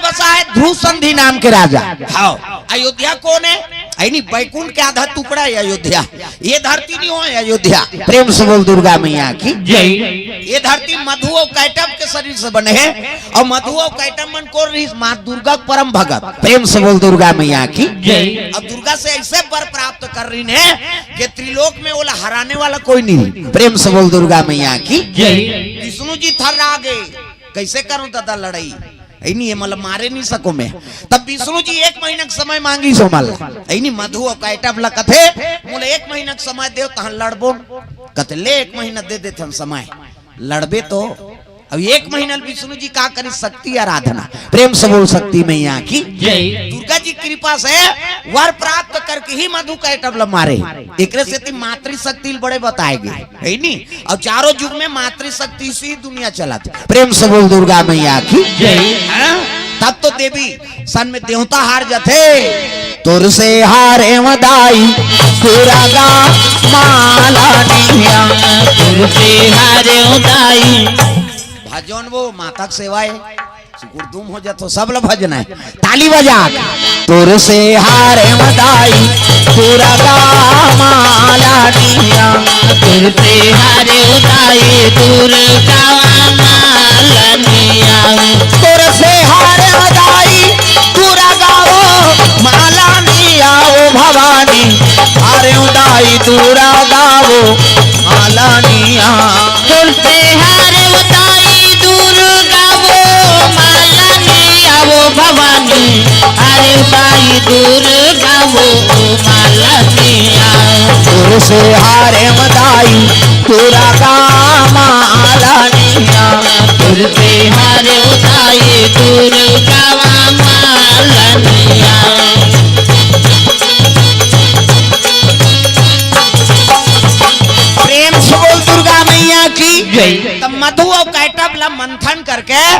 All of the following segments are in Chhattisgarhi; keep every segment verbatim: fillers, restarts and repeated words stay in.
ऐसा है ध्रुव संधि नाम के राजा। हाँ। अयोध्या कौन है? ऐ नहीं, बैकुंठ के आधा टुकड़ा है अयोध्या। ये धरती नहीं हो, अयोध्या। प्रेम से बोल दुर्गा मैया की। जय। ये धरती मधु और कैटभ के शरीर से बने हैं, और मधु और कैटभ मन को रही माँ दुर्गा परम भगत। प्रेम से बोल दुर्गा मैया की। जय। और दुर्गा से ऐसे वर प्राप्त कर रही ने कि त्रिलोक में ओला हराने वाला कोई नहीं। प्रेम से बोल दुर्गा मैया की। जय। विष्णु जी थर्रा गे, कैसे करूं दादा लड़ाई? ऐ नहीं, ये मतलब मारे नहीं सको मैं। तब विष्णु जी एक महीना के समय मांगी सो मल। ऐ नहीं, मधु और कैटभ ला कथे, मोला एक महीना के समय देव, तहां लड़बो। कथे, ले, एक महीना दे देथन समय, लड़बे तो। अब एक महीना विष्णु जी का करी, शक्ति आराधना। प्रेम से बोल, शक्ति मैया की। जय। दुर्गा जी कृपा से वर प्राप्त करके ही मधु कैटभ ला मारे। एकरे सेती मातृशक्ति बड़े बताए गे, है नी? और चारों युग में मातृशक्ति से ही दुनिया चलत। प्रेम से बोल दुर्गा मैया की। जय। हाँ? तब तो देवी सन में देवता हार जाथे। तोर से हारे मदाई दुर्गा मालनिया। तोर से हारे मदाई। भजन वो माता के सेवा है। सुकुर दुम हो जातो, सब ला भजना है। ताली बजा। तोर से हारे मदाई दुर्गा मालनिया। तोर से हारे मदाई दुर्गा मालनिया। तोर से हारे मदाई दुर्गा वो मालनिया, ओ भवानी। हारे मदाई दुर्गा वो मालनिया। तोर से हारे मदाई दुर्गा वो मालनिया, वो भवानी। हारे मदाई दुर्गा वो मालनिया। तोर से हारे मदाई दुर्गा मालनिया। तोर से हारे मदाई दुर्गा मालनिया। प्रेम से बोल दुर्गा मैया की। जय। तब मधु और कैटभ ला मंथन करके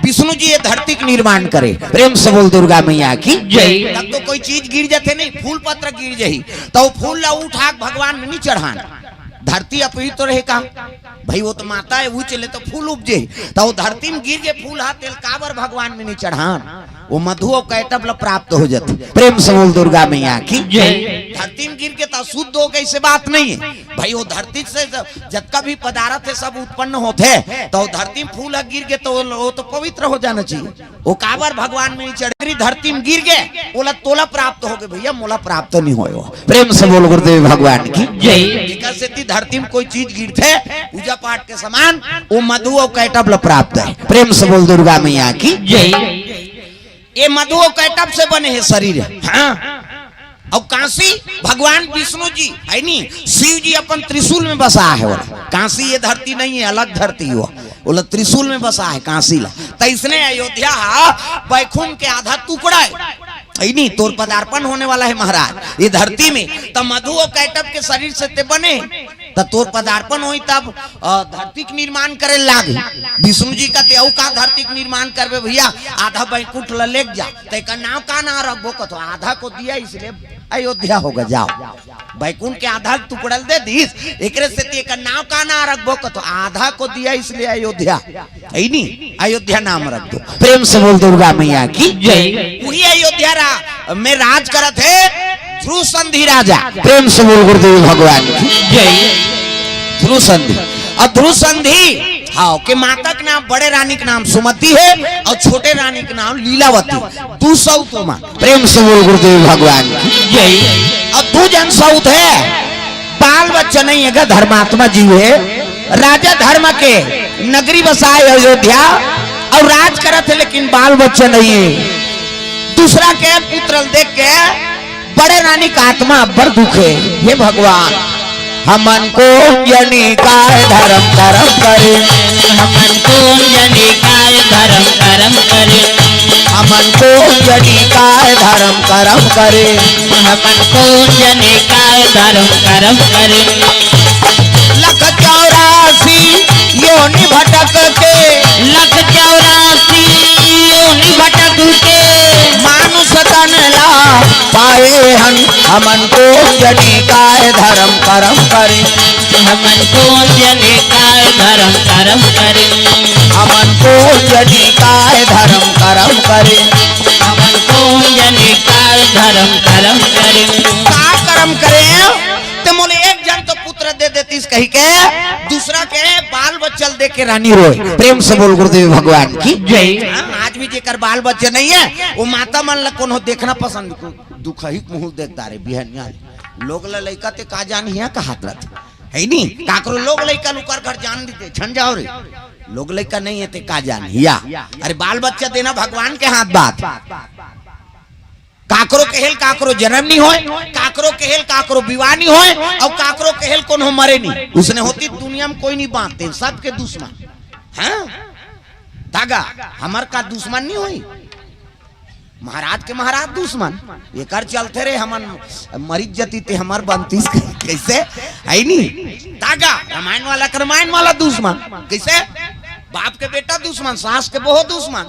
विष्णु जी ये धरती के निर्माण करे। प्रेम से बोल दुर्गा मैया की। जय। तब तो कोई चीज गिर जाथे नहीं, फूल पत्र गिर जाही, तो वो फूल ला उठा के भगवान में नहीं चढ़ान। धरती अपवित्र रहे का? भाई, वो तो माता है, वो चले तो फूल उपजे, तो वो धरती में गिर के फूल हा तेल काबर भगवान में नहीं चढ़ान? वो मधु और कैटभ ला प्राप्त हो जाथे। प्रेम से बोल दुर्गा मैया की। जय। धरती में गिर के तो अशुद्ध हो गई, ऐसे बात नहीं है भाई। वो धरती से ज-, जतका भी पदार्थ है, सब उत्पन्न होथे, तो वो धरती में फूल गिर के तो वो, वो तो पवित्र हो जाना चाहिए। वो काबर भगवान में नहीं चढ़े, धरती में गिर के ओला तोला प्राप्त हो गए भैया, मोला प्राप्त नहीं होए। प्रेम से बोल गुरुदेव भगवान की। जय। जेकर सेती धरती में कोई चीज गिरथे पूजा पाठ के समान, वो मधु और कैटभ ला प्राप्त है। प्रेम से बोल दुर्गा मैया की। जय। ये मधु और कैटभ से बने हैं शरीर। हाँ। और काशी भगवान विष्णु जी है नी, शिव जी अपन त्रिशूल में बसा है। बोला काशी ये धरती नहीं है, अलग धरती हो। बोला त्रिशूल में बसा है काशी ला। तो इसने अयोध्या हा बैकुंठ के आधा टुकड़ा है, है नी? तोर पदार्पण होने वाला है महाराज ये धरती में। तो मधु और कैटभ के शरीर से ते बने, त तोर पदार्पण होई तब, अ, धरती के निर्माण करे लाग। विष्णु जी का ते अउ का धरती के निर्माण करबे भैया, आधा बैकुंठ ल लेके जा। त एकर नाव का नाव रखबो? कथो आधा को दिया इसलिए अयोध्या होगा, जाओ। बैकुंठ के आधा टुकड़ल दे दीस, एकरे सेती एकर नाव का नाव रखबो? कथो आधा को दिया इसलिए अयोध्या। है नी? अयोध्या नाम रख दो। प्रेम से बोल दुर्गा मैया की। जय। वही अयोध्या रा-, में राज करत है ध्रुव संधि राजा। प्रेम से बोल गुरुदेव भगवान की। जय। ध्रुव संधि। और ध्रुव संधि, हाँ, के माता के नाम, बड़े रानी के नाम सुमति है और छोटे रानी के नाम लीलावती। दू सौत ओमा। प्रेम से बोल गुरुदेव भगवान की। जय। और दू जन सौत है, बाल बच्चा नहीं है, धर्मात्मा जीव है। राजा धर्म के नगरी बसाए अयोध्या और राज करत है, लेकिन बाल बच्चा नहीं है। दूसरा के पुत्र देख के बड़े रानी का आत्मा बड़ दुख है। हे भगवान, हमन को जनी काय धर्म कर्म करे। हमन को जनी काय धर्म कर्म करे। हमन को जनी काय धर्म कर्म करे। हमन को जनी काय धर्म कर्म करे। लख चौरासी योनि भटक के। लख चौरासी योनि भटक के। मानुष तन ला पाए हन। हमन को जनी काय धर्म कर्म करे। हमन कोन जनी काय धरम करम करें। हमन कोन जनी काय धरम करम करें। हमन कोन जनी काय धरम करम करें। का करम करें? ते मोले एक जन तो पुत्र दे देतिस कहि के दूसरा के बाल बच्चा ल दे के रानी रोए। प्रेम से बोल गुरुदेव भगवान की जय। हाँ, आज भी जेकर बाल बच्चा नहीं है, वो माता मन ला कोनो देखना पसंद, दुखही मुंह देखता रे बिहनिया। लोग ला लइका ते का जान हिया कहात रहत। है नी? काकरो लोग लइका लुकर घर जान दीते, झन जाओ रे। लोग लइका नहीं है ते का जान हिया। अरे बाल बच्चा देना भगवान के हाथ बात। काकरो कहेल काकरो जन्म नहीं होय, काकरो कहेल काकरो विवाह नहीं होय, और काकरो कहेल कोनो मरे नहीं। उसने होती दुनिया में कोई नहीं बांटते, सबके दुश्मन। हाँ? तागा, हमर का दुश्मन नहीं होई? महाराज के महाराज दुश्मन। एकर चलते रे हमन मरित जती ते हमर बनतीस कैसे? है नी? तागा, रामायण वाला के रामायण वाला दुश्मन। कैसे? बाप के बेटा दुश्मन, सास के बहू दुश्मन।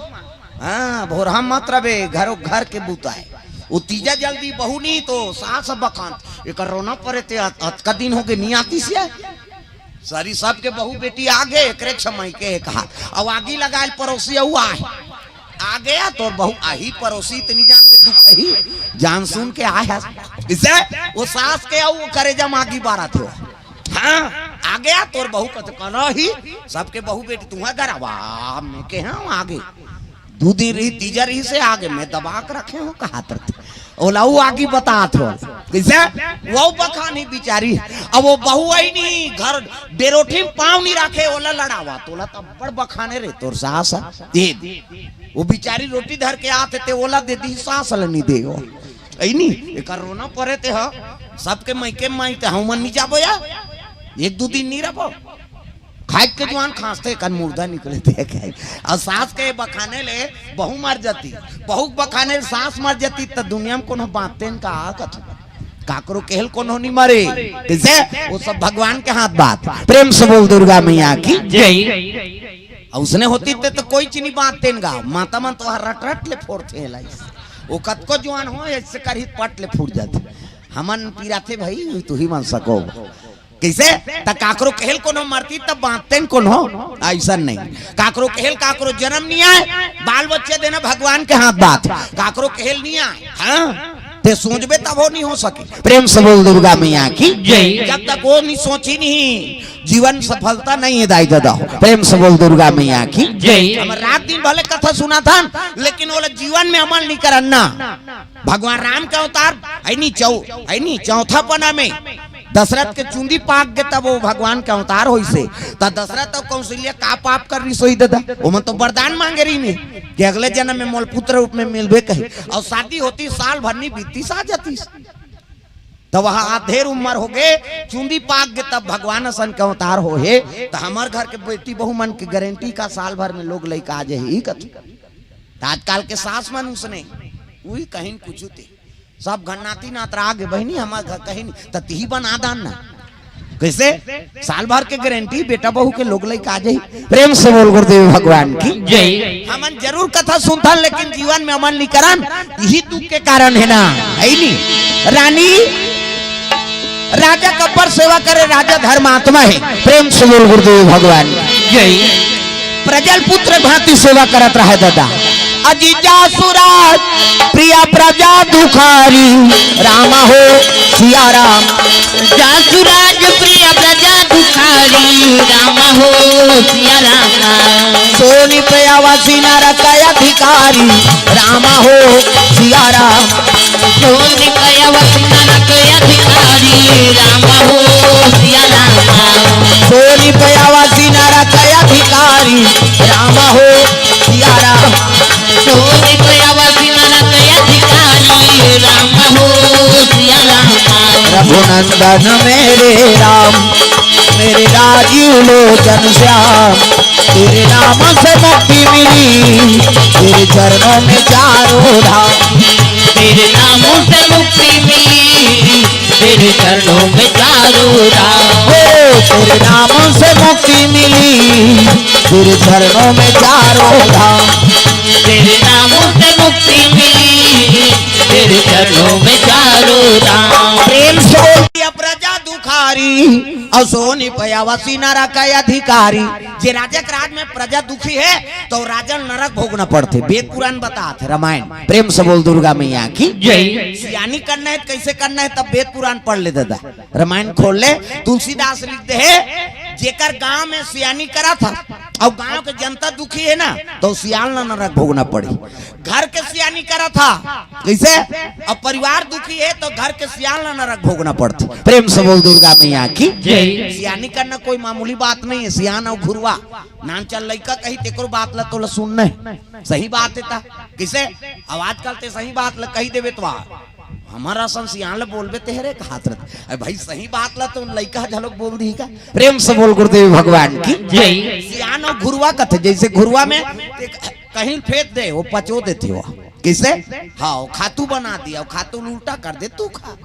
हाँ, भोरहा मत रबे, घरो घर के बूता है। वो तीजा जल्दी बहू नहीं तो सास बखान। एकर रोना परे ते अत-, अतका दिन हो गए नहीं आती सिया। सारी सबके बहू बेटी आगे, एकरे छमई के एक हाथ। अब आगी लगाए पड़ोसी अऊ आए। आ गया तोर बहू आही पड़ोसी, इतनी जान बे दुख ही। जान सुन के आए है। इसे वो सास के अऊ करेजा में आगी बारत हो। हाँ, आ गया तोर बहू का तो कहना ही। सबके बहू बेटी तुम्हारा घर आवा, मैं के हाँ आगे। दू दिन रही, तीजा रही से आगे, मैं दबा के रखे हूँ, कहा तरते। ओला वो आगी बतात हो। कैसे? वो बखानी बिचारी। अब वो बहू आई नहीं, घर डेरोठी में पाँव नहीं रखे, ओला लड़ावा, तोला तब बड़ बखाने रे, तोर सास है। दे। वो बिचारी रोटी धर के आते ते, ओला दे दी, सास ल नहीं दे हो। ऐ नहीं, एकर रोना परे ते ह। सबके मायके माई ते, हम नहीं जाबो या। एक दू दिन नहीं रहो। खाए के जुआन खांसते कन मुर्दा निकले थे। और सास के बखाने ले बहू मर जाती, बहू के बखाने ले सास मर जाती, तो दुनिया में कोनो बातें का आ कथन। काकरो केहल कोनो नहीं मरे। कैसे? वो सब भगवान के हाथ बात। प्रेम से बोल दुर्गा मैया की जय। और उसने होती ते तो कोई चीनी बातें गा। माता मन तो हर रट रट ले फोड़ते हैं लाइस। वो कतको जुआन हो, ऐसे करही पट ले फूट जाते। हमन पिराथे भाई, तू ही मन सको। कैसे? त काकरो केहल कोनो मरती त बांधते न कोनो, ऐसा नहीं। काकरो केहल काकरो जन्म नहीं आए, बाल बच्चे देना भगवान के हाथ बात। काकरो केहल नहीं आए, हाँ? ते सोचबे तब वो नहीं हो सके। प्रेम से बोल दुर्गा मैया की जय। जब तक वो नहीं सोची नहीं, जीवन सफलता नहीं है दाई दादा। प्रेम से बोल दुर्गा मैया की जय। हम रात दिन भले कथा सुना था, लेकिन वो लोग जीवन में अमल नहीं करना। भगवान राम के अवतार है नी चौ-, है नी चौथा पना में दशरथ के चुंदी पाक गे तब वो भगवान के अवतार होइसे। त दशरथ और कौशल्या का पाप कर रही सोई दादा? ओमन तो वरदान मांगे रही ने कि अगले जन्म में मोल पुत्र रूप में मिलबे कही। और शादी होती साल भर नहीं बीती सा जाती। तो वह आधेर उम्र हो गए, चुंदी पाक गे तब भगवान असन के अवतार हो हे। तो हमार घर के बेटी बहू मन के गारंटी का साल भर में लोग लइका आ जाही कथी। त आजकल के सास मन उसने, उही कहिन कुछ ते। सब घर नाती नातरा आगे बहिनी, हमार घर कहीं नहीं, त तिही बना दान ना। कैसे? साल भर के गारंटी, बेटा बहू के लोग लइका आ जाही। प्रेम से बोल गुरुदेव भगवान की जय। हमन जरूर कथा सुनथन, लेकिन जीवन में अमल नहीं करन, यही दुख के कारण है ना, है नी? रानी, राजा कब्बर सेवा करे, राजा धर्मात्मा है। प्रेम से बोल गुरुदेव भगवान की जय। प्रजल पुत्र भांति सेवा करत रहे दादा। अजी जासुराज प्रिय प्रजा दुखारी, राम हो सिया राम। जासुराज प्रिय प्रजा दुखारी, राम हो सिया राम। सोनी पे आवासी नरक अधिकारी, राम हो सिया राम। सोनी पे आवासी नरक अधिकारी, राम हो सिया राम। सोनी पे आवासी नरक अधिकारी, राम हो सिया राम। सोनी पे आवासी नरक अधिकारी, राम हो सिया राम। रघुनंदन मेरे राम, मेरे राजीव लोचन श्याम, तेरे नाम से मुक्ति मिली, तेरे चरणों में चारों धाम। तेरे नाम से मुक्ति मिली, तेरे चरणों में चारों धाम। ओ, तेरे नाम से मुक्ति मिली, तेरे चरणों में चारों धाम। तेरे नाम से मुक्ति मिली, तेरे चरणों में चारों धाम। प्रेम से बोल दिया प्रजा दुखारी। अउ सोनी पयावसी नरक अधिकारी। जे राजा के राज में प्रजा दुखी हे, त राजा ल नरक भोगना पड़थे। वेद पुराण बतात हे, रामायण। प्रेम से बोल दुर्गा मैया की जय। सियानी करना हे त कइसे करना हे, तब वेद पुराण पढ़ ले ददा, रामायण खोल ले। तुलसीदास लिख दे हे, जेकर गांव में सियानी करत हे अउ गांव के जनता दुखी हे ना, त सियान ल नरक भोगना पड़ही। घर के सियानी करत हे, कइसे? अब परिवार दुखी हे त घर के सियान ल नरक भोगना पड़थे। प्रेम से बोल दुर्गा मैया की जय। सियानी करना कोई मामूली बात नहीं हे। सियान अउ घुरवा, नानचन लइका कही तेकरो बात ल तोला सुनना हे। सही बात हे त कइसे? अब आजकल ते सही बात ल कही देबे त हमर असन सियान ल बोलबे तेहरे कहत रथे। अरे भाई, सही बात ल तो लइका घलोक बोल दिही का? प्रेम से बोल गुरुदेव भगवान की जय। सियान अउ घुरवा कथे, जइसे घुरवा में ते कहीं फेंक दे, वो पचो देथे वो। कइसे? हाँ, वो खातू बना दिया, वो खातू ल उल्टा कर दे, तू खा।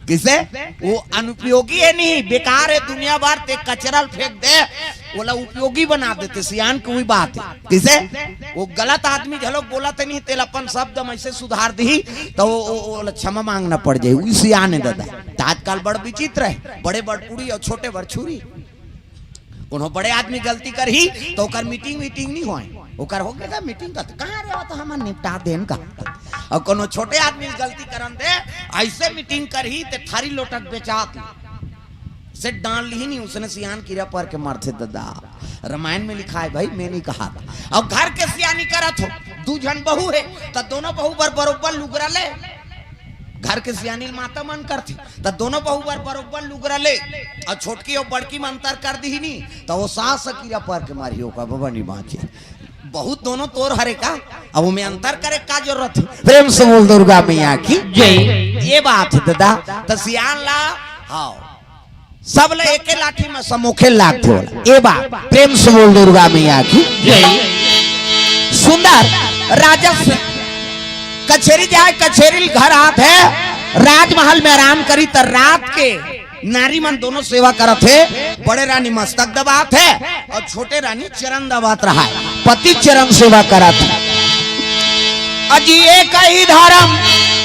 कइसे? वो अनुपयोगी हे नहीं, बेकार हे, दुनिया भर ते कचरा ल फेंक दे, ओला उपयोगी बना देथे। सियान के उही बात हे। कइसे? वो गलत आदमी घलोक बोलत हे नहीं, तेला अपन शब्द में अइसे सुधार दिही, त वो, वो, ओला क्षमा मांगना पड़ जाही। उही सियान हे ददा। त आजकल बड़ विचित्र हे, बड़े बड़ कुड़ी अउ छोटे बड़ छुरी। कोनो बड़े आदमी गलती करही त ओकर मीटिंग वीटिंग नहीं होय, ओकर हो गे मीटिंग का, कहाँ रे, वो तो हमन निपटा देन का। अउ कोनो छोटे आदमी गलती करन दे, अइसे मीटिंग करही ते थारी लोटा ल बेचात से डाल लिही नहीं, उसने सियान कीरा पर के मरथे ददा। रामायण में लिखा हे भाई, मैं नहीं कहा था। अउ घर के सियानी करत हो, दू झन बहू हे, त दोनों बहू बर बरोबर लुगरा ले। घर के सियानी ल माता मन करथे, त दोनों बहू बर बरोबर लुगरा ले। अउ छोटकी अउ बड़की में अंतर कर दिही नी, त वो सास कीरा पर के मारही, ओकर बबा नहीं बाँचे। बहू दोनों तोर हरे का, अब ओमे अंतर करे का जरूरत हे? प्रेम से बोल दुर्गा मैया की जय। ये बात हे ददा, त सियान ला, हाँ, सब ल एके लाठी में समोखे लागथे ओला। ए बात, प्रेम से बोल दुर्गा मैया की जय। सुंदर राजस कचेरी जाय, कचेरी ल घर आत हे, राजमहल में आराम करी त रात के नारी मन दोनों सेवा करत हे। बड़े रानी मस्तक दबात हे अउ छोटे रानी चरण दबात रहाय, पति चरण सेवा करत हे। अजी एक ही धर्म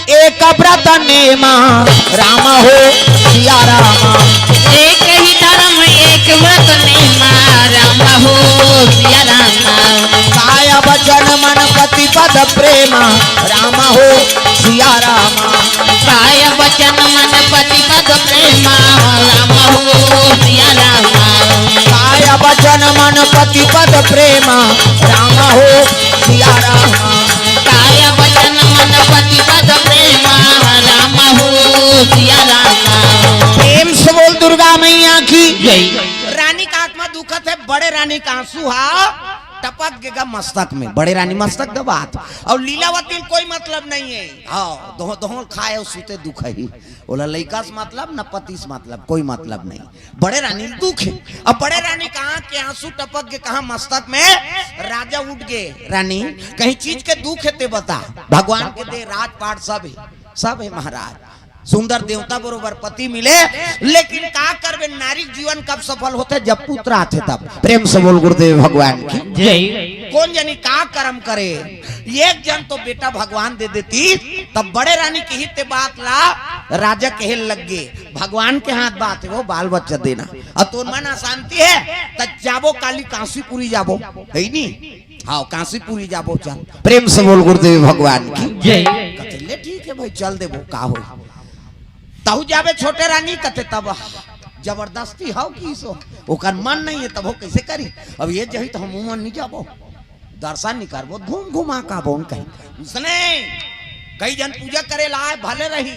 एक व्रत नेमा, राम हो सिया रामा। एक ही धर्म एक व्रत नेमा, राम हो सिया रामा। काय वचन मन पति पद प्रेमा, राम हो सिया रामा। काय वचन मन पति पद प्रेमा, राम हो सिया रामा। काय वचन मन पति पद प्रेमा, राम हो सिया रामा। काय वचन मन पति पद प्रेमा, राम हो सिया रामा। प्रेम से बोल दुर्गा मैया की जय। रानी का आत्मा दुखत हे, बड़े रानी का आंसू हा टपक गेगा मस्तक में। बड़े रानी मस्तक दबात हे अउ लीलावती ल कोई मतलब नहीं हे। हाँ, दोहों दोहों खाए अउ सुते दुखही। ओला लइका से मतलब, न पति से मतलब, कोई मतलब नहीं। बड़े रानी ल दुख हे। अब बड़े रानी का आंख के आंसू टपक के कहा मस्तक में, राजा उठ गे। रानी, कहीं चीज के दुख हे ते बता। भगवान के दे राजपाट सब हे, सब हे महाराज। सुंदर देवता बरोबर पति मिले, लेकिन का करबे, नारी के जीवन कब सफल होथे? जब पुत्र आथे तब। प्रेम से बोल गुरुदेव भगवान की जय। कोन जनी का करम करे, एक झन तो बेटा भगवान दे देतिस, तब बड़े रानी किहिस ते बात ला राजा कहे लग गे, भगवान के हाथ बात हे वो बाल बच्चा देना। अउ तोर मन अशांति हे त जाबो काली कांसीपुरी जाबो, हे नी? हाँ, कांसीपुरी जाबो, चल। प्रेम से बोल गुरुदेव भगवान की जय। कथे ले ठीक हे भाई, चल देबो, का होही। तहू जाबे छोटे रानी, कथे तब जबरदस्ती हव कि सो ओकर मन नहीं हे, तब वो कइसे करी? अब ये जही त हमू मन नहीं जाबो, दर्शन नहीं करबो, घूम घुमा का बोन कहीं। उसने कई झन पूजा करे ला आए, भले रही,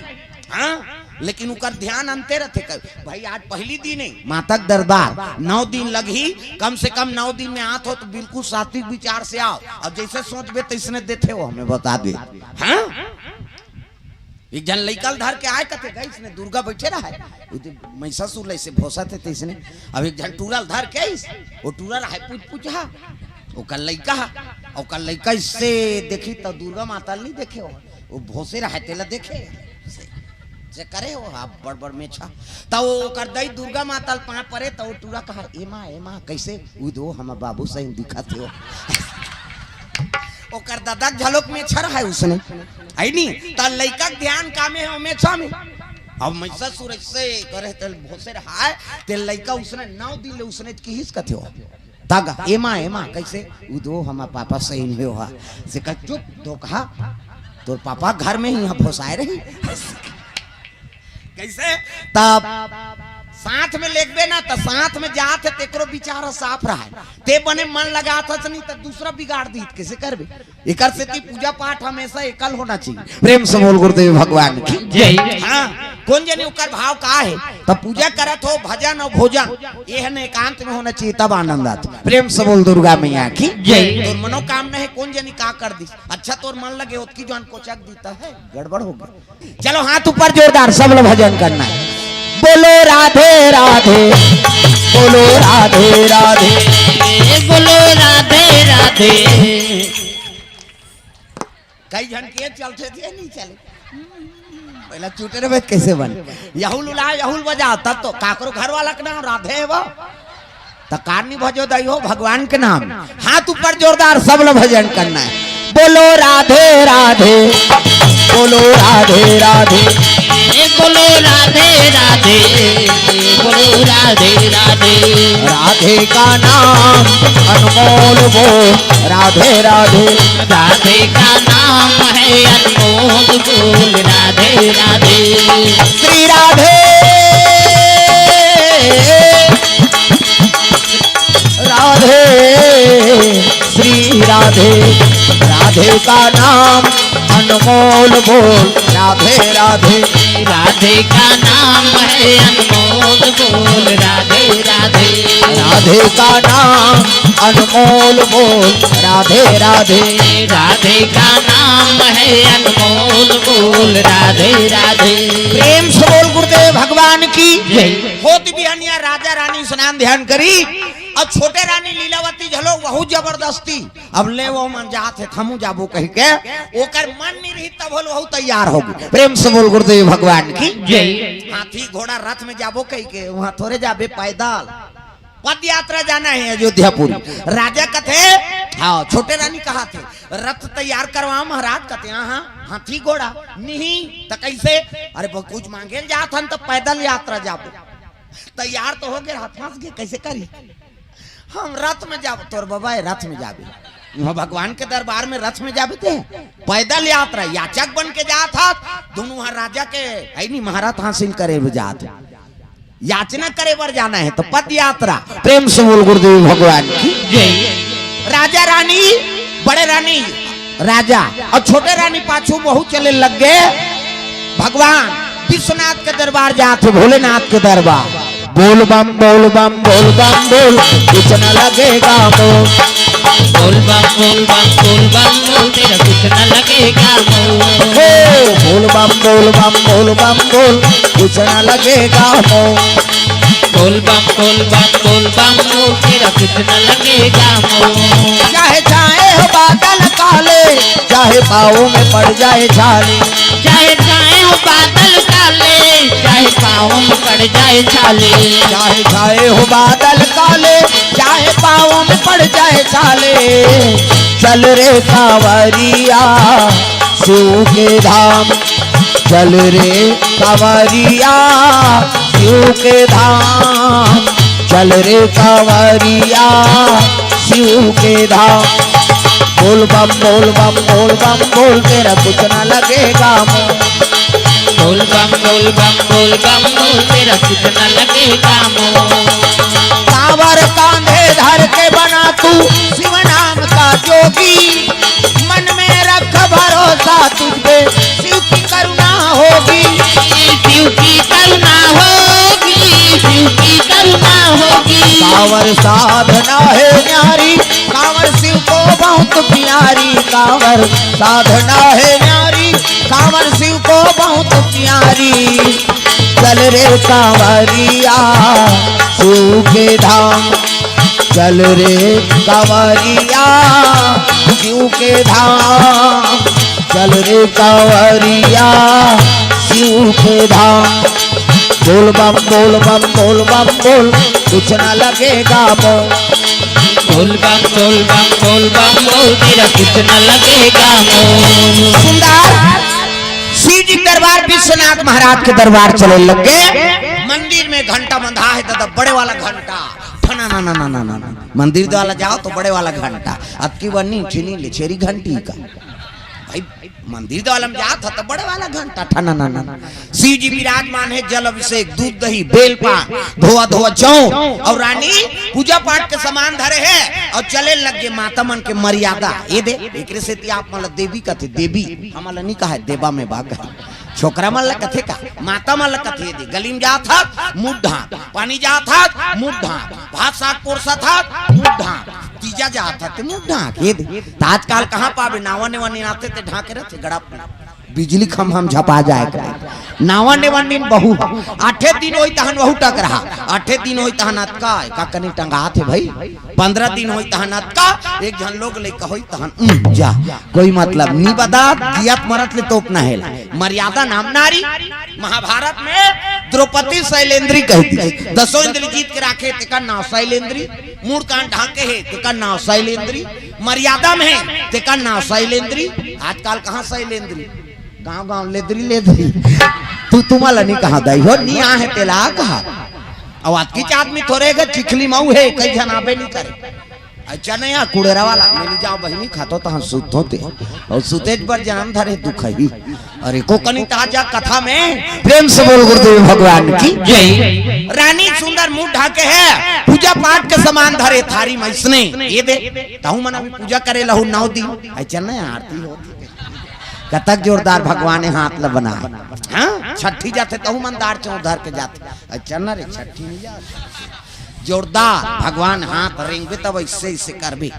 हाँ, लेकिन ओकर ध्यान अंते रथे। क-, भाई आज पहली दिन हे, माता के दरबार नौ दिन लगही, कम से कम नौ दिन में आत हो त बिल्कुल सात्विक विचार से आव। अब जइसे सोचबे तइसने देथे वो, हमें बता दे। हाँ, एक झन लइका ल धर के आए, कथे गइस ने दुर्गा बइठे रहय, वो तो महिषासुर ल अइसे भोंसत हे तइसने। अब एक झन टूरा ल धर के आइस, वो टूरा रहय पुचपुचा, ओकर लइका ह, ओकर लइका अइसे देखिस त दुर्गा माता ल नहीं देखे हो, वो भोंसे रहय तेला देखे, से, से करे हो, हाँ, बड़ बड़ मेछा। त वो ओकर दई दुर्गा माता ल पाँव परे, त वो टूरा कहा, "ए माँ, ए माँ, कइसे?" "उदो हमर बाबू सही दिखत हे वो।" ओकर ददा के घलोक मेछा रहय उसने, हे नी? त लइका के ध्यान का में हे, वो मेछा में। अब मैं ससुर ऐसे करे, ते भोसे रहा है, ते लइका उसने नौ दिन ले उसने किहिस कथे हो। तग, "एमा, एमा, कैसे?" "उ दो हमार पापा सही नहीं हो हा।" से कह, "चुप, धोखा, तोर पापा घर में ही यहाँ भोसाए रही।" कैसे? तब साथ में लेगबे ना, त साथ में जात हे, तेकरो विचार साफ रहा है। ते बने मन लगात हस नहीं, त दूसरा बिगाड़ दीत, कैसे करबे? एकर सेती पूजा पाठ हमेशा एकल होना चाहिए। प्रेम से बोल गुरुदेव भगवान की। जय। हाँ, कोन जनी ओकर भाव का है, तब पूजा करत हो, भजन और भोजन, ये है न एकांत में होना चाहिए, तब आनंद आता। प्रेम से बोल दुर्गा मैया की। जय। तोर मनोकामना है, कोन जनी का कर दी, अच्छा तोर मन लगे, ओतकी जान कोचक दीता है, गड़बड़ हो गया। चलो हाथ ऊपर जोरदार, सब लोग भजन करना है। बोलो राधे राधे, बोलो राधे राधे। ए, बोलो राधे राधे। कई झन के चलते थे, नहीं चले। पहला चुटे रहे कैसे बन, यहुल उला, यहुल बजा, तब तो काकरो घर वाला के नाम राधे है वो। त कारनी भजो दई हो भगवान के नाम। हाथ ऊपर जोरदार, सब लोग भजन करना है। बोलो राधे राधे, बोलो राधे राधे। ए, बोलो राधे राधे, बोलो राधे राधे। राधे का नाम अनमोल वो, राधे राधे। राधे का नाम है अनमोल बोल, राधे राधे। श्री राधे, राधे, श्री राधे। राधे का नाम अनमोल बोल, राधे राधे। राधे का नाम है अनमोल बोल, राधे राधे। राधे का नाम अनमोल बोल, राधे राधे। राधे का नाम है अनमोल बोल, राधे राधे। प्रेम से बोल गुरुदेव भगवान की। जय। होत बिहनिया राजा रानी स्नान ध्यान करी, अउ छोटे रानी लीलावती झलो वहू जबरदस्ती, अब ले वो मन जात हे, हमू जाबो कहि के, ओकर मन नहीं रही, तब होल वहू तैयार होगे। प्रेम से बोल गुरुदेव भगवान की। जय। हाथी घोड़ा रथ में जाबो कहि के, वहां थोरे जाबे पैदल, पद यात्रा जाना है अयोध्यापुरी। राजा कथे, हाँ, छोटे रानी कहाथे, रथ तैयार करवा महाराज, कथे, हाँ, हाँ, हाथी घोड़ा नहीं, त कैसे? अरे, बहुत कुछ मांगे ल जात हन, त पैदल यात्रा जाबो। तैयार तो होगे, हाथ फंस गे, कैसे करी? हम रथ में जाबो, तोर बाबा है, रथ में जाबे। वहाँ भगवान के दरबार में रथ में जाबे ते? पैदल यात्रा, याचक बन के जात हस, दोनों वहाँ राजा के, है नहीं, महारथ हासिल करे बर जात हे। याचना करे बर जाना है, तो पद यात्रा। प्रेम से बोल गुरुदेव भगवान की। जय। राजा रानी, बड़े रानी, राजा अउ छोटे रानी पाछू वहू चले लग गे। भगवान विश्वनाथ के दरबार जात हे, भोलेनाथ के दरबार। बोल बम बोल बम बोल बम बोल, कुछ न लगेगा मोल। बोल बम बोल बम बोल बम बोल, तेरा कुछ न लगेगा मोल। हो, बोल बम बोल बम बोल बम बोल, कुछ न लगेगा मोल। बोल बम बोल बम बोल बम बोल, तेरा कुछ न लगेगा मोल। चाहे छाए हो बादल काले, चाहे पाँव में पड़ जाए छाले। चाहे छाए हो बादल काले, चाहे पाँव में पड़ जाए छाले। चाहे छाए हो बादल काले, चाहे पाँव में पड़ जाए छाले। चल रे कांवरिया शिव के धाम, चल रे कांवरिया शिव के धाम, चल रे कांवरिया शिव के धाम। बोल बम बोल बम बोल बम बोल, तेरा कुछ ना लगेगा मोल। बोल बम बोल बम बोल बम बोल, तेरा कुछ ना लगेगा मोल। कांवर कांधे धर के बना तू शिव नाम का जोगी, मन में रख भरोसा तुझ पे, शिव की करुणा होगी। शिव की करुणा होगी, शिव की करुणा होगी। कांवर साधना है न्यारी, कांवर शिव को बहुत प्यारी। कांवर साधना है न्यारी, कांवर शिव को बहुत प्यारी। चल रे कांवरिया शिव के धाम, चल रे कांवरिया शिव के धाम, चल रे कांवरिया शिव के धाम। बोल बम बोल बम बोल बम बोल, कुछ ना लगेगा मोल। बोल बम बोल बम बोल बम बोल, तेरा कुछ ना लगेगा मोल। सुंदर शिव दरबार, विश्वनाथ महाराज के दरबार चले लग गे। मंदिर में घंटा बंधा हे दादा, बड़े वाला घंटा, ठना ना ना ना ना ना ना। मंदिर वाला जाओ तो बड़े वाला घंटा, अतकी बनी छिनी ले छेरी घंटी का। भाई, मंदिर वाला में जात ह तो बड़े वाला घंटा, ठना ना ना ना। शिव जी विराजमान हे, जल अभिषेक, दूध दही, बेल पान, धोवा धोवा चाउर, अउ रानी पूजा पाठ के सामान धरे हे अउ चले लग गे। माता मन के मर्यादा ये दे, एकरे सेती आप मन ला देवी कथे, देवी हमन ला नहीं कहा, देवा में बा कहे। छोकरा मन ला कथे का, माता मन ला कथे दे। गली में जात हस, मुड़ ढांक, पानी जात हस, मुड़ ढांक, भात साग पोरसत हस, मुड़ ढांक, तीजा जात हस, ते मुड़ ढांक ये दे। त आजकल कहाँ पाबे, नावा नेवा नीन आथे ते ढांके रथे गड़ा, बिजली खम्भा म झपा जाए के। नावा नेवा नीन बहू ह। आठे दिन होई तहन वहू टकरहा, आठे दिन होई तहन अतका, का कनी टंगात हे भाई। पंद्रह दिन होई तहन अतका, एक झन लोग लइका होई तहन, उम, जा, कोई मतलब नी बता, जियत मरत ले तोपना हे। मर्यादा नाम नारी। महाभारत में द्रौपदी शैलेंद्री कह दी, दसों इंद्र जीत के राखे, तेकर नाव शैलेंद्री। मुड़ कान ढांके हे, तेकर नाव शैलेंद्री। मर्यादा में हे, तेकर नाव शैलेंद्री। आजकल कहाँ शैलेंद्री, गांव गांव लेदरी लेदरी। तू तुम्हां ला नहीं कहा दाई हो, नहीं आ हे तेला कहा। अब अतकीच आदमी थोरे गा, चिखली मऊ हे, कई झन आबे नहीं करे। अच्छा नहीं, आ कुड़ेरा वाला, मैं नहीं जाओ बहिनी, खातो तहां सुतो ते। अउ सुतेच बर जनम धरे दुख ही। अरे को कनी ताजा कथा में। प्रेम से बोल गुरुदेव भगवान की जय। रानी सुंदर मुंह ढाके हे, पूजा पाठ के सामान धरे थारी में इसने। ये दे, तहु मन अभी पूजा करे लहू नौ दिन। अच्छा नहीं, आरती होत हे। कतक जोरदार भगवान हे हाथ ला बनाए। हाँ, छठी जाथे तहु मन दार चौंक धर के जाथे। अच्छा ना रे, छठी नहीं जाथे। जोरदार भगवान हाथ रेंगबे तब ऐसे ऐसे करबे।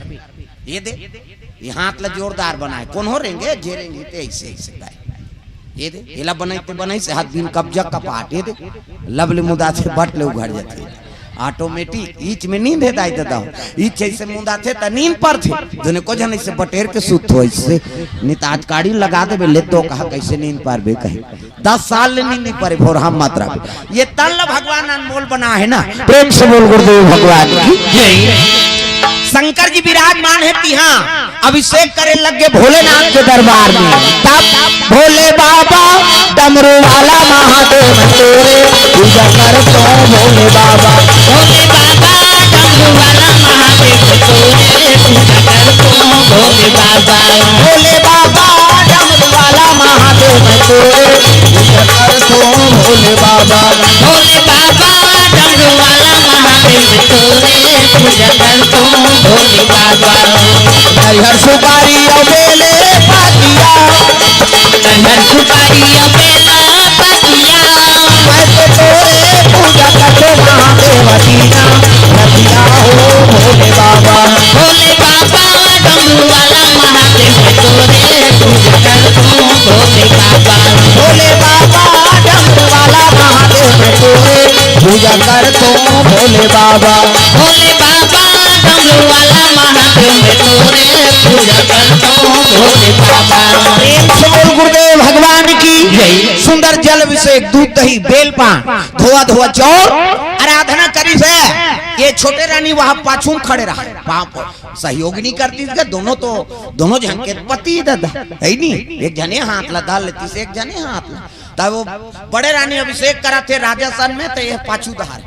ये दे, ये हाथ ला जोरदार बनाए। कोनो रेंगे, जे रेंगे ते ऐसे ऐसे गाए। ये दे, एला बनाई ते बनाई से हाथ बिन कब्जा कपाट। ये दे, लब ले मुदा से बट ले उघड़ जाथे। ऑटोमेटिक, ईच में नींद हे दाई ददा। ईच ऐसे मुंदाथे त नींद परथे। दुने को झन ऐसे बटेर के सुत हो ऐसे। नहीं त आज काड़ी लगा देबे, ले तो कहा कैसे नींद परबे कहे। दस साल ले नींद नहीं परे, भोर हम मत रख। ये तन ला भगवान अनमोल बना हे ना। प्रेम से बोल गुरुदेव भगवान की जय। शंकर जी विराजमान हे तिहां, अभिषेक करे लग गे भोलेनाथ के दरबार में। तब भोले बाबा डमरू वाला महादेव तोरे पूजा करतो भोले बाबा। भोले बाबा डमरू वाला महादेव तोरे पूजा करतो भोले बाबा। भोले बाबा डमरू वाला महादेव तोरे पूजा करतो भोले बाबा। भोले बाबा डमरू वाला महादेव तोरे पूजा करतो भोले बाबा। नरियर सुपारी अउ बेले पतिया, नरियर सुपारी अउ बेला पतिया। मैं तो तोरे पूजा करतो महादेव दीना रतिया हो भोले बाबा। भोले बाबा डमरू वाला महादेव तोरे पूजा करतो भोले बाबा। भोले बाबा डमरू वाला महादेव तोरे पूजा करतो भोले बाबा। भोले बाबा डमरू वाला महादेव तोरे पूजा करतो भोले बाबा। प्रेम से बोल गुरुदेव भगवान की जय। सुंदर जल अभिषेक, दूध दही, बेल पान, धोवा धोवा चाउर, आराधना करिस हे। ये छोटे रानी वहां पाछू में खड़े रहा, पांव पर सहयोगिनी करतिस के, दोनों तो, दोनों झन के पति ददा, हे नी? एक झने हाथ ला धर लेतिस, एक झने हाथ ला। तब वो बड़े रानी अभिषेक करत हे राजासन में, त ये पाछू डहार।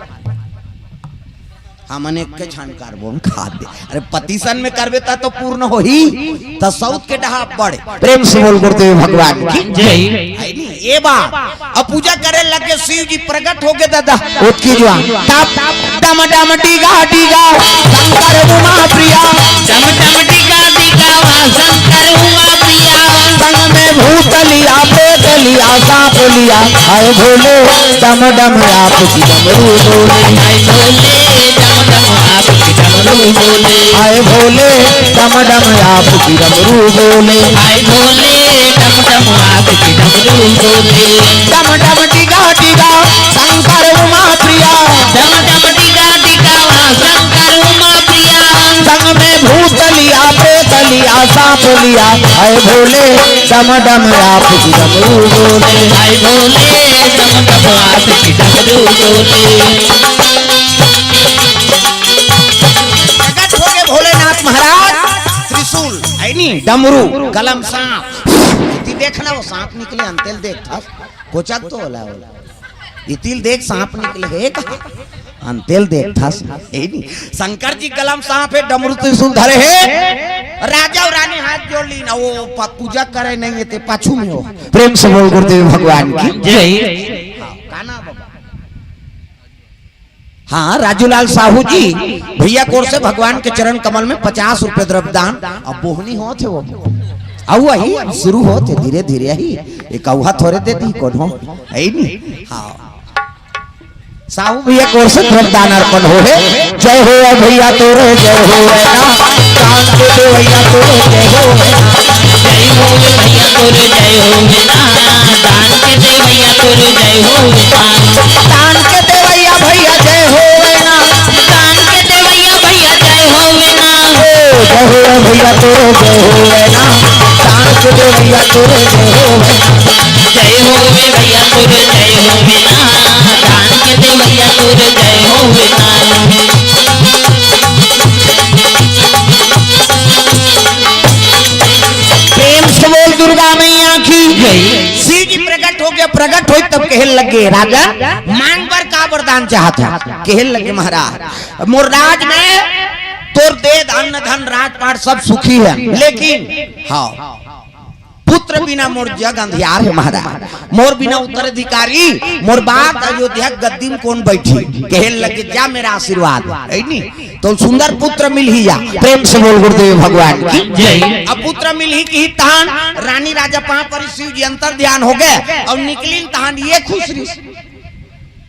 हमन एक के झन करबो, हम खा दे। अरे पतिसन में करबे त तो पूर्ण होही, त सौत के डहा बड़े। प्रेम से बोल गुरुदेव भगवान की जय। हे नी? ये बात। अब पूजा करे लगे, शिव जी प्रकट हो गे ददा। ओतकी जुआन। तब डम डम डिगा डिगा शंकर उमा प्रिया। डम डम डिगा डिगा वहाँ शंकर उमा प्रिया। संग में भूत लिया, प्रेत लिया, सांप लिया। हाय भोले डम डम आप की डमरू डोले। हाय भोले डम डम आप की डमरू डोले। हाय भोले डम डम आप की डमरू डोले। हाय भोले डम डम आप की डमरू डोले। डम डम डिगा डिगा शंकर उमा प्रिया। डम डम डिगा डिगा वहाँ शंकर उमा प्रिया। संग में भूत लिया, प्रेत लिया, सांप लिया। हाय भोले डम डम आप की डमरू डोले। हाय भोले डम डम आप की डमरू डोले। प्रकट हो गे भोलेनाथ महाराज, त्रिशूल, हे नी, डमरू, गला म सांप। देखना, वो सांप निकले, अंतेल देखथस, कोचक तो होला, होला। इतिल देख, सांप निकले हे का? अंतेल देखथस, हे नी? शंकर जी गला म सांप हे, डमरू त्रिशूल धरे हे। राजा अउ रानी हाथ जोड़ लीन, वो प-, पूजा करे नहीं हे, ते पाछू में हो। प्रेम से बोल गुरुदेव भगवान की जय। हाँ, का नाम बाबा? हाँ, राजूलाल साहू जी, भैया कोर से भगवान के चरण कमल में पचास रुपये द्रव्य दान। अब बोहनी होत हे वो, अउ वही शुरू होत हे धीरे धीरे ही, एक अउहा थोरे दे दी कोनो, हे नी? हाँ, साहू भैया कोर से द्रव्य दान अर्पण हो हे। जय हो भैया तोरे, जय हो ना, दान के देवैया तोरे, जय हो ना। जय हो भैया तोरे, जय हो ना, दान के देवैया तोरे, जय हो ना। दान के देवैया भैया जय होवे ना। दान के देवैया भैया जय होवे ना। ओ, जय हो भैया तोरे जय होवे ना। दान के देवैया तोरे जय होवे ना। जय होवे भैया तोरे जय होवे ना। दान के देवैया तोरे जय होवे ना। प्रेम से बोल दुर्गा मैया की जय। शिव जी प्रकट हो गया, प्रकट होई तब कहे लगे, राजा मांग बर का वरदान चाहत हे? कहे लगे महाराज, मोर राज में तोर दे अन्न धन राजपाट सब सुखी हे, लेकिन हाँ, पुत्र बिना मोर जग अंधियार हे महाराज। मोर बिना उत्तराधिकारी, मोर बाद अयोध्या गद्दी में कोन बैठी? कहे लगे जा मेरा आशीर्वाद, हे नी? तो सुंदर पुत्र मिलही या। प्रेम से बोल गुरुदेव भगवान की जय। अब पुत्र मिलही किहिस तहान रानी राजा पांव परी, शिव जी अंतर ध्यान हो गए अउ निकलिन तहान ये खुश रहिस।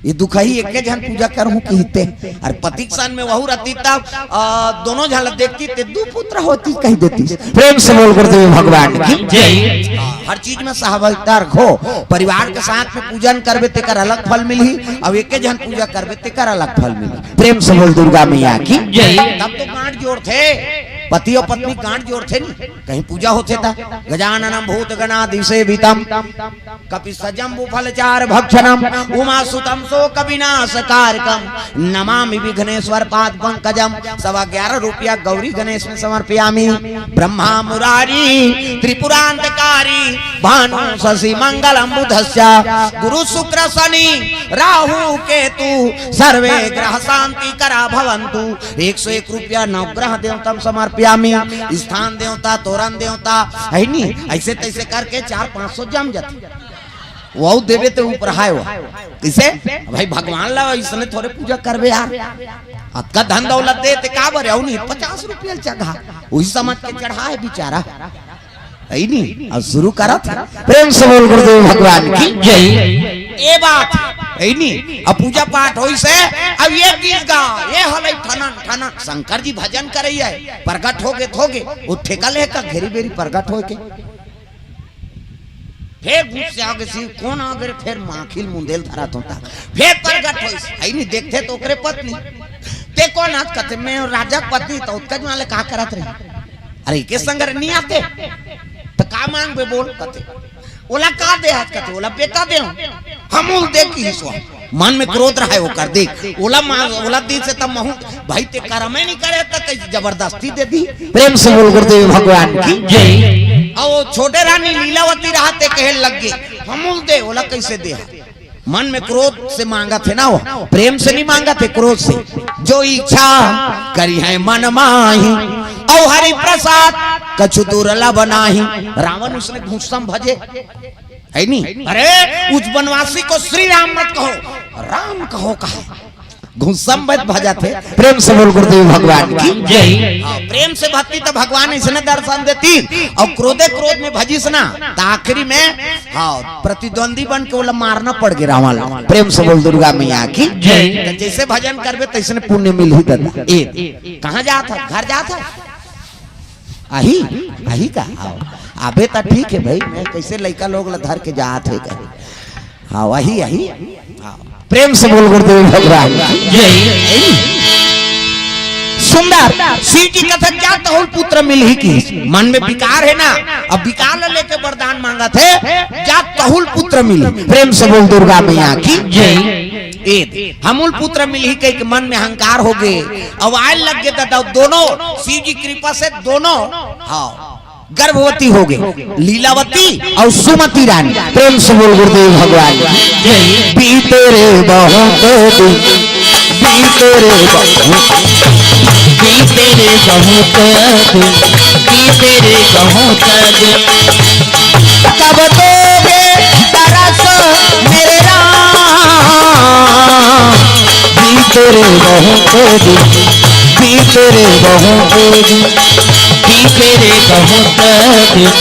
ये दुखही एके झन पूजा करहूं किहिते। अउ पति के सन में वहू रहती तब, आ, दोनों झन ला देखती ते दू पुत्र होती कहि देती। प्रेम से बोल गुरुदेव भगवान की जय। हाँ, हर चीज में सहभागिता रखो। परिवार के साथ में पूजन करबे तेकर अलग फल मिलही, अउ एके झन पूजा करबे तेकर अलग फल मिलही। प्रेम से बोल दुर्गा मैया की जय। तब तो गांठ जोड़थे, पति अउ पत्नी गांठ जोड़थे नी, कहीं पूजा होथे ता। गजाननम भूत गणाधिसेवितम कपित्थ जम्बू फलचार भक्षणम उमा सुतम शोक विनाश कारकम नमामि विघ्नेश्वर पाद पंकजम। सवा ग्यारह रुपया गौरी गणेश में समर्पयामि। ब्रह्मा मुरारी त्रिपुरांतकारी भानु शशि मंगलम बुधस्य गुरु शुक्र शनि राहु केतु सर्वे ग्रह शांति करा भवंतु। एक सौ एक रुपया नवग्रह देवतम समर्पयामि। स्थान देवता, तोरण देवता, हे नी, अइसे तइसे करके चार पांच सौ जम जाथे। वहू देबे ते ऊपर हाय वो। कइसे? भाई भगवान ला अइसने थोरे पूजा करबे यार। अतका धन दौलत दे ते का बरे? अउ नी, पचास रुपया चढ़ा, वही समझ के चढ़ा हे बिचारा। हे नी? अउ शुरू करत हे। प्रेम से बोल गुरुदेव भगवान की जय। ए बात हे नी? अउ पूजा पाठ होइसे, अउ ये गीत गा, ये हलई ठनन ठनन, शंकर जी भजन करइया हे, प्रगट होगे त होगे, वो ठेका ले का घेरी बेरी प्रगट होय के। फेर गुस्सा आगे, शिव कोन आगे रे? फेर माखिल मुंदेल धरत होता। फेर प्रगट होइस, हे नी, देखथे त ओकरे पत्नी। ते कोन हस? कथे मैं राजा के पत्नी। त ओतका जुवार ले का करत रहे? अरे एके संग रे नी आते त का मांगबे बोल? कथे ओला का दे हस? कथे ओला बेटा देहूं। हमू ल दे किहिस वो। मन में क्रोध रहे ओकर, देख, ओला मांग, ओला दिस हे त महूं, भाई ते करमे नी करे त कइसे जबरदस्ती दे दी? प्रेम से बोल गुरुदेव भगवान की जय। अउ वो छोटे रानी लीलावती रहा ते कहे लग गे, हमू ल दे, ओला कइसे दे? मन में क्रोध से मांगत हे ना वो, प्रेम से नी मांगत हे, क्रोध से। जो इच्छा करिहैं मन माही, अउ हरि प्रसाद कछु दुर्लभ नाही। रावण अइसने गुस्सा म भजे, हे नी? अरे, उस वनवासी को श्री राम मत कहो, राम कहो कहा। गुस्सा म भजाथे। प्रेम से बोल गुरुदेव भगवान की जय। हाँ, प्रेम से भजती त भगवान अइसने दर्शन देतिस, अउ क्रोधे क्रोध में भजिस ना, त आखिरी में, हाँ, प्रतिद्वंदी बन के ओला मारना पड़ गे रावण ला। प्रेम से बोल दुर्गा मैया की जय। त जइसे भजन करबे तइसने पुण्य मिलही दादा। ए, कहाँ जात हस? घर जात हस? आही, आही का? आव। आबे त ठीक हे भाई, मैं कइसे लइका लोग ला धर के जात हे कहे। हाँ, आही, आही। हाँ। प्रेम से बोल गुरुदेव भगवान की जय। सुंदर। शिव जी कथे जा तहुल पुत्र मिलही किहिस। मन में विकार हे ना, अब विकार ला लेके वरदान मांगत हे, जा तहुल पुत्र मिलही। प्रेम से बोल दुर्गा मैया की जय। ए, हमू ल पुत्र मिलही कहिके मन में अहंकार होगे। अब आय लग गे दादा, दोनों शिव जी कृपा से दोनों, हाँ, गर्भवती हो गए लीलावती और सुमति रानी। प्रेम से बोल गुरुदेव भगवान की। जय। बीते रे बहुत दिन, बीते रे बहुत, बीते रे बहुत दिन, बीते रे बहुत दिन। कब दोगे दरस मेरे राम? बीते रे बहुत दिन, बीते रे बहुत दिन, बीते रे बहुत दिन,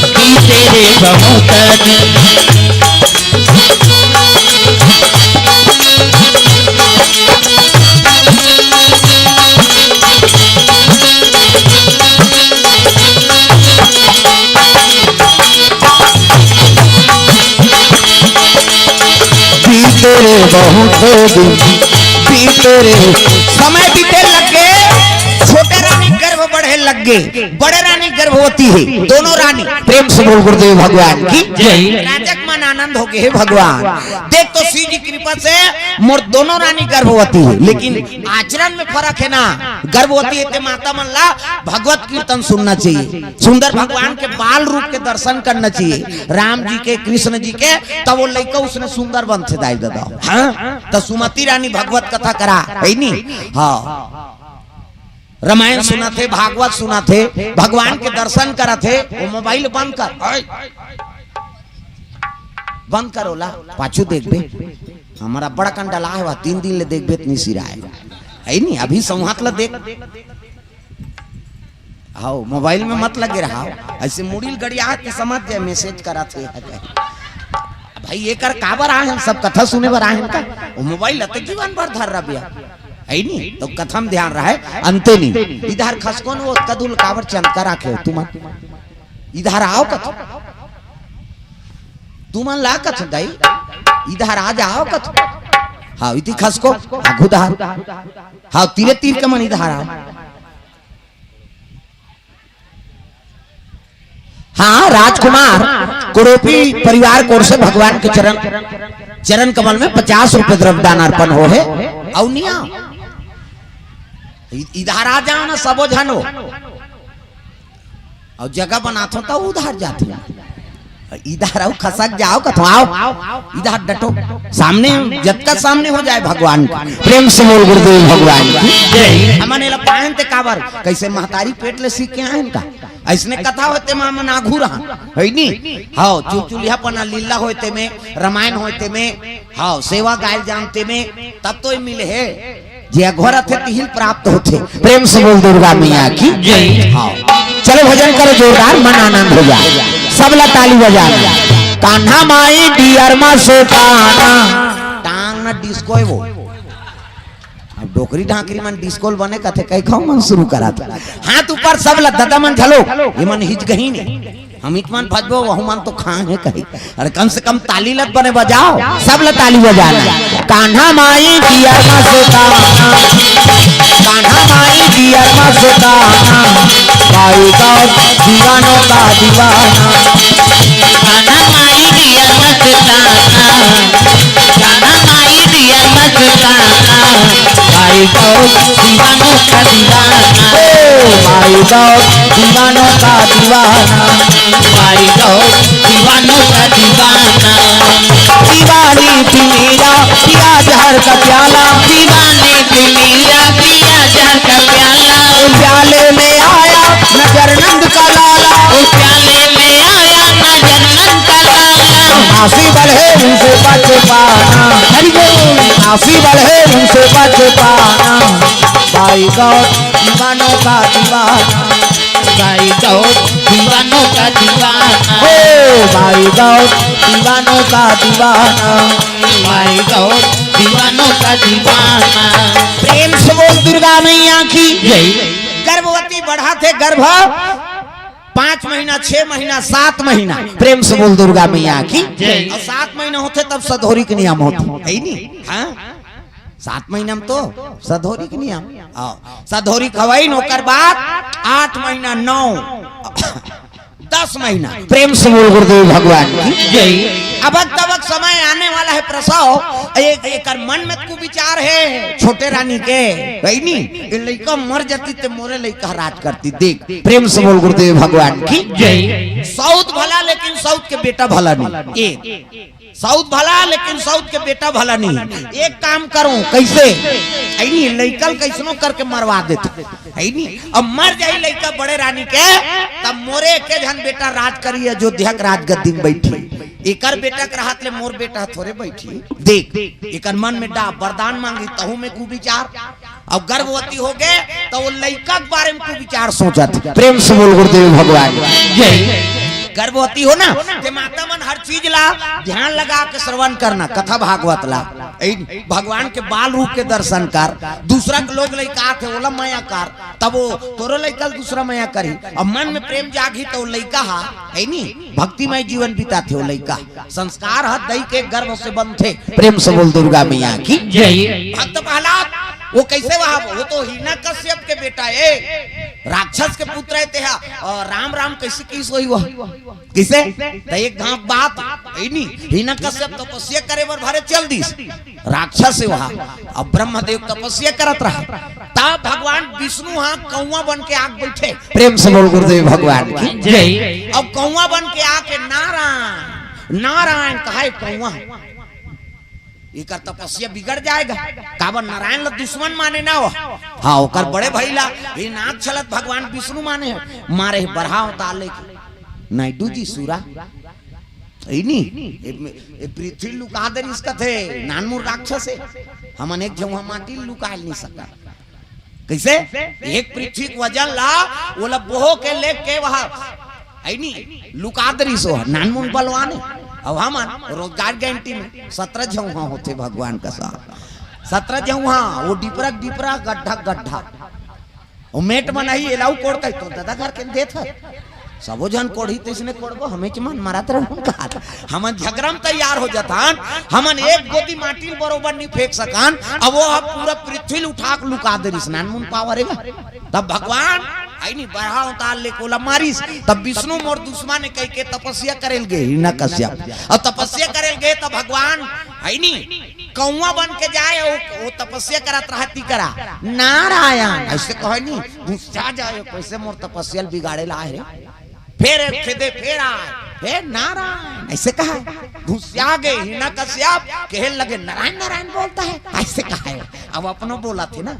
बीते रे बहुत दिन। बीते रे बहुत दिन, बीते रे। समय बीते लग गए, छोटे रानी गर्भ बढ़े लग गए, बड़े रानी गर्भवती है, दोनों रानी। प्रेम से बोल गुरुदेव भगवान की। जय। राजा के मन आनंद हो गए, हे भगवान, देख तो शिव जी कृपा से मोर दोनों रानी गर्भवती है, लेकिन आचरण में फर्क है ना। गर्भवती है ते माता मन ला भगवत कीर्तन सुनना चाहिए, सुंदर भगवान के बाल रूप के दर्शन करना चाहिए, राम जी के, कृष्ण जी के, तब वो लइका उसने सुंदर बनथे दाई ददा। हाँ, तो सुमति रानी भगवत कथा करा है नी। हाँ, रामायण सुनाथे, भागवत सुनाथे, भगवान के दर्शन कराथे। वो मोबाइल बंद कर, बंद कर ओला, पाछू देखबे। हमारा बड़ा कंडला है, वह तीन दिन ले देखबे त नी सिराय, है नी? अभी संहात ला देख। हाओ, मोबाइल में मत लगे रहा, ऐसे मुड़ील गड़िया के समझ जाए, मैसेज कराथे। भाई, एकर काबर आए हैं, सब कथा सुने बर आए हैं का? वो मोबाइल ला तो जीवन भर धर रहा भैया, है नी? तो कथा में ध्यान रहे, अंते नी। इधर खसको न, वो कदुल काबर चंद का राखे हो तुम? इधर आओ कथा, तुमन ला कथा दाई, इधर आ जाओ कथा। हाँ, इति खसको, आघू दहार। हाँ, तीरे तीर के मन इधर आओ। हाँ, राजकुमार कुरूपी परिवार कोर से भगवान के चरण, चरण कमल में पचास रुपए द्रव्य दान अर्पण हो है। अउ निया, इ-, इधर आ जाओ ना, सबो झन हो। अउ जगह बनाथो त उधर जाथे। इधर आओ, खसक जाओ, कथो आओ, इधर डटो, सामने, जतका सामने हो जाए भगवान का। प्रेम से बोल गुरुदेव भगवान की। जय। हमन एला पाहन ते काबर, कैसे महतारी पेट ले सीख के आए इनका। ऐसने कथा होते माँ मन आघू रहा, है नी? हाँ, चुलचुलिया पना लीला होते में, रामायण होते में, हाँ, सेवा गायल जानते में, तब तो ये मिले है। जे अघोर अथे तिहिल प्राप्त होथे। प्रेम से बोल दुर्गा मैया की। जय। हाँ। चलो भजन करो जोरदार, मन आनंद हो जाए। सबला ताली बजाना। कान्हा माई डियर मा से ताना। टांग ना डिस्को है वो। अब डोकरी ढाकरी मन डिस्को ल बने कथे, कई खाओ मन शुरू करा था। हाथ ऊपर सबला, दादा मन झलो, ये मन हिच गही नहीं। हम इत मन भजबो, वहु मन तो खाए हैं कही। अरे कम से कम ताली लत बने बजाओ, सबला ताली बजाना। कान्हा माई डियर मा से ताना, कान्हा माई डियर मा से ताना, भाई गौर दीवानों का दीवाना। कान्हा माई डियर मा से ताना, कान्हा माई डियर मा से ताना, भाई गौर दीवानों का दीवाना। ओ भाई गौर दीवानों का दीवाना। भाई गौर दीवानों का दीवाना। दीवानी थी मीरा, पिया जहर का प्याला। दीवानी थी मीरा, पिया जहर का प्याला। प्याले में आया नजर नंद का लाला। प्याले में आया नजर नंद का लाला। आसी बल है उनसे बच पाना। हरि बोल। आसी बल है उनसे बच पाना। भाई गौर दीवानों का दीवाना। भाई गौर दीवानों का दीवाना। ओ भाई गौर दीवानों का दीवाना। भाई गौर दीवानों का दीवाना। प्रेम से बोल दुर्गा मैया की। जय। गर्भवती बढ़ा थे गर्भ पाँच महीना, छह महीना, सात महीना। प्रेम से बोल दुर्गा मैया की। जय। अउ सात महीना होथे तब सधौरी के नियम होथे, है नी? हाँ, सात महीना में तो सधौरी के नियम। आओ, सधौरी खवाई न, ओकर बाद आठ महीना, नौ, दस महीना। प्रेम से बोल गुरुदेव भगवान की। जय। अबक तबक समय आने वाला है, प्रसव, एक, एकर मन में कुविचार हे छोटे रानी के, हे नी? ये लइका मर जाती ते मोरे लइका राज करती। देख, प्रेम से बोल गुरुदेव भगवान की जय। सौत भला, लेकिन सौत के बेटा भला नहीं। एक सौत भला, लेकिन सौत के बेटा भला नहीं। एक काम करो, कैसे? हे नी, लइका ल कैसनो करके मरवा देते, हे नी? अब मर जाई लइका बड़े रानी के, तब मोरे एके झन बेटा राज करी, अयोध्या के राजगद्दी में बैठी। एकर बेटा के रहत ले मोर बेटा थोरे बैठी। देख, एकर मन में डा वरदान मांगी, तहू में कुविचार। अब गर्भवती हो गए, तो वो लइका के बारे में कुविचार सोचत। प्रेम से बोल गुरुदेव भगवान जय। गर्भवती हो ना, ते माता मन हर चीज ला ध्यान लगा के श्रवण करना, कथा भागवत ला। ए, भगवान के बाल रूप के दर्शन कर। दूसरा के लोग लइका आथे, ओला मया कर, तब वो तोरो लइका ल दूसरा मया करही। अब मन में प्रेम जागही, तो लइका हा, हे नी, भक्तिमय जीवन बिताथे वो लइका। संस्कार ह दई के गर्भ से बनथे। प्रेम से बोल दुर्गा मैया की जय। भक्त प्रहलाद, वो कैसे वहा? वो तो हिरण्यकश्यप के बेटा हे, राक्षस के पुत्र हे तेहा। और राम राम कैसे किस होही वह? किसे? त एक घांव बात, हे नी, हिरण्यकश्यप तपस्या करे बर भरे चल दिस। राक्षस हे वहा। अब ब्रह्मदेव तपस्या करत रहा। तब भगवान विष्णु हा कौआ बन के आके बैठे। प्रेम से बोल गुरुदेव भगवान की जय। अब कौआ बन के आके नारायण, नारायण कहाय कौआ। एकर तपस्या बिगड़ जाएगा। काबर नारायण ला दुश्मन माने ना हो। हाँ, ओकर बड़े भाई ला हिरणाक्ष ला भगवान विष्णु माने हे। मारे हे बरहा अवतार लेके। नायडू जी सूरा। हे नी, ए, ए पृथ्वी लुका दे रिस कथे, नानमुन राक्षस हे। हमन एक झउहा माटी लुकाय नहीं सकत। कैसे? एक पृथ्वी के वजन ला, ओला बोहो के लेके वहा, हे नी, लुका दे रिस हो, नानमुन बलवान हे। अब हमन रोजगार गारंटी में सतरा झउहा होथे भगवान का साथ। सतरा झउहा, वो डिपरा डिपरा, गड्ढा गड्ढा। वो मेट म नहीं, एला अउ कोड़ कही तो दादा घर के देत हे। सबो झन कोड़ही तइसने कोड़बो, हमेच मन मरत रहन का। हमन झगड़ा म तैयार हो जथन, हमन एक गोदी माटी ल बरोबर नहीं फेंक सकन, अब वो ह पूरा पृथ्वी ल उठा के लुका दे रिस, नानमुन पावर हे गा। तब भगवान, हे नी, बरहा अवतार लेके ओला मारिस, तब विष्णु मोर दुश्मन हे कहिके तपस्या करे ल गे, हिरण्यकश्यप। अउ तपस्या करे ल गे, तब भगवान, हे नी, कौआ बन के जाय, वो, वो तपस्या करत रहा, ती करा, नारायण, अइसे कहे नी, गुस्सा जाय, कइसे मोर तपस्या ल बिगाड़े ल आय रे। फेर खेदे, फेर आय, हे नारायण, अइसे कहाय, गुस्सा गे, हिरण्यकश्यप, कहे लगे, नारायण, नारायण बोलता है, अइसे कहाय। अब अपनो बोलथे ना,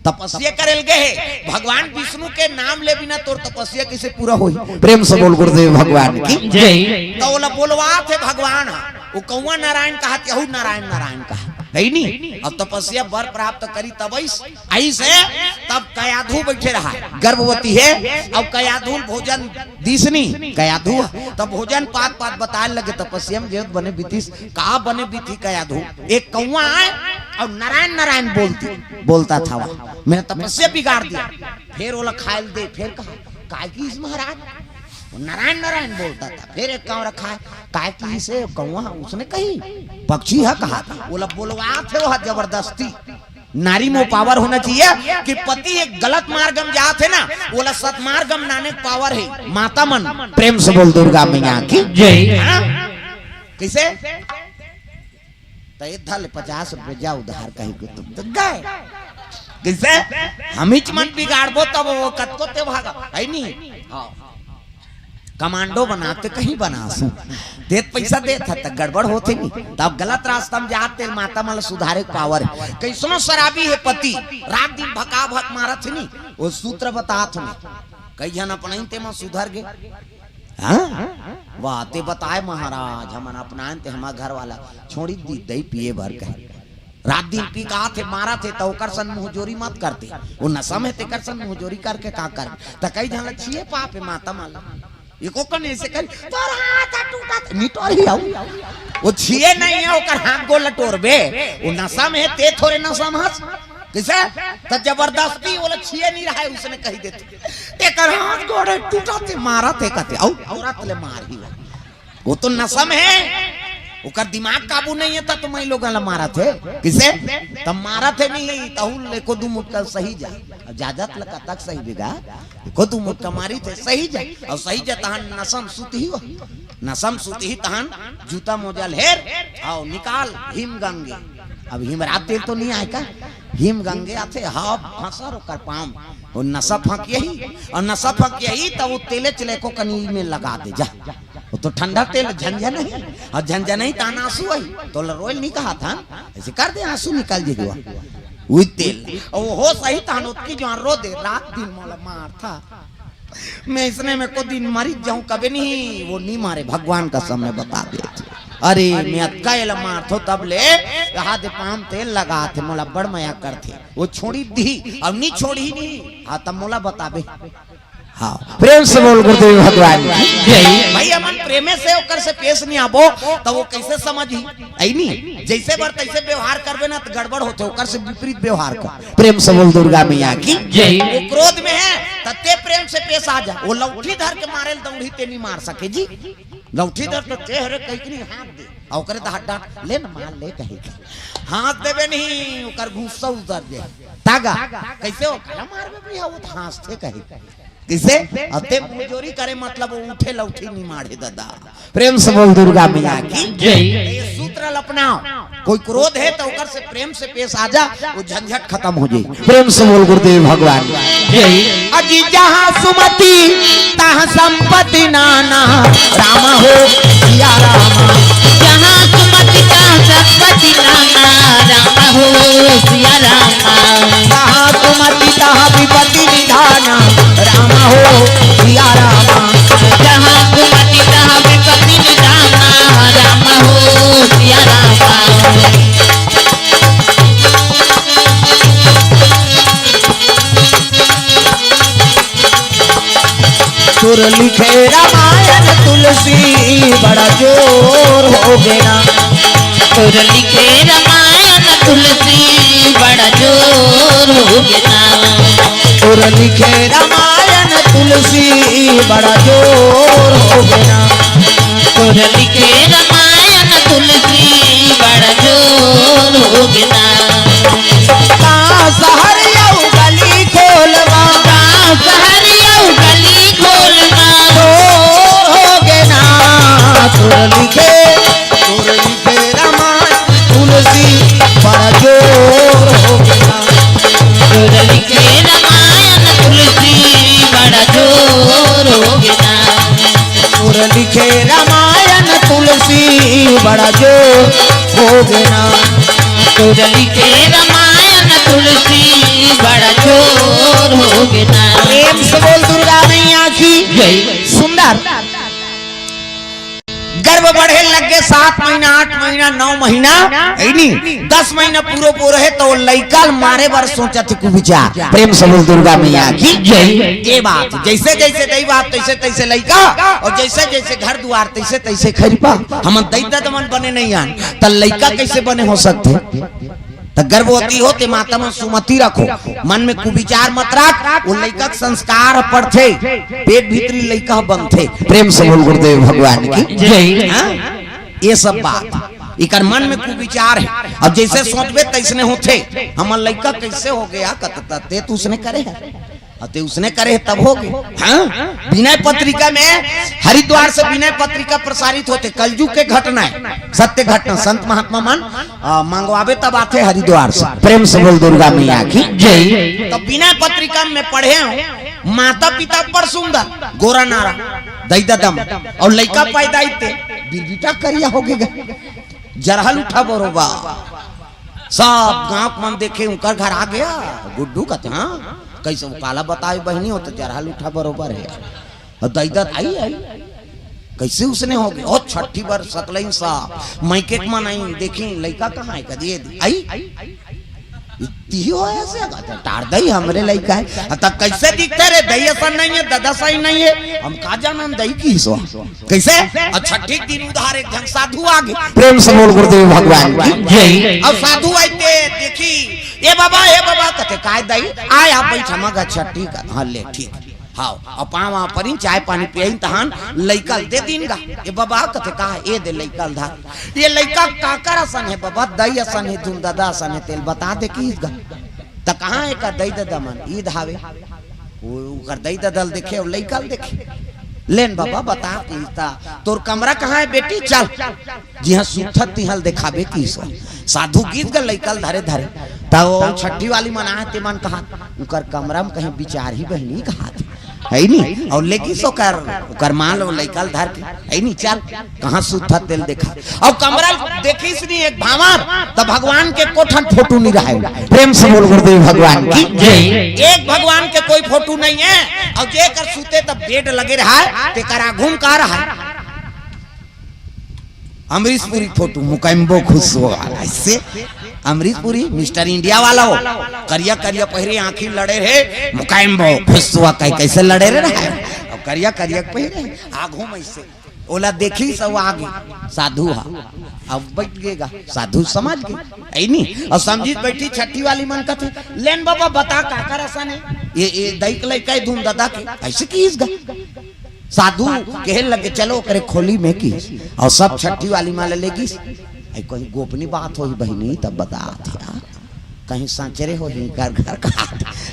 तपस्या करे ल गे हे, भगवान विष्णु के नाम ले बिना तोर तपस्या कइसे पूरा होही? प्रेम से बोल गुरुदेव भगवान की जय। त ओला बोलवाथे भगवान ह, वो कौआ नारायण कहाथे, अहू नारायण नारायण कहाथे, हे नी? अब तपस्या बर प्राप्त करी तब अइस, अइस हे, तब कयाधु बैठे रहा, गर्भवती हे, अब कयाधु ल भोजन दिस नी, कयाधु, तब भोजन पात पात बताय लगे, तपस्या म जेवत बने बीतिस, का बने बीती कयाधु, एक कौआ आय अउ नारायण नारायण बोलती, बोलता था वह, मेरा तपस्या बिगाड़ दिया। फेर ओला खाय ल दे, फेर कहा, काय किहिस महाराज? वो नारायण नारायण बोलता था। फेर एक कौआ रखा है, काय किहिस कौआ? उसने कही, पक्षी ह कहा था, ओला बोलवाथे वो ह जबरदस्ती। नारी में पावर होना चाहिए कि पति एक गलत मार्ग में जात हे ना, ओला सतमार्ग में लाने के पावर हे। माता मन प्रेम से बोल दुर्गा मैया की जय। हाँ? कइसे? त ए धर ले पचास रुपये, जा उधार कहीं के तुम तो गए। कइसे? हमीच मन बिगाड़बो तब वो कतको ते भागा, हे नी? हाँ। कमांडो बनाते कहीं बनासू। देत पैसा देत ह त गड़बड़ होथे नी। तब गलत रास्ता में जात तेल माता मन ल सुधारे के पावर हे। कइसनो शराबी हे पति, रात दिन भका भक मारत हे नी, वो सूत्र बतात हे। कई झन अपनई ते म सुधर गे। हाँ? वाह, ते बताय महाराज, हमन अपनायन ते हमर घर वाला छोड़ी दी दई पिए भर कहे। रात दिन पी के आथे, मारत हे, त ओकर सन मुंहजोरी मत करते। वो नशा में तेकर सन मुंहजोरी करके का कर? त कई झन ल छिए पाप हे माता मन ल। एको कन अइसे करी, तोर हाथ ह टूटत, निटोर ही आऊ। वो छिए नहीं हे, ओकर हाथ गोड़ ल टोरबे। वो नशा में हे, ते थोरे नशा में हस। कइसे? त जबरदस्ती ओला छिए नहीं रहा है, उसने कही देते। तेकर हाथ गोड़ टूटत हे, मारत हे कथे, अउ औरत ले मार ही वो। वो तो नशा में हे, ओकर दिमाग काबू नहीं हे, त तो मैं लोगन ला मारत हे। कइसे? त मारत हे नहीं, तहू ले एको दू मुटका सही जा। अब जाजत ल कतक सही बेगा, एको दू मुटका मारिस ते सही जा। अउ सही जा, तहन नशा में सुत ही वो। नसम सुतही तहन जूता मोजा ल हेर, अउ निकाल हिम गंगे। अब हिमराज तेल तो नइ आय का, हिम गंगे आथे, हाव फंसर ओकर पाँव म। ओ नसा फंकियही, अउ नसा फंकियही त ओ तेले चले को कनी में लगा दे जा। ओ तो ठंडा तेल झंझनही, अउ झंझनही तहन आंसू आही, तोला रोय ल नइ कहत हन, अइसे कर दे आंसू निकल जही। ओ तेल, ओ होस आही तहन ओतकी जोर रो दे, रात दिन मोला मारथा। मैं इसने में को दिन मरी जाऊं, कबे नहीं, वो नहीं मारे, भगवान का सामने बता दे। अरे, मैं अतका एला मारथो तब ले, हाथ पाँव तेल लगाथे, मोला बड़ मया करथे। वो छोड़ी दी, अब नहीं छोड़ी नहीं, हाँ, तब मोला बताबे। हाँ, प्रेम से बोल गुरुदेव भगवान की जय। भाई, हमन प्रेमे से ओकर से पेश नहीं आबो, तो वो कैसे समझही? ऐ नहीं, जैसे बर तैसे व्यवहार करबे ना, तो गड़बड़ होथे, ओकर से विपरीत व्यवहार कर। प्रेम से बोल दुर्गा मैया की जय। वो क्रोध में है, त ते प्रेम से पेश आ जा। वो लौठी धर के मारे ल दौड़ी, ते नहीं मार सके जी। लौठी धर तो ते हरे कहीं नहीं हाथ दे। अउ ओकरे त हाथ डांट, "ले न मार ले," कही। हाथ देबे नहीं, ओकर गुस्सा उतर दे। तागा, कैसे हो? काला मारबे भैया, वो तो हंसते कही। किसे? अते मुजोरी करे, मतलब वो उठे लौठी नहीं मारे दादा। प्रेम से बोल दुर्गा मैया की जय। ये सूत्र ल अपनाओ। कोई क्रोध है तो ओकर से प्रेम से पेश आ जा, वो झंझट खत्म हो जाए। प्रेम से बोल गुरुदेव भगवान। जय। अजी जहाँ सुमति तहाँ संपत्ति नाना, राम हो सिया राम। जहाँ सुमति तहाँ संपत्ति नाना, राम हो सिया राम। जहाँ सुमति तहाँ विपत्ति निधाना, राम हो सिया राम। जहाँ सुमति तहाँ विपत्ति निधाना, राम हो सिया राम। तोर लिखे रामायण तुलसी बड़ा जोर हो गे ना। तोर लिखे रामायण तुलसी बड़ा जोर हो गे ना। तोर लिखे रामायण तुलसी बड़ा जोर हो गे ना। तोर लिखे रामायण तुलसी बड़ा जोर हो गे ना। का शहर अउ गली खोलवा। का शहर अउ गली खोलवा। जोर हो गे ना। तोर लिखे, तोर लिखे रामायण तुलसी बड़ा जोर हो गे ना। तोर लिखे रामायण तुलसी बड़ा जोर हो गे ना। तोर लिखे रामायण तुलसी बड़ा जोर हो गे ना। तोर लिखे रामायण तुलसी बड़ा जोर हो गे ना। प्रेम से बोल दुर्गा मैया की जय। सुंदर। गर्भ बढ़े लग गे, सात महीना, आठ महीना, नौ महीना, है नी, दस महीना पूरो पूरो हे, तो लइका ल मारे बर सोचत हे कुविचार। प्रेम से बोल दुर्गा मैया की जय। ये बात, जैसे जैसे दई बाप, तैसे तैसे लइका, अउ जैसे जैसे घर दुआर, तैसे तैसे खरिपा। हमन दई ददा मन बने नहीं आन, त लइका कैसे बने हो सकथे? त गर्भवती हो ते माता मन सुमति रखो, मन में कुविचार मत रख। वो लइका के संस्कार पड़थे, पेट भीतरी लइका बनथे। प्रेम से बोल गुरुदेव भगवान की जय। हाँ? ये सब बात इकर मन में कुविचार हे। अब जैसे सोचबे तैसने होथे। हमर लइका कैसे हो गया, कतता ते तू उसने करे है। अते उसने करे तब हो गे। हाँ? विनय पत्रिका में, हरिद्वार से विनय पत्रिका प्रसारित होथे, कलयुग के घटना हे, सत्य घटना, संत महात्मा मन, आ, मंगवाबे तब आथे हरिद्वार से। प्रेम से बोल दुर्गा मैया की जय। तो विनय पत्रिका में पढ़े हो, माता पिता बड़ सुंदर, गोरा नारा, दई ददा मन, अउ लइका पैदा इते, बिरबिटा करिया हो गे, जरहल उठा बरोबर। सब गांव के मन देखे, उनकर घर आ गया, गुड्डू कहते, हाँ, कैसे वो काला बताए बहिनी, हो तो जरहल उठा बरोबर हे। अउ दई ददा आई, आई, कैसे उसने हो गया? ओ छठी बर सतलई साहब, मइके के मन आई, देखी, लइका कहाँ हे? कदी आई, इतनी हो ऐसे, कहते, टार दई, हमरे लइका हे। अ, त कैसे दिखथे रे? दई असन नहीं हे, ददा सही नहीं हे, हम का जानन दई की सो। कैसे? अउ छठी के दिन उधार एक झन साधु आ गे। प्रेम से बोल गुरुदेव भगवान की जय। अउ साधु आइते देखी, "ए बाबा, ए बाबा," कहते, "काय दई?" "आय, आप बैठ, हम गा छठी का।" "हाँ, ले, ठीक।" हाँ, अउ पाँव परी, चाय पानी पियई, तहन लइका ल दे दीन गा। "ए बाबा," कहते, "का?" "ए दे लइका ल धर।" "ये लइका काकर असन हे बाबा?" "दई असन हे, धुन ददा असन हे, तेल बता दे कि गा।" "त कहाँ हे का दई ददा मन?" "ईद हावे।" वो ओकर दई ददा ल देखे अउ लइका ल देखे। लेन बाबा, बता किस ता, तोर कमरा कहाँ हे बेटी? चल, जिहाँ सुतत तिहाँ ल देखाबे किस। साधु गिस गा लइका ल धरे धरे, त ओ छट्ठी वाली मन आए, ते मन कहा, "उकर कमरा म कहीं बिचारही बहिनी," कहा, हे नी? अउ लेगिस ओकर, ओकर माँ ल लइका ल धर के, हे नी? "चल, कहाँ सुतत तेल देखा।" अउ कमरा ल देखिस नी एक भांवर, त भगवान के एको ठन फोटो नी रहय। प्रेम से बोल गुरुदेव भगवान की जय। एक भगवान के कोई फोटो नहीं हे, अउ जेकर सुते त बेड लगे रहय, तेकर आघू म का रहय? अमरीश पुरी फोटो, मुकैम्बो खुश हुआ। ऐसे अमरीश पुरी मिस्टर इंडिया वाला हो, करिया करिया पहिरे, आँखी लड़े रहे, मुकैम्बो खुश हुआ। कह, कैसे लड़े रहे? अउ करिया करिया पहिरे, आघू म ऐसे। ओला देखिस अउ आगे साधु हा, अब बैठ गे गा, साधु समझ गे, हे नी? अउ समझिस बइठिस छट्ठी वाली मन कथे, "लेन बाबा, बता काकर असन हे? ये, ये दई के लइका हे धुन ददा के, अइसे किस गा?" साधु कहे लगे, "चलो ओकरे खोली में," किस, अउ सब छट्ठी वाली मन ल लेगिस। "ए, कहीं गोपनीय बात होही बहिनी, तब बतात हे यार, कहीं सांचरे होही घर घर का।"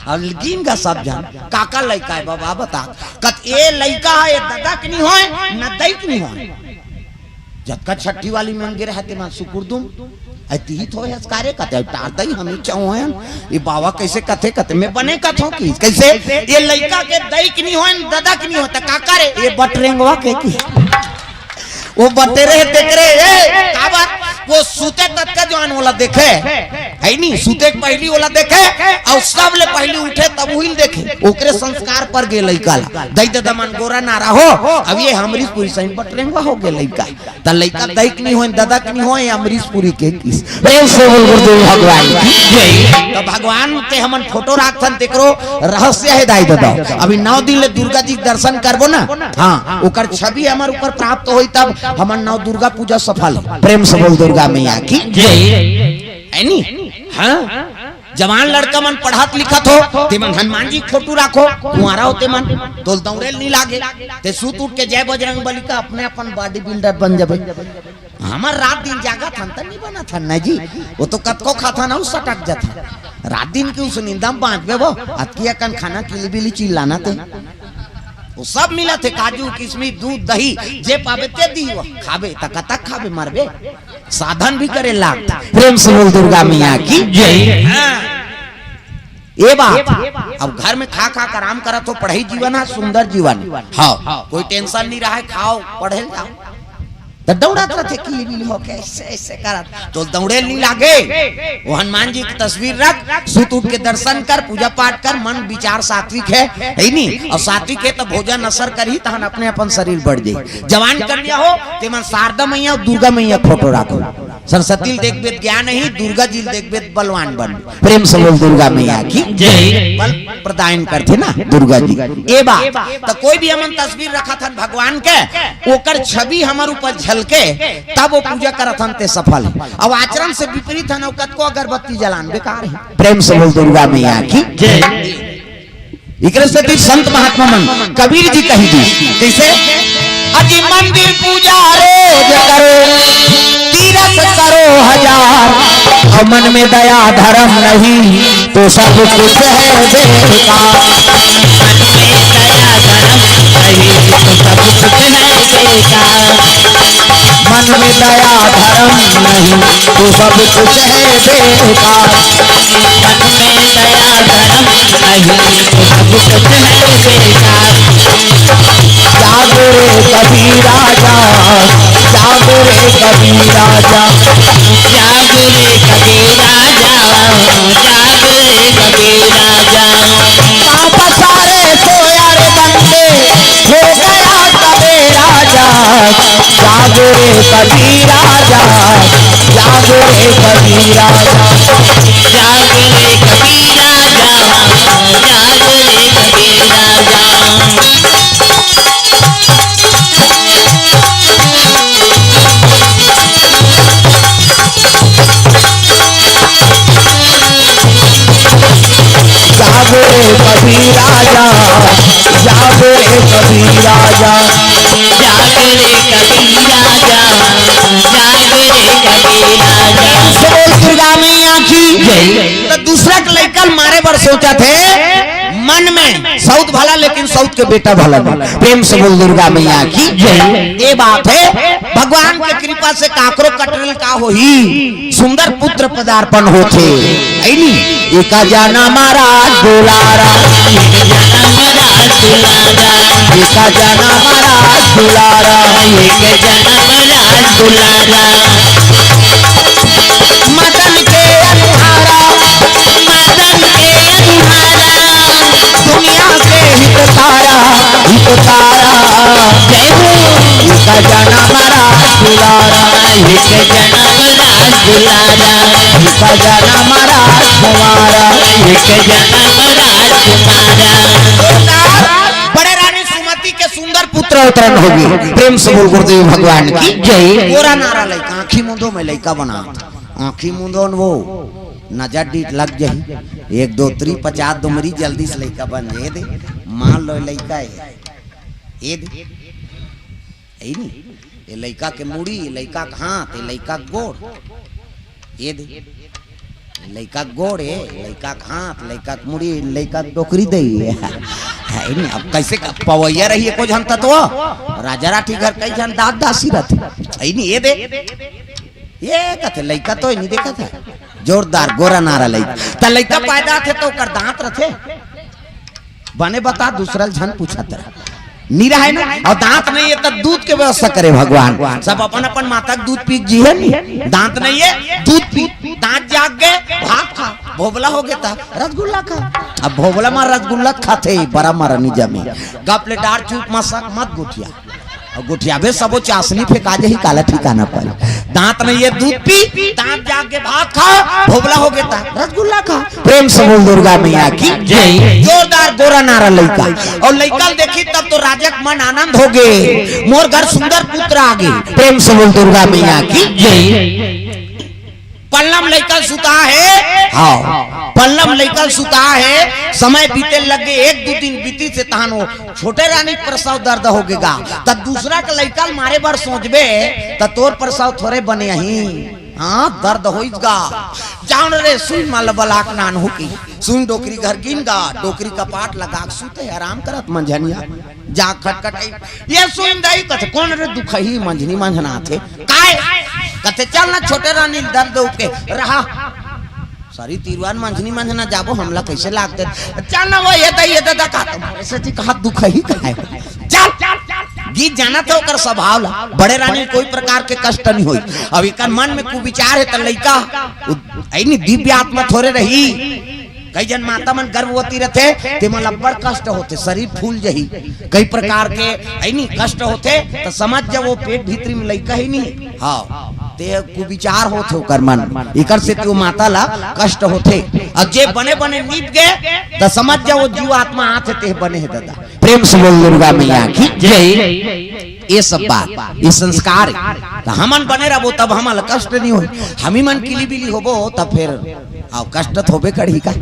अब गिन गा सब झन, "काकर लइका हे बाबा, बता।" कथे, "ए लइका हे, ए ददा के नी होय, न दई के नी होय।" जतका छट्ठी वाली मन गे रहय, ते मन सुकुर दुम, "ए तिही तो हस का रे?" कथे, "टार दई, हम ही चाहो हन, ये बाबा कैसे कथे?" कथे, "मैं बने कथों किस, कैसे? ये लइका के दई के नी होय, न ददा के नी होय, त काकर हे? ये बटरेंगवा के," किस। ओ बटेरे हे, तेकरे, ए, काबर? ओ सुते ततका जवान ओला देखे, हे नी? सुते के पहिली ओला देखे, अउ सबले पहिली उठे तब उही ल देखे। ओकरे संस्कार पर गे लइका ला। दई ददा मन गोरा नारा हो, अब ये अमरीश पुरी सही बटरेंगवा हो गे लइका। त लइका दई के नी होय, ददा के नी होय, अमरीश पुरी के किस। प्रेम से बोल गुरुदेव भगवान की जय। त भगवान के हमन फोटो राखथन, तेकरो रहस्य हे दाई ददा। अभी नौ दिन ले दुर्गा जी के दर्शन करबो ना, हाँ, ओकर छवि हमर ऊपर प्राप्त होई, तब हमर नौ दुर्गा पूजा सफल हे। प्रेम से बोल दुर्गा मैया की जय। हे नी? हाँ, जवान लड़का मन पढ़त लिखत हो, ते मन हनुमान जी के फोटो राखो, कुंवारा हो ते मन, तोल दौड़े ल नी लागे, ते सुत उठ के जय बजरंग बली का अपने अपन बॉडी बिल्डर बन जाबे। हमर रात दिन जागत हन त नी बनत हन ना जी, ओ तो कतको खाथन अउ सटक जाथन। रात दिन के उस निंदा म बांचबे वो, अतकी अकन खाना किली बिली चिल्लाना ते। ओ सब मिलत हे, काजू, किशमिश, दूध, दही, जे पाबे ते दिही वो। खाबे त कतक खाबे, मरबे। साधन भी करे लागथे। प्रेम से बोल दुर्गा मैया की जय। हाँ। ए बात, अब घर में खा खा के आराम करत हो, पढ़ई जीवन हे, सुंदर जीवन हे। हाँ, कोई टेंशन नी रहय, खाओ, पढ़े ल जाओ। त दौड़त रथे, किली बिली होके, ऐसे, ऐसे करत। तोल दौड़े ल नी लागे। ओ हनुमान जी के तस्वीर रख, सुत उठ के दर्शन कर, पूजा पाठ कर, मन विचार सात्विक हे, हे नी? अउ सात्विक हे त भोजन असर करही, तहन अपने अपन शरीर बढ़ जाही। जवान कन्या हो, ते मन शारदा मैया अउ दुर्गा मैया के फोटो राखो। सरस्वती ल देखबे त ज्ञान आही, दुर्गा जी ल देखबे त बलवान बनबे। प्रेम से बोल दुर्गा मैया की जय। बल प्रदान करथे ना दुर्गा जी। ए बात, त कोई भी हमन तस्वीर रखत हन भगवान के, ओकर छवि हमर ऊपर झलके, तब ओ पूजा करत हन ते सफल हे। अब आचरण से विपरीत हन, अउ कतको अगरबत्ती जलान बेकार हे। प्रेम से बोल दुर्गा मैया की जय। एकरे सेती संत महात्मा मन, कबीर जी कहि दिस, कइसे? अति मंदिर पूजा रोज करो, तीरथ करो हजार, अउ मन में दया धर्म नहीं, तो सब कुछ है बेकार। मन में दया धर्म नहीं, तो सब कुछ है बेकार। मन में दया धर्म नहीं, तो सब कुछ है बेकार। मन में दया धर्म नहीं, तो सब कुछ है बेकार। जागो रे कबीरा जाग, जागो रे कबीरा जाग। जागो रे कबीरा जाग, जागो रे कबीरा जाग। पाप सारे सोया रे बंदे, हो गया सबेरा जाग। जागो रे कबीरा जाग, जागो रे कबीरा जाग। जागो रे कबीरा जाग, जागो रे कबीरा जाग। जागो रे कबीरा जाग, जागो रे कबीरा जाग। जागो रे कबीरा जाग, जागो रे कबीरा जाग। प्रेम से बोल दुर्गा मैया की जय। त दूसरा के लइका ल मारे बर सोचथे, मन में सउत भला लेकिन राउत के बेटा भला नहीं। प्रेम से बोल दुर्गा मैया की जय। ये बात है, भगवान के कृपा से काकरो कटरल का होही, सुंदर पुत्र पदार्पण होथे। है नी? एका जनम राज दुलारा, एका जनम राज दुलारा, मदन के अनुहारा, दुनिया के हितकारा, हितकारा। जय हो। एका जनम राज दुलारा, एका जनम राज दुलारा, एका जनम राज कुमारा, एका जनम राज कुमारा। बड़े रानी सुमति के सुंदर पुत्र अवतरण होगे। प्रेम से बोल गुरुदेव भगवान की जय। गोरा नारा लइका, आँखी मूंदो में लइका बना, आँखी मूंदो न वो नजर डीठ लग जाही। एक दो त्री पचास दो मरी जल्दी से लइका बन जाए दे। मान लो लइका है, ये दे, यही नहीं, ये लइका के मुड़ी, ये लइका के हाथ, ये लइका के गोड़, ये दे, लइका के गोड़ है, लइका के हाथ, लइका के मुड़ी, लइका के डोकरी दे। है नहीं, अब कैसे का पवैया रही है कोई झन तत्व, राजा राठी घर कई झन दास दासी रहते। है नहीं, ये दे, ये कथे लइका तो नहीं देखा था। जोरदार गोरा नारा लइका। त लइका पैदा थे तो ओकर दांत रथे? बने बता, दूसरा झन पूछत रहा। नी रहे ना, और दांत नहीं है तो दूध के व्यवस्था करे भगवान। सब अपन अपन माता के दूध पी के जी है नी, दांत नहीं है, दूध पी, दांत जाग गए, भात खा, भोबला हो गए ता रसगुल्ला खा। अब भोबला मार रसगुल्ला खाथे, बड़ा मारा निजा में। गप ले डार चुप मसक मत गोठिया। अउ गोठियाबे सबो चासनी फेंका जाही, काला ठिकाना पर। दांत नहीं है दूध पी, दांत जाग के भात खा, भोबला हो गया ता रसगुल्ला खा। प्रेम से बोल दुर्गा मैया की जय। जोरदार गोरा नारा लइका। और लइका देखी तब तो राजक मन आनंद हो गए, मोर घर सुंदर पुत्र आ गए। प्रेम से बोल दुर्गा मैया की जय। पल्लम लइका सुता है। हाँ। पल्लम लइका सुता है, समय बीते लगे, एक दू दिन बीती से तहान वो छोटे रानी प्रसव दर्द हो गेगा, त दूसरा के लइका ल मारे बर सोचबे, त तोर प्रसव थोरे बने अही। हाँ, दर्द होइस गा। जान रे, सुई मल बलाक नान हो की। सुई डोकरी घर गिन गा, डोकरी कपाट लगा के सुते, आराम करत मंझनिया। जा खटखट आई। ये सुन दई कथे, "कौन रे दुखही मंझनी मंझना थे?" "काय?" कथे, "चल ना छोटे रानी दर्द उठे रहा। सरी तीरवान मंझनी मंझना जाबो, हमला कैसे लागते? चल ना वो ये दई, ये दादा का तुम्हारे से जी कहा दुखही काय? चल।" गीत जाना था ओकर स्वभाव ला। बड़े रानी कोई प्रकार के कष्ट नहीं होई। अब इकर मन में कुविचार है त लइका उ-, ऐनी दिव्य आत्मा थोरे रही। कई जन माता मन गर्भवती रथे, ते मन अब्बड़ कष्ट होथे, शरीर फूल जही, कई प्रकार के ऐनी कष्ट होथे, त समझ जा वो पेट भीतरी में लइका ही नहीं। हाँ, ते कुविचार होथे ओकर मन, इकर से तो माता ला कष्ट होथे। अब जे बने बने नीप गे, त समझ जा वो जीव आत्मा आथे, ते बने है दादा। प्रेम से बोल दुर्गा मैया की जय। ये सब बात, ये संस्कार है। त हमन बने रहबो तब हमन ला कष्ट नहीं होई। हमी मन किली बिली होबो तब फिर आओ कष्ट त होबे करही का।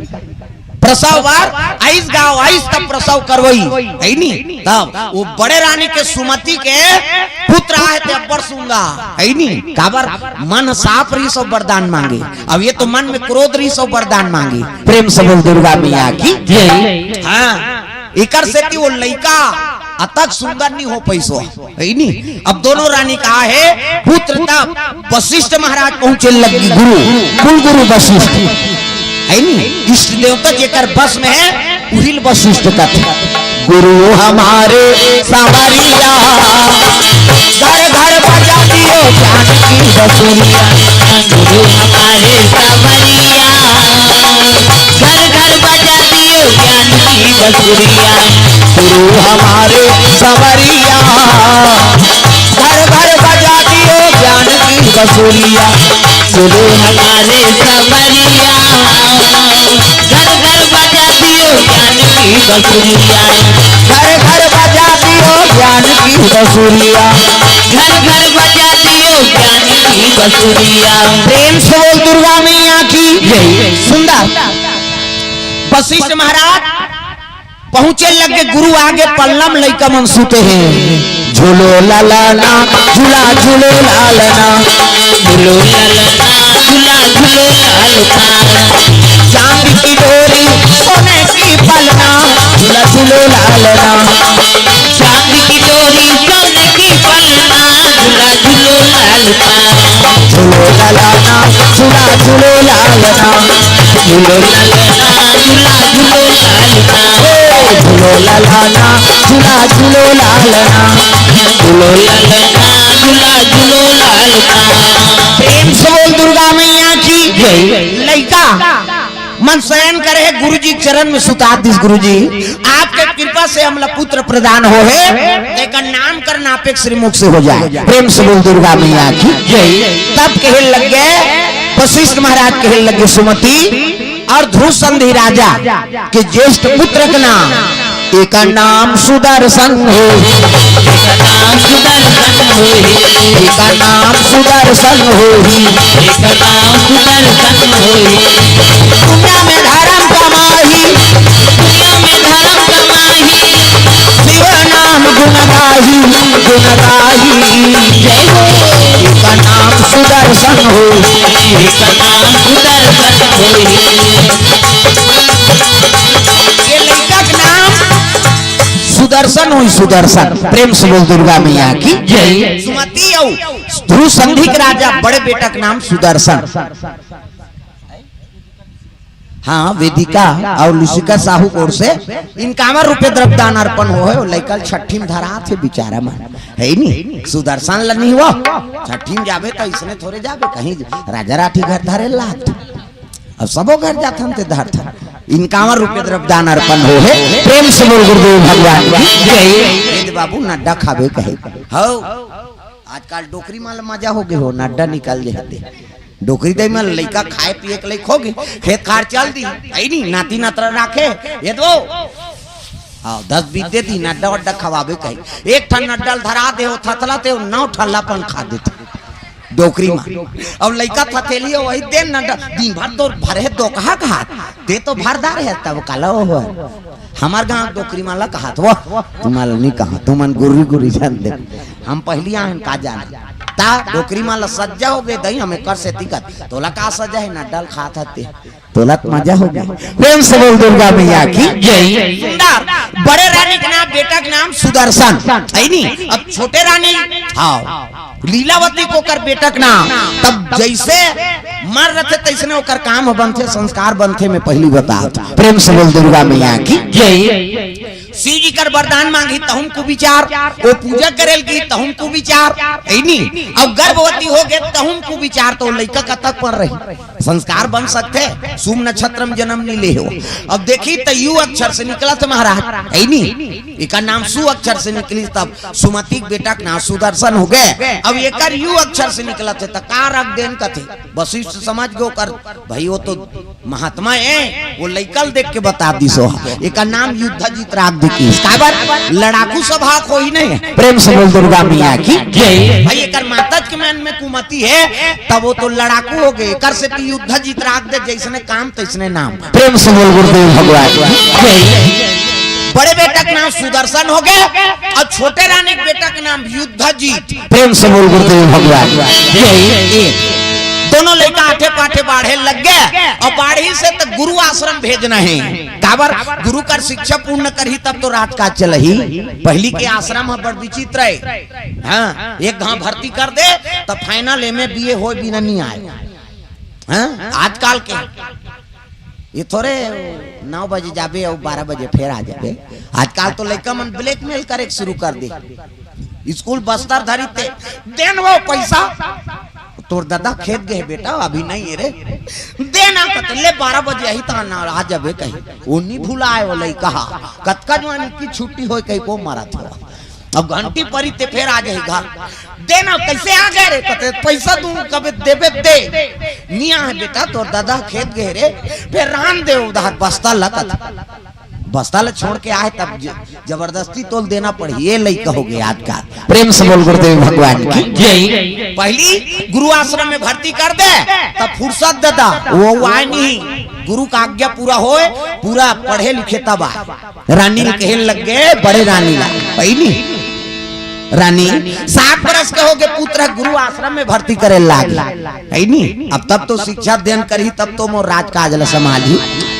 प्रसव बार आइस गाँव आइस तब प्रसव करवई, है नी? तब वो बड़े रानी के सुमति के पुत्र आहे ते अब्बड़ सुंदर, है नी? काबर मन साफ रही सो वरदान मांगे। अब ये तो मन में क्रोध रही सो वरदान मांगे। प्रेम से बोल दुर्गा मैया की जय। हाँ, इकर सेती वो लइका अतक सुंदर नहीं हो पैसो, है नी? अब दोनों रानी का है पुत्र तब वशिष्ठ महाराज पहुंचे लगी गुरु, कुल गुरु वशिष्ठ, है नी? इष्ट देवता जेकर बस में है, उहिल वशिष्ठ कथे। गुरु हमारे सांवरिया, घर घर बजा दियो ज्ञान की बसुरिया। गुरु हमारे सांवरिया, घर घर बजा दियो ज्ञान की बसुरिया। गुरु हमारे सांवरिया, घर घर बजा दियो ज्ञान की बसुरिया। गुरु हमारे सांवरिया, घर घर बजा दियो ज्ञान की बसुरिया। घर घर बजा दियो ज्ञान की बसुरिया। घर घर बजा दियो ज्ञान की बसुरिया। प्रेम से बोल दुर्गा मैया की जय। सुंदर। वशिष्ठ महाराज पहुंचे लगे, गुरु आगे, पल्लम लइका मन सुते हैं। झूलो लालाना, झूला झूलो लालना। झूलो लालाना, झूला झूलो लालना। चांदी की डोरी, सोने की पलना। झूला झूलो लालना, चांद की डोरी सोने की पलना, झूला झूलो लालना। झूलो लालना, झूला झूलो लालना। झूलो लालना, झूला झूलो लालना। ओ, झूलो लालना, झूला झूलो लालना। झूलो लालना, झूला झूलो लालना। प्रेम से बोल दुर्गा मैया की जय। लइका मन शयन करे हे, गुरुजी के चरण में सुता दिस। गुरुजी, आपके कृपा से हमला पुत्र प्रदान हो हे, तेकर नामकरण आपके श्रीमुख से हो जाए। प्रेम से बोल दुर्गा मैया की जय। तब कहे लग गए, वशिष्ठ महाराज कहे लग गए, सुमति और ध्रुव संधि राजा के ज्येष्ठ पुत्र के नाम, एकर नाम सुदर्शन हो। एकर नाम सुदर्शन होही। एकर नाम सुदर्शन होही। एकर नाम सुदर्शन होही। दुनिया में धर्म कमाही। दुनिया में धर्म कमाही। शिव नाम गुण गाही, गुण गाही। जय हो। एकर नाम सुदर्शन होही। एकर नाम सुदर्शन होही। ये लइका के नाम सुदर्शन होही, सुदर्शन। प्रेम से बोल दुर्गा मैया की जय। सुमति अउ ध्रुव संधि के राजा बड़े बेटा के नाम सुदर्शन। हाँ, वेदिका और लुसिका साहू कोर से इनकावर रुपये द्रव्य दान अर्पण हो हे। लइका ल छठी में धरात हे बिचारा मन, हे नी? सुदर्शन ल नहीं हो, छठी में जाबे त इसने थोरे जाबे, कहीं राजा राठी घर धरे लात। अब सबो घर जाथन ते धरथन। इनकावर रुपये द्रव्य दान अर्पण हो हे। प्रेम से बोल गुरुदेव भगवान की जय। ए दे बाबू, नड्डा खाबे कहे। हो, आजकल डोकरी मन ल मजा हो गे हो, नड्डा निकल जे हते। डोकरी दई मन लइका खाए पिए के लइक हो गे, खेत खार चल दी, हे नी? नाती नतरा राखे, ये दो। हाँ, दस बीस दे दी, नड्डा वड्डा खवाबे कहे। एक ठन नड्डा ल धरा दे हो, थथला ते हो, नौ ठल्ला अपन खा देते। डोकरी माँ। अब लइका थथेली हो, वही दे नड्डा, दिन भर तो भरे दोकहा कहात, ते तो भरदार हे, तब काला हो। हमर गाँव डोकरी माँ ल कहात, वो, तुमन ल नहीं कहा, तुमन गुर्री गुर्री जान दे। हम पहली आए हन, का जाने। ता डोकरी माँ ल सज्जा हो गे दई, हम एकर सेती कत। तोला का सज्जा हे, नड्डा ल खात हते। तोला त मजा हो गे। प्रेम से बोल दुर्गा मैया की जय। सुंदर। बड़े रानी के नाम, बेटा के नाम सुदर्शन, हे नी? अब छोटे रानी, हाँ, लीलावती के ओकर बेटा के नाम। तब जैसे मर रथे तैसने ओकर काम ह बनथे, संस्कार बनथे। मैं पहली बतात, प्रेम से बोल दुर्गा मैया की जय। शिव जी कर वरदान मांगी तहुम कुविचार, ओ पूजा करे ल की तहुम कुविचार, हे नी? अब गर्भवती हो गे तहुम कुविचार, तो लइका कतक पर रही? संस्कार बन सकथे, शुभ नक्षत्र में जन्म नहीं ले हो। अब देखी त यू अक्षर से निकलत महाराज, हे नी? एकर नाम सु अक्षर से निकली, तब सुमति के बेटा के नाम सुदर्शन हो गे। अब एकर यू अक्षर से निकलत हे, त का रख देन कथे? वशिष्ठ समझ गे ओकर, भाई वो तो महात्मा हे, वो लइका ल देख के बता दिस हो। एकर नाम युद्ध जीत राख दे की। काबर? लड़ाकू स्वभाव के होही नहीं। प्रेम से बोल दुर्गा मैया की जय। भाई एकर माता के मन में कुमति हे, तब वो तो लड़ाकू हो गे। एकर सेती युद्ध जीत राख दे, जैसने काम तैसने नाम। प्रेम से बोल गुरुदेव भगवान की जय। बड़े बेटा के नाम सुदर्शन हो गे और छोटे रानी के बेटा के नाम युद्ध जीत। प्रेम से बोल गुरुदेव भगवान की जय। दोनों लइका आठे पाठे बाढ़े लग गे और बाढ़ी से तो गुरु आश्रम भेजना हे। काबर? गुरु कर शिक्षा पूर्ण करही तब तो राजकाज चलही। पहली के आश्रम ह बड़ विचित्र हे। हाँ, एक घाव भर्ती कर दे त final M A B A होय बिना नहीं आए। हाँ, आजकल के ये थोरे नौ बजे जाबे अउ बारह बजे फेर आ जाबे। आजकल तो लइका मन blackmail करे के शुरू कर दे। स्कूल बस्तर धरी ते, देन वो पैसा। तोर दादा खेत गे हे बेटा, अभी नहीं हे रे। देना कत ले, बारह बजे आही त ना आ जाबे कही। वो नहीं भुलाए वो लइका हा। कतका जवानी की छुट्टी होय कही को मारा था। अब घंटी परी ते फेर आ जाही घर। देना कैसे आ गए रे? कते पैसा तू कबे देबे दे। नहीं आए बेटा, तोर दादा खेत गे हे रे। फेर रहन दे उधार बस्ता ल कत। बस्ता ल छोड़ के आए तब ज-, जबरदस्ती तोल देना पड़ही। ये लइका हो गे आजकल। प्रेम से बोल गुरुदेव भगवान की जय। पहली गुरु आश्रम में भर्ती कर दे, तब फुर्सत देता, वो आए नहीं। गुरु का आज्ञा पूरा होय, पूरा पढ़े लिखे तब आए। रानी ल कहे लग गे, बड़े रानी ला, पहली रानी, सात बरस के होगे, पुत्र गुरु आश्रम में भर्ती करे लाग, है नी? अब तब तो शिक्षा अध्ययन करही, तब तो मोर राजकाज ल संभालही।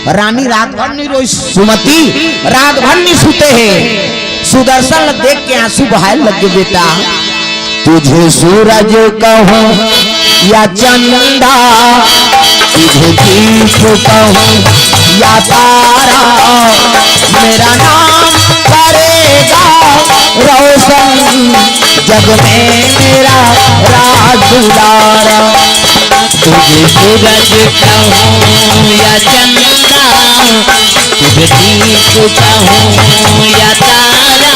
रानी रात भर नी रोई, सुमति रात भर नी सुते हे। सुदर्शन ल देख के आंसू बहाए लग गे, बेटा। तुझे सूरज कहूं या चंदा, तुझे दीप कहूं या तारा, मेरा नाम करेगा रोशन जग में मेरा राज दुलारा। तुझे सूरज कहूं या चंदा, तुझे दीप कहूं या तारा,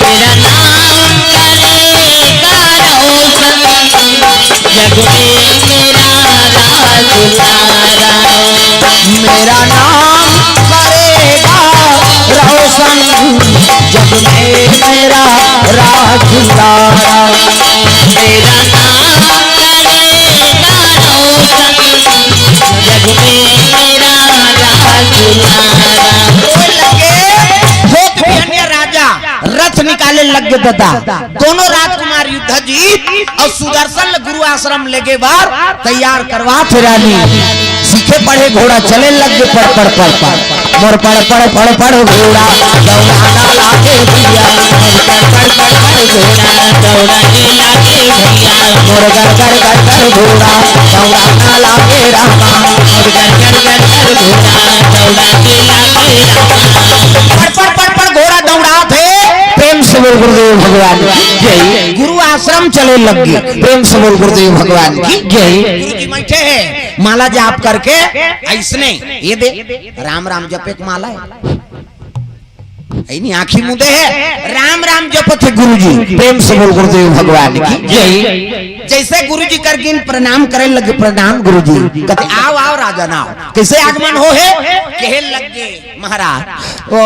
मेरा नाम करेगा रोशन जग में मेरा राज दुलारा। मेरा नाम करेगा रोशन जग में मेरा राज दुलारा। मेरा नाम करेगा रोशन जग में मेरा राज दुलारा। होत बिहनिया राजा रथ निकाले लग गे ददा। दोनों राजकुमार युद्ध जीत अउ सुदर्शन ल गुरु आश्रम लेगे बर तैयार करवाथे रानी। सीखे पढ़े घोड़ा चले लग गे पड़ पड़ पड़ पड़। मोर पड़ पड़ पड़ पड़ घोड़ा दौड़ाना लागे भैया। मोर पड़ पड़ पड़ पड़ घोड़ा दौड़ाने लागे भैया। मोर गड़ गड़ गड़ गड़ घोड़ा दौड़ाना लागे रामा। मोर गड़ गड़ गड़ गड़ घोड़ा दौड़ाने लागे रामा। पड़ पड़ पड़ पड़ घोड़ा दौड़ाथे। प्रेम से बोल गुरुदेव भगवान की जय। गुरु आश्रम चले लग गे। प्रेम से बोल गुरुदेव भगवान की जय। गुरु जी बैठे हे माला जाप करके, अइसने ये दे राम राम जपे के माला हे, है नी, आंखी मुदे हे, राम राम जपत हे गुरु जी। प्रेम से बोल गुरुदेव भगवान की जय। जैसे गुरु जी कर गिन प्रणाम करे लगे, प्रणाम गुरु जी। कथे, "आओ, आओ राजन, आओ।" कैसे आगमन हो हे? कहे लग गे, "महाराज, ओ,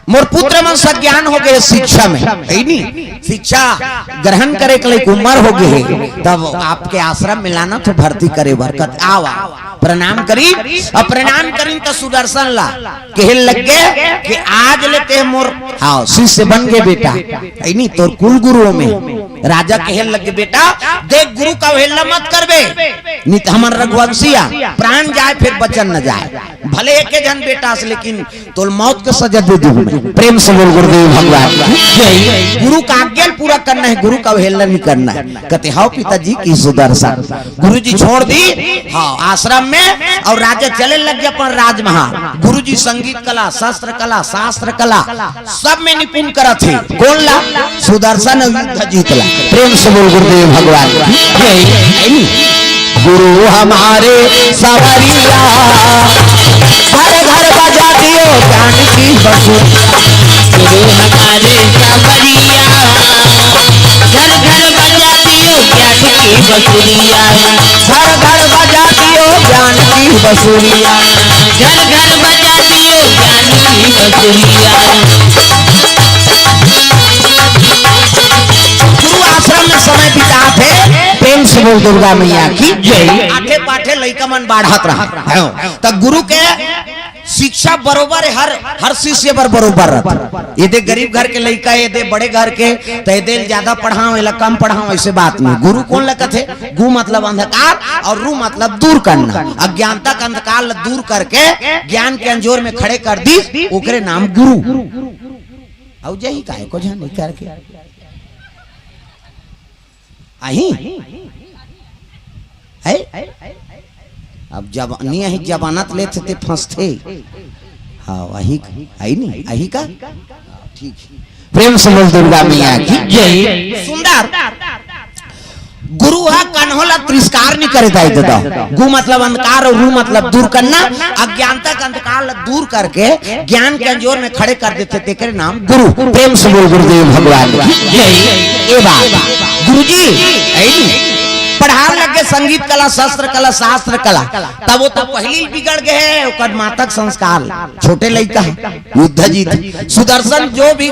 मोर पुत्र मन सज्ञान हो गे शिक्षा में, है नी? शिक्षा ग्रहण करे के लायक उम्र हो गे हे, तब आपके आश्रम में लाना तो भर्ती करे बर।" कथे, "आओ, आओ।" प्रणाम करी, अउ प्रणाम करी त सुदर्शन ला कहे लग गे कि आज ले ते मोर, हाँ, शिष्य बन गे बेटा, है नी? तोर कुल गुरुओं में राजा कहे लग गे, "बेटा देख, गुरु का अवहेलना मत करबे, नी त हमन रघुवंशी आ, प्राण जाए फिर वचन न जाए, भले एक झन बेटा से, लेकिन तोल मौत के सजा दे दूं मैं।" प्रेम से बोल गुरुदेव भगवान की जय। गुरु का आज्ञा ल पूरा करना हे, गुरु का अवहेलना नहीं करना हे। कथे, "हव पिताजी" कही सुदर्शन। गुरु जी छोड़ दी, हाँ, आश्रम में, अउ राजा चले लग गे अपन राज म। गुरु जी संगीत कला, शस्त्र कला, शास्त्र कला, सब में निपुण करत हे। कोन ला? सुदर्शन अउ युद्ध जीत ला। प्रेम से बोल गुरुदेव भगवान की जय। है नी? गुरु हमारे सवरिया, घर घर बजा दियो ज्ञान की बंसुरी। गुरु हमारे सवरिया, घर घर बजा दियो ज्ञान की बंसुरिया। घर घर बजा दियो ज्ञान की बंसुरिया। घर घर बजा दियो ज्ञान की बंसुरिया। गुरु आश्रम में समय बिताथे। प्रेम से बोल दुर्गा मैया की जय। आठे पाठे लइका मन बाढ़त रहा, त गुरु के शिक्षा बरोबर हे, हर, हर शिष्य बर बरोबर रथे। ये दे गरीब घर के लइका, ये दे बड़े घर के, त ये दे ल ज्यादा पढ़ाओ, एला कम पढ़ाओ, ऐसे बात नहीं। गुरु कोन ल कथे? गु मतलब अंधकार अउ रु मतलब दूर करना। अज्ञानता का अंधकार ल दूर करके ज्ञान के अंजोर में खड़े कर दी, ओकरे नाम गुरु। अउ जही काय को झन नहीं करके। आही? है? अब जब, नहीं आही, जमानत लेथे ते फंसथे। हाँ, वही, आई नहीं, आई का? ठीक। प्रेम से बोल दुर्गा मैया की जय। सुंदर। गुरु ह कन्हो ला तिरस्कार नहीं करे दाई ददा। गु मतलब अंधकार अउ रु मतलब दूर करना। अज्ञानता का अंधकार ला दूर करके ज्ञान के अंजोर में खड़े कर देथे, तेकरे नाम गुरु। प्रेम से बोल गुरुदेव भगवान की जय। ए बात गुरुजी, है नी? पढ़ाए लग गे संगीत कला, शस्त्र कला, शास्त्र कला, तब वो तो पहिली बिगड़ गे हे, ओकर मातक संस्कार, छोटे लइका हे, युद्ध जीत। सुदर्शन जो भी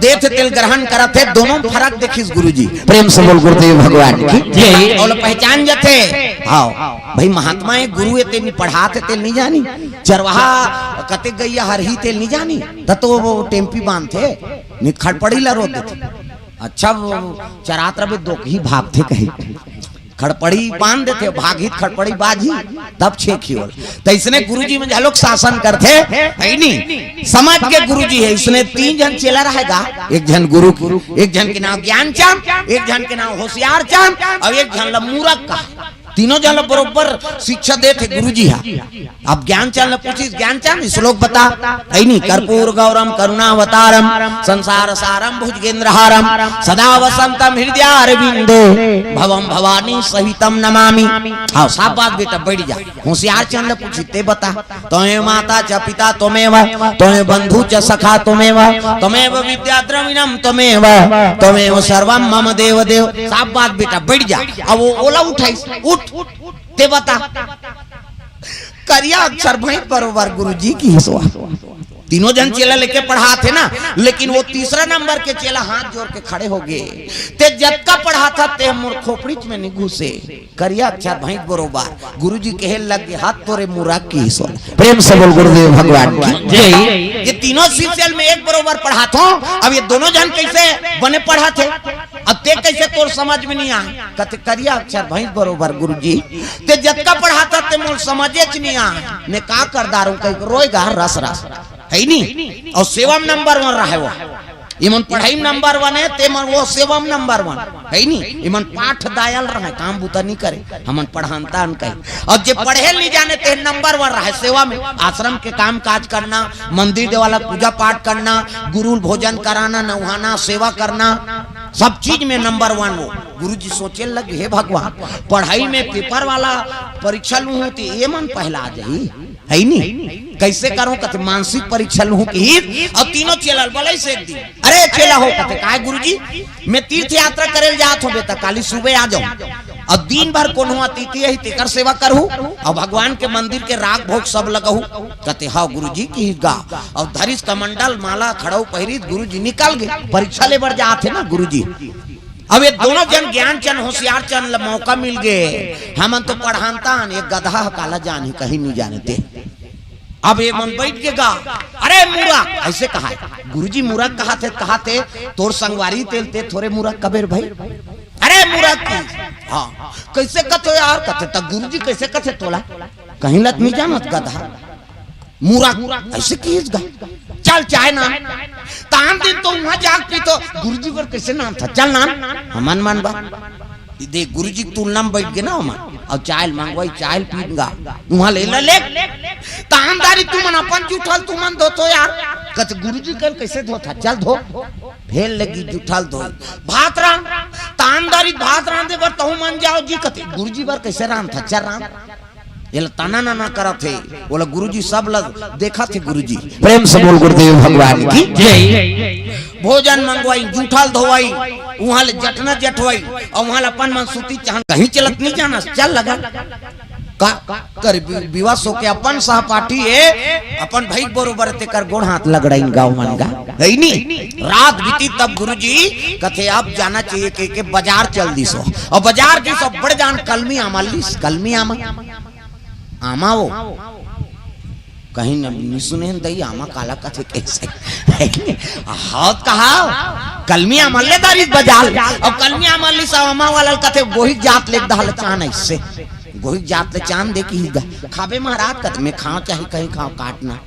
देथे तेल ग्रहण करत हे, दोनों फरक देखिस गुरुजी। प्रेम से बोल गुरुदेव भगवान की जय। अउ पहचान जथे, हाँ भाई, महात्मा हे, गुरु हे, तेल नहीं पढ़ाथे, तेल नहीं जानी, चरवाहा कते गइया हरही, तेल नहीं जानी, त तो वो टेम्पी बांधथे। नहीं, खड़पड़ी ला रोक देथे। अच्छा, वो चरात रबे, दोकही भागथे कही। खड़पड़ी बांध देथे, भागही त खड़पड़ी बाजही, तब छेंकही ओला। त इसने गुरुजी में घलोक शासन करथे, है नी? समाज के गुरुजी हे। इसने तीन झन चेला रहे गा, एक झन गुरु के, एक झन के नाम ज्ञानचंद, एक झन के नाम होशियारचंद, अउ एक झन ला मूरख कहा। तीनों झन ला बरोबर शिक्षा देथे गुरुजी हा। अब ज्ञानचंद ला पूछिस, "ज्ञानचंद, श्लोक बता।" है नी? "कर्पूर गौरम करुणावतारम संसार सारम भुजगेंद्रहारम सदा वसंतम हृदयारविंदे भवम भवानी सहितम नमामि।" हाँ, शाबाश बेटा, बैठ जा। होशियारचंद ला पूछिस, "ते बता।" "त्वमेव माता च पिता त्वमेव, त्वमेव बंधु च सखा त्वमेव, त्वमेव विद्या द्रविणम त्वमेव, त्वमेव सर्वम मम देव देव।" शाबाश बेटा, बैठ जा। अब वो ओला उठाइस, "उठ, ते बता।" करिया अक्षर भैंस बरोबर गुरुजी किहिस। तीनों झन चेला लेके पढ़ाथे ना, लेकिन वो तीसरा नंबर के चेला हाथ जोर के खड़े हो गे, "ते जतका पढ़ाथा ते मोर खोपड़ीच में नहीं घुसे।" करिया अक्षर भैंस बरोबर। गुरुजी कहे लग गे, "हाथ तोरे मूरख किहिस।" प्रेम से बोल गुरुदेव भगवान की जय। ये तीनों शिष्य ल मैं एक बरोबर पढ़ाथों, अब ये दोनों झन कैसे बने पढ़ाथे? अब ते कैसे तोर समझ में नहीं आए? कथे, "करिया अक्षर भैंस बरोबर गुरुजी, ते जतका पढ़ाथा ते मोर समझेच नहीं आए, मैं का कर डारूं?" कहि रोएगा रस रस, है नी? अउ सेवा में नंबर वन रहे वो। इमन पढ़ाई में नंबर वन हे, ते मन वो सेवा में नंबर वन, है नी? इमन पाठ दायल रहे, काम बुता नहीं करे, हमन पढ़ानता अन कही। अउ जे पढ़े नहीं जाने ते नंबर वन रहे सेवा में, आश्रम के काम काज करना, मंदिर देवाला पूजा पाठ करना, गुरु ल भोजन कराना, नहाना, सेवा करना, सब चीज में नंबर वन वो। गुरुजी सोचे लग गे, "हे भगवान, पढ़ाई में पेपर वाला परीक्षा लूं हूं ते ये मन पहला आ जाही।" है नी? कैसे करूं? कथे मानसिक परीक्षा लूं किहिस, अउ तीनों चेला ल बलई से एक दिन, "अरे चेला हो," कथे, "काय गुरुजी?" "मैं तीर्थ यात्रा करे ल जात हूं बेटा, काली सुबह आ जाऊं, अउ दिन भर कोनो अतिथि आही तेकर सेवा करहूं, अउ भगवान के मंदिर के राग भोग सब लगहूं।" कथे, "हाँ गुरुजी," किहिस गा, अउ धरिस कमंडल माला खड़ाऊ पहिरिस, गुरुजी निकल गे, परीक्षा ले बर जात हे ना गुरुजी। अब ये दोनों झन ज्ञानचंद होशियारचंद ल मौका मिल गे, हमन तो पढ़ानता अन, ये गधा ह काला जानही, कहीं नहीं जानथे। अब ये मन बैठ गे गा, "अरे मूरख," ऐसे कहा हे। गुरुजी मूरख कहाथे, कहाथे, "तोर संगवारी तेल ते थोरे मूरख कबे रे भाई।" "अरे मूरख की।" "हाँ।" "कैसे कथो यार?" कथे, "त गुरुजी कैसे कथे तोला?" "कहीं ल त नहीं जानत गधा।" "मूरख, ऐसे किहिस गा?" "चल चाय नान।" तान दिन तो उहां जाके पीथों, गुरुजी बर कैसे नानथा? "चल नान, हमन मानबा।" देख, गुरुजी के तुलना में बैठ गे ना हमन, अउ चाय ल मंगवाई, चाय ल पीन गा, उहां ले ला ले। तान दारी तुमन अपन जूठल तुमन धोथो यार। कथे, "गुरुजी कन कैसे धोथा? चल धो।" फेर लगी जूठल धोई। "भात रांध।" तान दारी भात रांधे बर तहू मन जाव जी। कथे, "गुरुजी बर कैसे रांधथा? चल रांध।" एला ताना नाना करत हे, ओला गुरुजी सब ल देखत हे गुरुजी। प्रेम से बोल गुरुदेव भगवान की जय। भोजन मंगवाई, जूठल धोवाई, उहां ले जटना जठवाई, अउ उहां ले अपन मन सूती चाहन कहीं चलत नहीं जाना, चल लगा। का कर बि-, बिवस होके अपन सहपाठी हे, अपन भाई बरोबर तेकर गोड़ हाथ लगड़ाइन गाँव मन गा, है नी? रात बीती तब गुरुजी कथे, "अब जाना चाहिए," के, के बाजार चल दिस हो। अउ बाजार दिस हो, बड़ जान कलमी आमा लिस, कलमी आमा। आमा वो। कहीं न, नहीं सुने हन दई, आमा काला कथे कैसे? हाथ कहा? कलमी आमा ले दारी बाजार। अउ कलमी आमा लिस, अउ आमा वाला कथे, "गोहिक जात ले दहल चान ऐसे।" गोहिक जात ले चान दे किहिस गा। "खाबे महाराज?" कथे, "मैं खांव चाहे कहीं खांव, काटना।"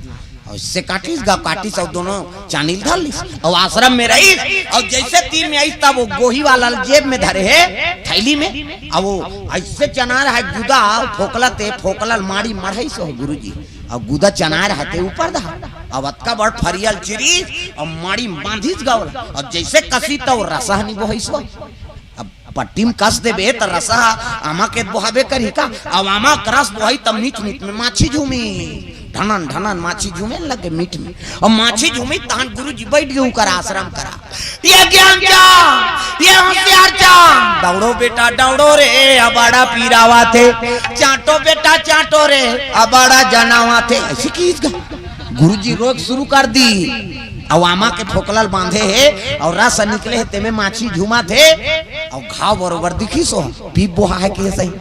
अउ इससे काटिस गा, काटिस अउ दोनों चानी ल धर लिस। अउ आश्रम में रहिस, अउ जैसे तीर में आइस, तब वो गोही वाला ल जेब में धरे हे, थैली में। अउ वो ऐसे चना रहा हे, गुदा, फोकला ते, फोकला ल माड़ी मढ़ाइस हो गुरुजी। अउ गुदा चना रहा ते ऊपर दहा। अउ अतका बड़ फरिया ल चिरिस, अउ माड़ी बांधिस गा ओला। अउ जैसे कसी त वो रसा ह नहीं बोहाइस हो। अब पट्टी में कस देबे त रसा ह आमा के बोहाबे करही का? अब आमा के रस बोहाई तब मीठ मीठ में माछी झूमी, ढनन ढनन माछी झूमे लगे मीठ में। अब माछी झूमी तहन गुरुजी बैठ गे उकर आश्रम करा। "ये ज्ञानचंद, ये होशियारचंद, दौड़ो बेटा दौड़ो रे, अबाड़ा पीरावा थे, चाटो बेटा चाटो रे, अबाड़ा जनावा थे।" ऐसे किहिस गा। गुरुजी रोक शुरू कर दी। अउ आमा के फोकला ल बांधे हे, अउ रस निकले हे, तेमे माछी झूमत हे, अउ घाव बरोबर दिखिस हो, पीप बोहा हे कि सही।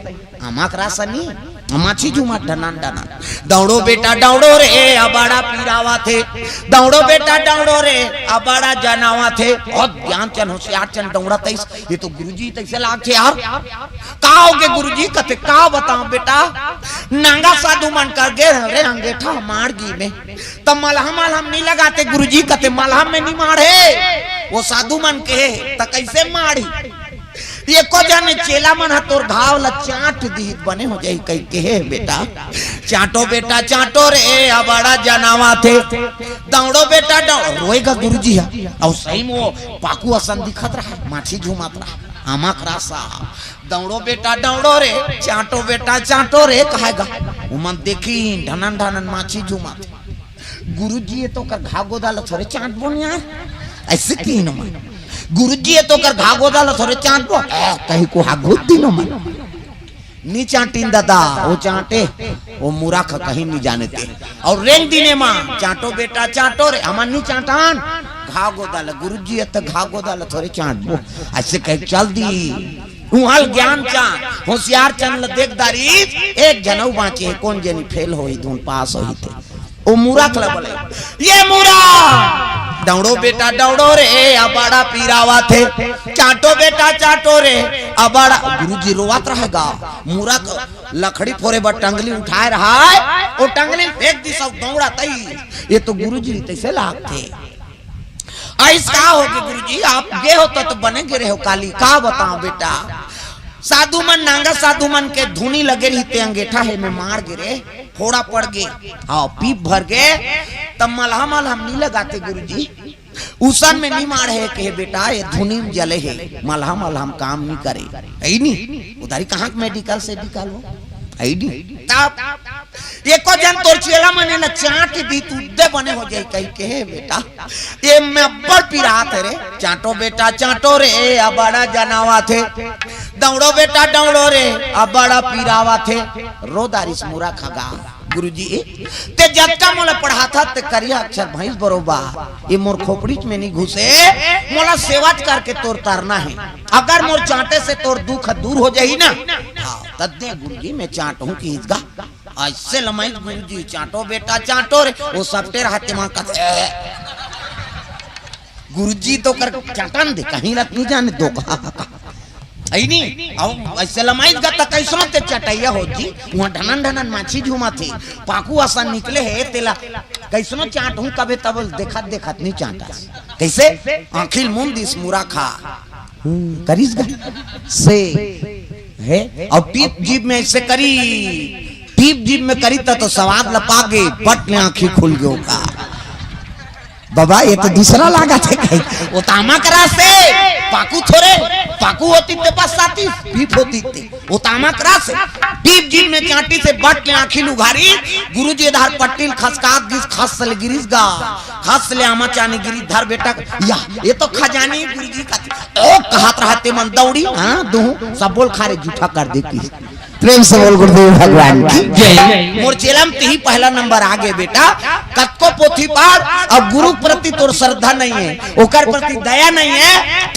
आमा के रस नी, माछी झूमत ढनन ढनन। दौड़ो बेटा दौड़ो रे, अबाड़ा पीरावत हे। दौड़ो बेटा दौड़ो रे, अबाड़ा जनावत हे। बहुत ज्ञान चन, होशियार चन दौड़त हे। ये तो गुरुजी तइसे लागथे यार। का होगे गुरुजी? कथे, का बताओं बेटा, नांगा साधु मन कर गे रे अंगेठा मार गी में, त मलहम मलहम नहीं लगाते गुरुजी। कथे, मलहम में नहीं माढ़े, वो साधु मन के, त कैसे माढ़ी? एको जने चेला मन ह तोर घाव ल चाट दिही त बने हो जाही कहि के। हे बेटा, चाटो बेटा चाटो रे, अबाड़ा जनावत हे। दौड़ो बेटा दौड़ो। रोएगा गुरुजी ह। अउ सही में वो पाकू असन दिखत रहा, माछी झूमत रहा, आमा के रस। दौड़ो बेटा दौड़ो रे, चाटो बेटा चाटो रे कहेगा। उमन देखिन ढनन ढनन माछी झूमत। गुरुजी, ये तो कर घाव गोदा ल थोरे चाटबो न यार, अइसे कहिन ओमन। गुरुजी, ये तो कर घाव गोदा ल थोरे चाटबो, ए, कहि को हागुत दिन ओमन। नी चाटिन दादा, वो चाटे, वो मुरख कहिन नी जाने ते। अउ रेंग दिने मा, चाटो बेटा चाटो रे, हमन नी चाटन घाव गोदा ल। गुरुजी, ये तो घाव गोदा ल थोरे चाटबो, अइसे कहि चल दी। उहां ल ज्ञान चन, होशियार चन ल देख डारिस, एक झन अउ बांचे हे, कोन जनी फेल होही धुन पास होही ते। ओ मुरख ल बोले, ये मुरख, दौड़ो बेटा दौड़ो रे, अबाड़ा पीरावत हे, चाटो बेटा चाटो रे, अबाड़ा। गुरुजी रोवत रहेगा, मुरख लकड़ी फोरे बर टंगली उठाए रहा हे, ओ टंगली फेंक दिस अउ दौड़त हे। ये तो गुरुजी तइसे लागथे। अइस का होगे गुरुजी, आप गे हो त, त बने गे रहे हो काली, का बताओं बेटा, साधु मन, नांगा साधु मन के धुनी लगे रहिस ते अंगेठा हे में मार गे रे, फोड़ा पड़ गे, हाँ, पीप भर गे, त मलहम मलहम नी लगाते गुरुजी, उसन में नी माढ़े कहे बेटा, ये धुनी में जले हे, मलहम मलहम काम नी करे, हे नी, उधारी कहाँ के मेडिकल सेडिकल हो, हे नी, तब एको जन तोर चेला मन ल चाट दी त उद्दे बने हो जाही कहि के। हे बेटा, ये में अब्बड़ पीरात हे रे, चाटो बेटा चाटो रे, अबाड़ा जनावत हे, दौड़ो बेटा दौड़ो रे, अबाड़ा पीरावत हे। रो डारिस मुरख ह गा, गुरुजी, ते जतका मोला पढ़ाथस ते करिया अक्षर भैंस बरोबर, ये मोर खोपड़ीच में नी घुसे, मोला सेवाच करके तोर तरना हे। अगर मोर चाटे से तोर दुख दूर हो जाही ना, हाँ, त दे गुरुजी, में चाटहूं कहिस गा। अइसे लमाइस गुरुजी, चाटो बेटा चाटो रे, वो सपटे रहते वहां कथे। गुरुजी तो कर चाटन दे, कहीं रत नी जाने दो कहा। हे नी, अउ अइसे लमाइस गा त कइसनो ते चटइया हो जी, उहां ढनन ढनन माछी झूमत हे, पाकू असन निकले हे, तेला कइसनो चाटहूं कबे तब देखत देखत नी चाटस। कइसे? आंखी ल मूंद दिस मुरख ह। हम्म, करिस गा। से, हे, अउ टीप जीभ में अइसे करी, टीप जीभ में करी त, तो सवाद ल पा गे, बट ले आंखी खुल गे ओकर। बाबा, ये तो दूसरा लागत हे कहि। ओ त आमा के रस हे, पाकू थोरे, पाकू होतिस ते बस आतिस, पीप होतिस ते। ओ त आमा के रस हे, टीप जीभ में चाटिस हे, बट ले आंखी ल उघारिस, गुरुजी ए डाहर पट्टी ल खसकात गिस, खस ले गिरिस गा, खस ले आमा चानी गिरिस, धर बेटा, या, ये तो खजानी गुरुजी का ओ कहत रहते मन दौड़ी, हाँ, दूं, सब बोल खा रे, जूठा कर देतिस। प्रेम से बोल गुरुदेव भगवान की जय। मोर चेला म तिही पहला नंबर आ गे बेटा। कतको पोथी पढ़, अब गुरु के प्रति तोर श्रद्धा नहीं हे, ओकर प्रति दया नहीं हे,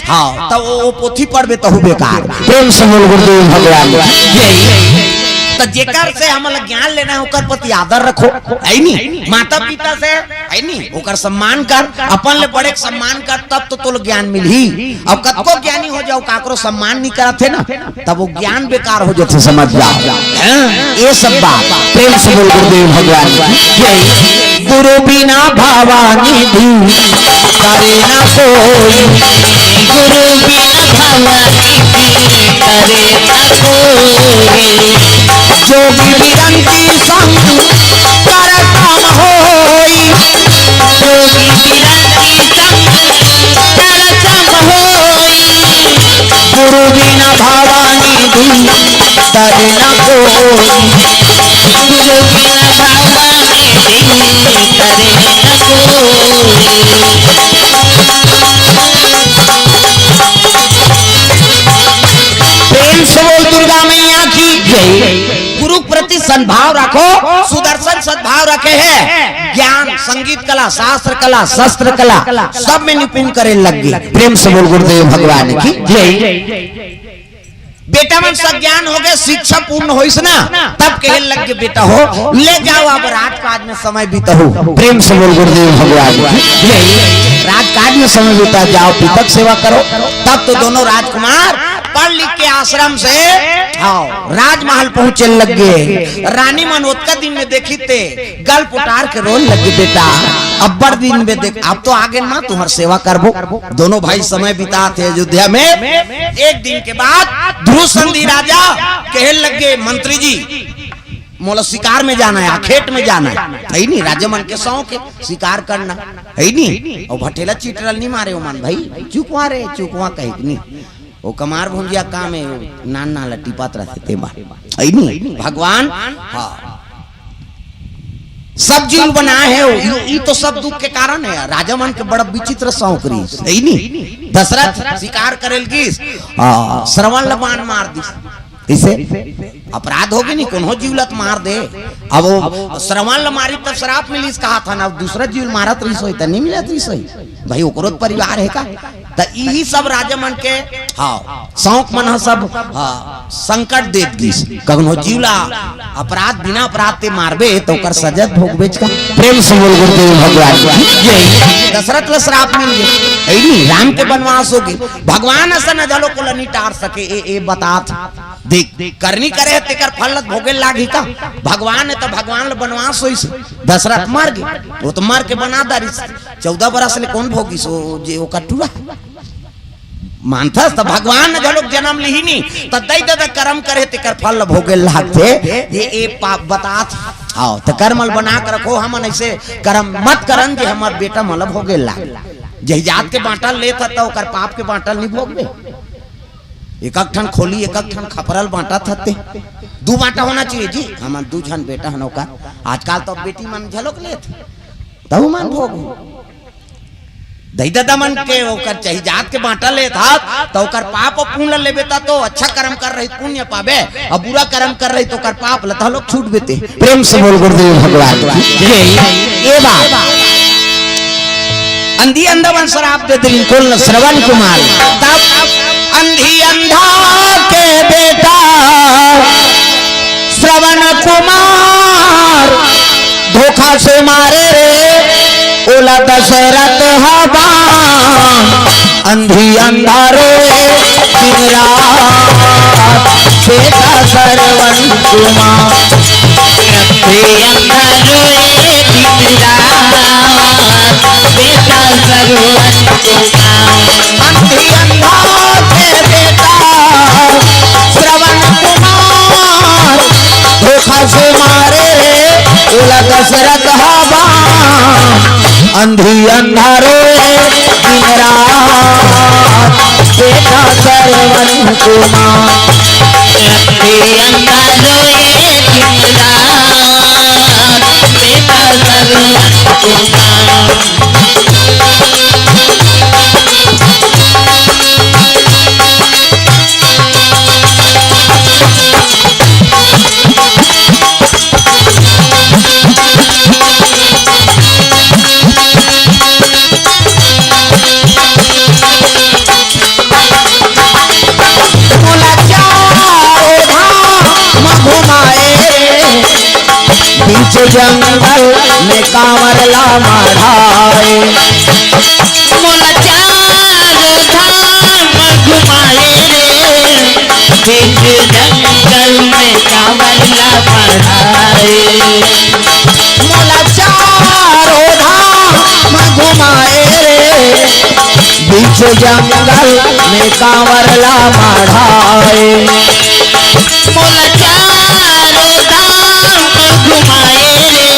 हाँ, त ओ, ओ पोथी पढ़बे तहू बेकार। प्रेम से बोल गुरुदेव भगवान की जय। त जेकर से हमन ल ज्ञान लेना हे, ओकर प्रति आदर रखो, हे नी? माता पिता से हे नी, ओकर सम्मान कर, अपन ले बड़े के सम्मान कर, तब तो तोला ज्ञान मिलही। अउ कतको ज्ञानी हो जाओ, काकरो सम्मान नहीं करत हे ना, तब वो ज्ञान बेकार हो जाथे, समझ जाओ। हाँ, ये सब बात प्रेम से बोल गुरुदेव भगवान की जय। गुरु बिना भवानी भी करे ना कोई, गुरु बिना भवानी भी करे ना कोई। जोगी विरंती संग कर तम होई, जोगी विरंती संग कर तम होई। गुरु बिना भवानी भी तर न कोई, गुरु बिना भवानी भी तर न कोई। प्रेम से बोल दुर्गा मैया की जय। गुरु के प्रति सद्भाव रखो, सुदर्शन सद्भाव रखे हे, ज्ञान, संगीत कला, शास्त्र कला, शस्त्र कला, सब में निपुण करे लग गे। प्रेम से बोल गुरुदेव भगवान की जय। बेटा मन सज्ञान हो गए, शिक्षा पूर्ण होइस ना, तब कहे लग गए, "बेटा हो, ले जाओ, अब राजकाज में समय बिताओ।" प्रेम से बोल गुरुदेव भगवान की जय। राजकाज में समय बिता जाओ, पिता के सेवा करो। तब तो दोनों राजकुमार पढ़ लिख के आश्रम से, हाँ, राजमहल पहुंचे लग गए। रानी मन ओतका दिन में देखी ते गल पुटार के रोन लगी, "बेटा, अब्बड़ दिन में देख, अब तो आगे ना तुम्हार सेवा करबो।" दोनों भाई समय बिताते अयोध्या में। एक दिन के बाद ध्रुव संधि राजा कहे लगे, "मंत्री जी, मोला शिकार में जाना है, खेत में जाना है।" है नहीं, राजा मन के शौक है शिकार करना, है नहीं। और भटेला चिटरल नहीं मारे ओमन भाई, "चुकवा रे, चुकवा," कहे नहीं। वो कमार भुंजिया काम है, नान नान ला टिपात रहते ते मार। है नहीं? भगवान, हाँ। सब जीव बनाए है वो। ई, ई तो सब दुख के कारण है। राजा मन के बड़ा विचित्र शौक रहीस, है नहीं? दशरथ शिकार करे ल गीस, आ, श्रवण ल बाण मार दीस। कैसे? अपराध होगे नहीं, कोनो जीव ल त मार दे। अब वो श्रवण ल मारी तब श्राप मिलीस कहा था ना, अब दूसरा जीव ल मारत रहीस होई त नहीं मिलत रहीस होई। भाई ओकरो त परिवार है का? त इही सब राजा मन के, हाँ, शौक मन ह सब, हाँ, संकट देत गीस। कखनो जीव ला अपराध, बिना अपराध ते मारबे त ओकर सजा भोगबेच का। प्रेम से बोल गुरुदेव भगवान की जय। दशरथ ला श्राप मिल गए, है नहीं, राम के वनवास हो गए। भगवान असन घलो कोला नहीं टार सके। ए, ए बतात देख, करनी करे है तेकर फल ल भोगे लागही का? भगवान है त भगवान ला वनवास होइस, दशरथ मर गए, वो तो मर के बना डारिस। चौदह बरस ले कौन भोगिस वो जे ओकर टूरा? मानथस त भगवान घलोक जन्म लिही नी, त दई ददा करम करे तेकर फल ल भोगे लागथे। ये, ए पाप बतात। हाँ, त करम ल बना के रखो, हमन ऐसे करम मत करन जे हमर बेटा मन ल भोगे लाग। जही जात के बांटल लेत ह, त ओकर पाप के बांटल नहीं भोगबे। एक एक ठन खोली, एक एक ठन खपरल बांटत हते। दू बांटा होना चाहिए जी, हमन दू झन बेटा हन ओकर। आजकल तो बेटी मन झलोक लेत, तहु मन भोग। दई ददा मन के ओकर चाही जात के बांटा लेत हत, त ओकर पाप अउ पुण्य लेबे, त तो अच्छा कर्म कर रही पुण्य पाबे, अउ बुरा कर्म कर रही त ओकर पाप ल तहलोक छूट बेते। प्रेम से बोल गुरुदेव भगवान की जय। ए बात अंधी अंधा मन श्राप दे दिलिन, कोन ल? श्रवण कुमार। तब अंधी अंधा के बेटा श्रवण कुमार धोखा से मारे रे, ओला दशरथ ह बाण। अंधी अंधा रोए दिन रात, बेटा श्रवण कुमार। अंधी अंधा रोए दिन रात, बेटा श्रवण कुमार। अंधी अंधा के बेटा श्रवण कुमार, धोखा से मारे रे, ओला दशरथ ह बाण। अंधी अंधा रोए दिन रात, बेटा श्रवण कुमार। अंधी अंधा रोए दिन रात, बेटा श्रवण कुमार। मोला चारों धाम घुमाए रे, बीच जंगल में कांवर ला मढ़ाए। मोला चारों धाम घुमाए रे, बीच जंगल में कांवर ला मढ़ाए। मोला चारों धाम घुमाए रे, बीच जंगल में कांवर ला मढ़ाए। मोला चारों धाम घुमाए रे,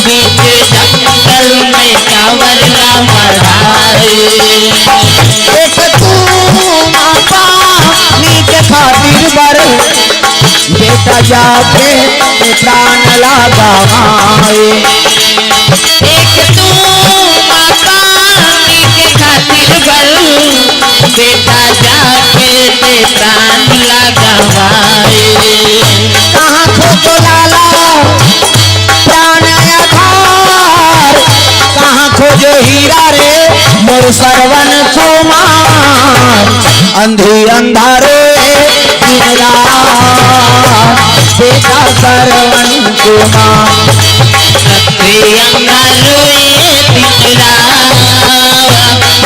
बीच जंगल में कांवर ला मढ़ाए। एक तू माता नीक खातिर बर, बेटा जाके ते प्राण ला गवाए। एक तू माता नीक खातिर बर, बेटा जाके ते प्राण ला गवाए। कहाँ खोजो लाला प्राण आधार, कहाँ खोजो हीरा रे मोर श्रवण कुमार। अंधी अंधा रोए बेटा सरवन कुमार। अंधारो ए पिंजरा,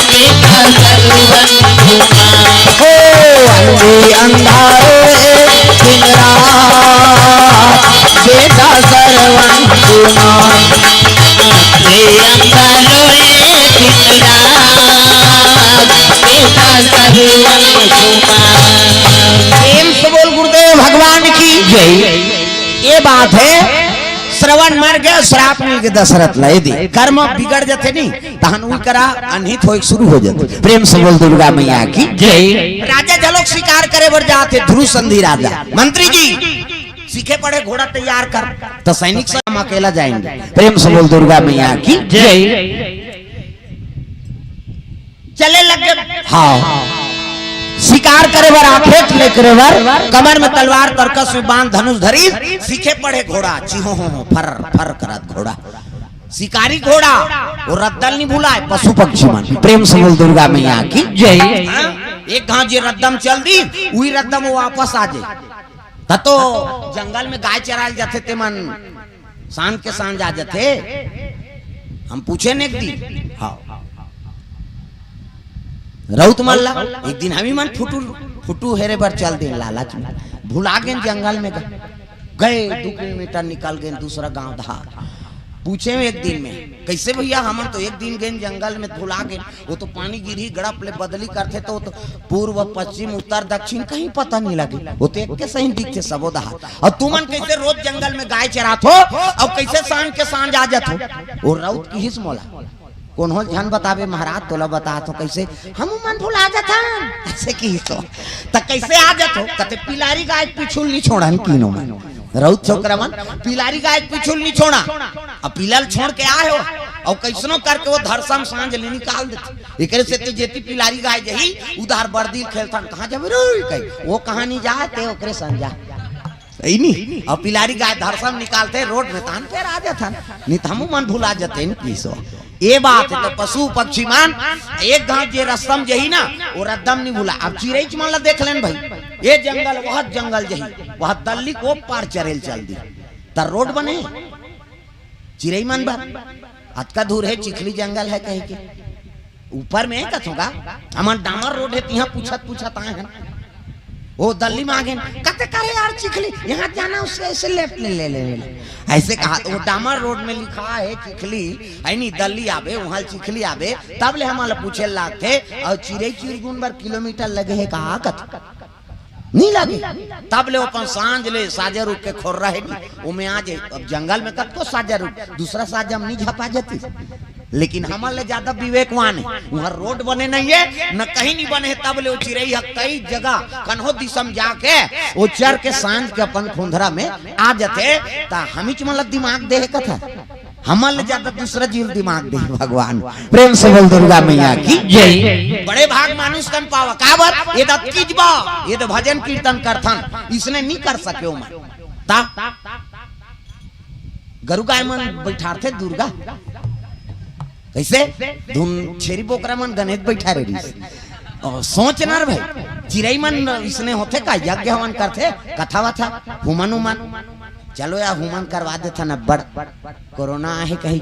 बेटा सरवन कुमार। हो अंधी अंधारो ए पिंजरा, बेटा सरवन कुमार। अंधारो ए पिंजरा, बेटा सरवन कुमार। प्रेम से बोल गुरुदेव भगवान की जय। ये बात है, श्रवण मर गया, श्राप मिल गया दशरथ ला। ये दे, कर्म बिगड़ जाते नहीं, तहन उही करा अनहित होए शुरू हो जाते। प्रेम से बोल दुर्गा मैया की जय। राजा झलोक शिकार करे बर जाते, ध्रुव संधि राजा, मंत्री जी, सीखे पढ़े घोड़ा तैयार कर, तो सैनिक से हम अकेला जाएंगे। प्रेम से बोल दुर्गा मैया की जय। चले लग गए। हाँ, शिकार करे बर, आखेट ले करे बर, कमर में तलवार, तरकस में बाण, धनुष धरी, सीखे पढ़े घोड़ा, चिहो हो हो, फर फर करत घोड़ा, शिकारी घोड़ा। वो रद्दल नहीं भुलाए, पशु पक्षी मन। प्रेम से बोल दुर्गा मैया की जय। हाँ? एक घाव जे रद्दम चल दी, उही रद्दम वो वापस आ जाए। त तो जंगल में गाय चराए जाथे ते मन, सांझ के सांझ आ जाथे। हम पूछे न एक दिन, हाँ, रउत मन ला, एक दिन हम ही मन फुटू, फुटू हेरे बर चल देन लालच में, भुला गेन जंगल में गा। गए दू किलोमीटर निकल गेन दूसरा गांव धार। पूछे एक दिन में, "कैसे भैया, हमन तो एक दिन गेन जंगल में, भुला गेन।" वो तो पानी गिरही, गड़प ले बदली करथे, तो, तो पूर्व, पश्चिम, उत्तर, दक्षिण कहीं पता नहीं लगे। वो तो एक के सही दिखथे सबो डहार। अउ तुमन कैसे रोज जंगल में गाय चरात हो, अउ कैसे सांझ के सांझ आ जात हो? वो रउत किहिस मोला, कोनो झन बतावे महाराज, तोला बतात हो कैसे, "हमू मन भुला जाथन," ऐसे किहिस हो। त कैसे आ जात हो? कथे, "पिलारी गाय के पीछू ल नहीं छोड़न कीनो मन।" रउत छोकरा मन पिलारी गाय के पीछू ल नहीं छोड़ा। अब पिला ल छोड़ के आए हो, अउ कैसनो करके वो धरसम सांझ ले निकाल देथे। एकरे सेती जेती पिलारी गाय जही, उधार बरदी खेलथन, "कहाँ जाबे रे?" कही, वो कहाँ नहीं जाए, ते ओकरे संग जा। सही नहीं? अउ पिलारी गाय धरसम निकालथे रोड में, तहन फेर आ जाथन। नहीं त हमू मन भुला जाथन किहिस हो। ये बात है, तो पशु पक्षी मन एक घाव जे रस्तम जही ना, वो रद्दम नहीं भुला। अब चिरईच मन ला देख लेन भाई, ये जंगल, वह जंगल जही, वह दल्ली को पार चरेल चल दी, त रोड बने चिरई मन बर। अतका दूर है, चिखली जंगल है कहीं के ऊपर में कथों का, हमन डामर रोड है, तिहाँ पूछत पूछत आए हैं। वो दल्ली में आ गेन, कथे, "करे यार चिखली, यहाँ जाना उससे ऐसे लेफ्ट ले, ले, ले, ले।" ऐसे कहा, तो वो डामर रोड में लिखा है चिखली, है नहीं, दल्ली आबे, वहाँ चिखली आबे, तब ले हमन ला पूछे लागथे, अउ चिरई चिरगुन बर किलोमीटर लगे है कहा कथे? नहीं लगे। तब ले वो अपन सांझ ले साजा रूख के खोर रहे नहीं, वो में आ जाए। अब जंगल में कतको साजा रूख, दूसरा साजा में नहीं झपा जाती। लेकिन हमन ले ज्यादा विवेकवान है। वहाँ रोड बने नहीं है, न कहीं नहीं बने है, तब ले वो चिरई ह कई जगह कन्हो दिसम जाके वो चर के सांझ के अपन खोंधरा में आ जाथे। त हमीच मन ला दिमाग दे हे कथा, हमन ले ज्यादा दूसरा जीव दिमाग दे भगवान। प्रेम से बोल दुर्गा मैया की जय। बड़े भाग मानुष तन पावा, काबर? ये दत कीजबा, ये तो भजन कीर्तन करथन, इसने नहीं कर सके मन। ता गरु गाय मन बैठारथे दुर्गा, कैसे? धुन छेरी बोकरा मन गनेत बैठा रहिस। अउ सोच न रे भाई, चिरई मन इसने होथे का, यज्ञ हवन करथे, कथा वथा, हुमन उमन। चलो यार, हुमन करवा देथन, अब्बड़ कोरोना आहे कही,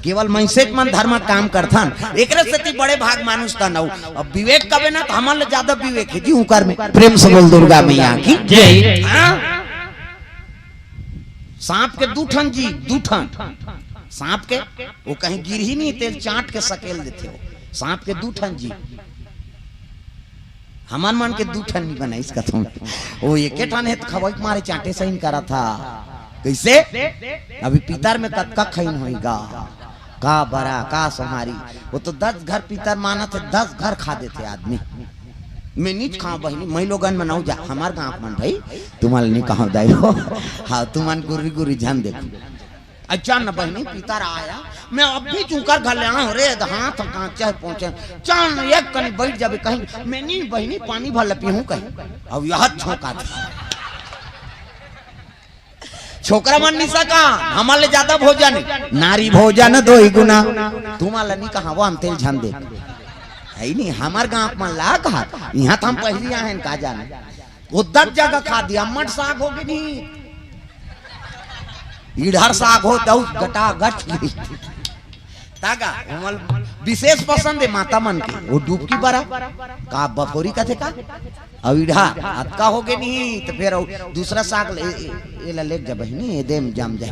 केवल मनसेच मन धर्म काम करथन, एकरे सेती बड़े भाग मानुष तन अउ। अब विवेक कबे ना, त हमन ले ज्यादा विवेक हे जी उंकर में। प्रेम से बोल दुर्गा मैया की जय। हाँ? सांप के दू ठन जीभ, दू ठन। सांप के, वो कहीं गिरही नहीं, तेल चाट के सकेल देथे वो। सांप के दू ठन जीभ। हमन मन के दू ठन नहीं बनाइस कथों। वो एके ठन हे त खवई के मारे चाटे सही करत हा। कैसे? अभी पितर में कतका खइन होई गा। का बरा, का सोहारी। वो तो दस घर पितर मानत हे, दस घर खा देथे आदमी। मैं नीच खाओ बहिनी, मैं लोगन मनाऊ जा, हमार गांव मन भाई, तुम्हारे नहीं कहा दाई हो। हाँ, तुमन गुर्री गुर्री झन देखो। अच्छा न बहिनी, पितर आया, मैं अब भी चूकर घर ले आऊं रे, हाथ कांचे पहुंचे, चान एक कनी बैठ जाबे कहीं, मैं नहीं बहिनी, पानी भर ले पीहूं कहीं। अब यह झोंका दे। छोकरा मन नहीं सका, हमर ले ज्यादा भोजन, नारी भोजन दोई गुना। तुम्हार ले नहीं कहा, वो हम तेल झन दे। है नहीं, हमार गांव मन ला कहा, यहाँ तो हम पहली आए हैं, का जाने। वो दस जगह खा दिया, अम्मट साग हो के नहीं, इधर साग हो दऊ गटा गट। तागा हमल विशेष पसंद है माता मन के, वो डुबकी बरा का बफोरी कथे का, अब इधर अतका हो के नहीं तो फिर अउ दूसरा साग ले, ए, ए, एला लेके जा बहिनी, ए देम जाम जाए।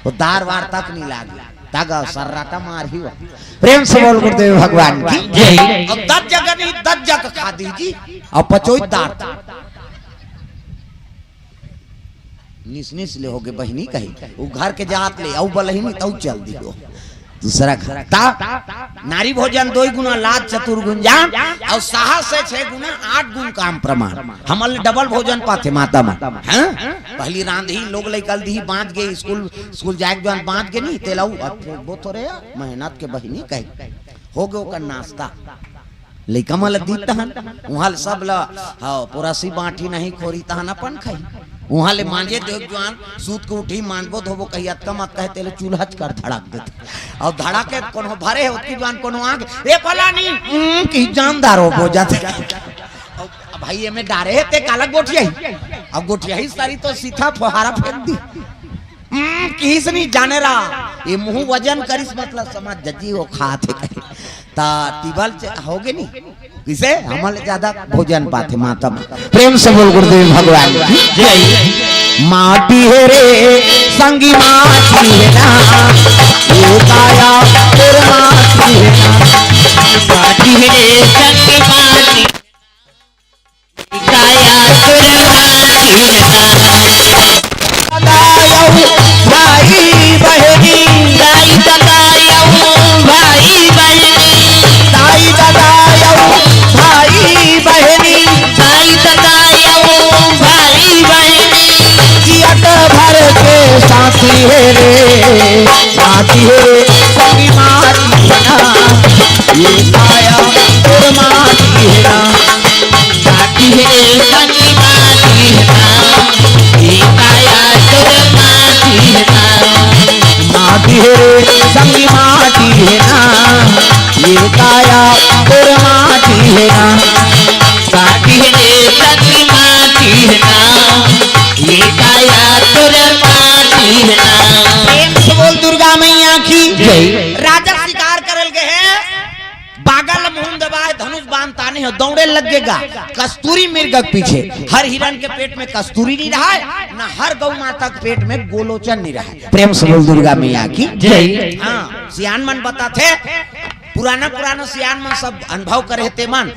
वो दार वार तक नहीं लागे। तागा सर्राटा मार ही हुआ। प्रेम से बोल गुरुदेव भगवान की जय। अब दस जगह नहीं, दस जगह खा दीजिए। अब पचोई दार निस निस ले होगे बहिनी कही, वो घर के जात ले, अउ बलहिनी तउ चल दियो दूसरा घर। ता नारी भोजन दो गुना, लाज चतुर्गुण जान, अउ साहस से छह गुना, आठ गुण काम प्रमाण। हमल डबल भोजन पाथे माता मन, हैं? पहली रांधी, लोग लइका ल दिही, बांच गे, स्कूल, स्कूल जाए के जवान बांच गे नहीं, तेला उ, अब वो थोरे मेहनत के बहिनी कही, हो गे ओकर नाश्ता। लइका मन ल दीत तहन, उहाँ ल सब ल, हाँ, पोरासी बाँटी नहीं खोरी तहन अपन खाई। उहाँ ले मांजे देख जुआन, सूत के उठी, मांजबो धोबो कही, अतका मत कहे, तेले चूल्हा च कर धड़क देते। अउ धड़क के कोनो भरे हे, ओतकी जुआन कोनो आग, "ए फलानी, उम," की जानदार हो जाते। अब भाई, एमे डारे हे, ते काला गोठियाही। अब गोठियाही सारी तो सीधा फुहारा फेंक दी। हम्म, किहिस नहीं जाने रहा। ये मुंह वजन करिस, मतलब समझ जजी वो खात हे कहीं। ता टिबल च-, होगे नहीं। किसे? हमल ज्यादा भोजन पाथे माता मन। प्रेम से बोल गुरुदेव भगवान की जय। माटी हे रे संगी, माटी हे ना, ये काया तोर माटी हे ना। माटी हे रे संगी, माटी काया तोर माटी हे ना। दादा अउ भाई बहिनी, दाई दादा अउ भाई बहिनी, दाई दादा अउ भाई बहिनी, दाई दादा अउ भाई बहिनी, जियत भर के साथी हे रे, साथी हे रे, संगी माटी हे ना, ये काया तोर माटी हे ना। माटी हे रे संगी, माटी हे ना, ये काया तोर माटी हे ना। माटी हे रे संगी, माटी हे ना, ये काया तोर माटी हे ना। माटी हे रे संगी, माटी हे ना, ये काया तोर माटी हे ना। प्रेम से बोल दुर्गा मैया की जय। राजा शिकार करल गए हैं, बागा ल मुहूं दबाए, धनुष बाण ताने हो, दौड़े लग गे गा कस्तूरी मृग के पीछे। हर हिरन के पेट में कस्तूरी नहीं रहा है, ना हर गौ माता के पेट में गोलोचन नहीं रहा है। प्रेम से बोल दुर्गा मैया की जय। हाँ, सियान मन बताथे, पुराना पुराना सियान मन सब अनुभव करे ते मन,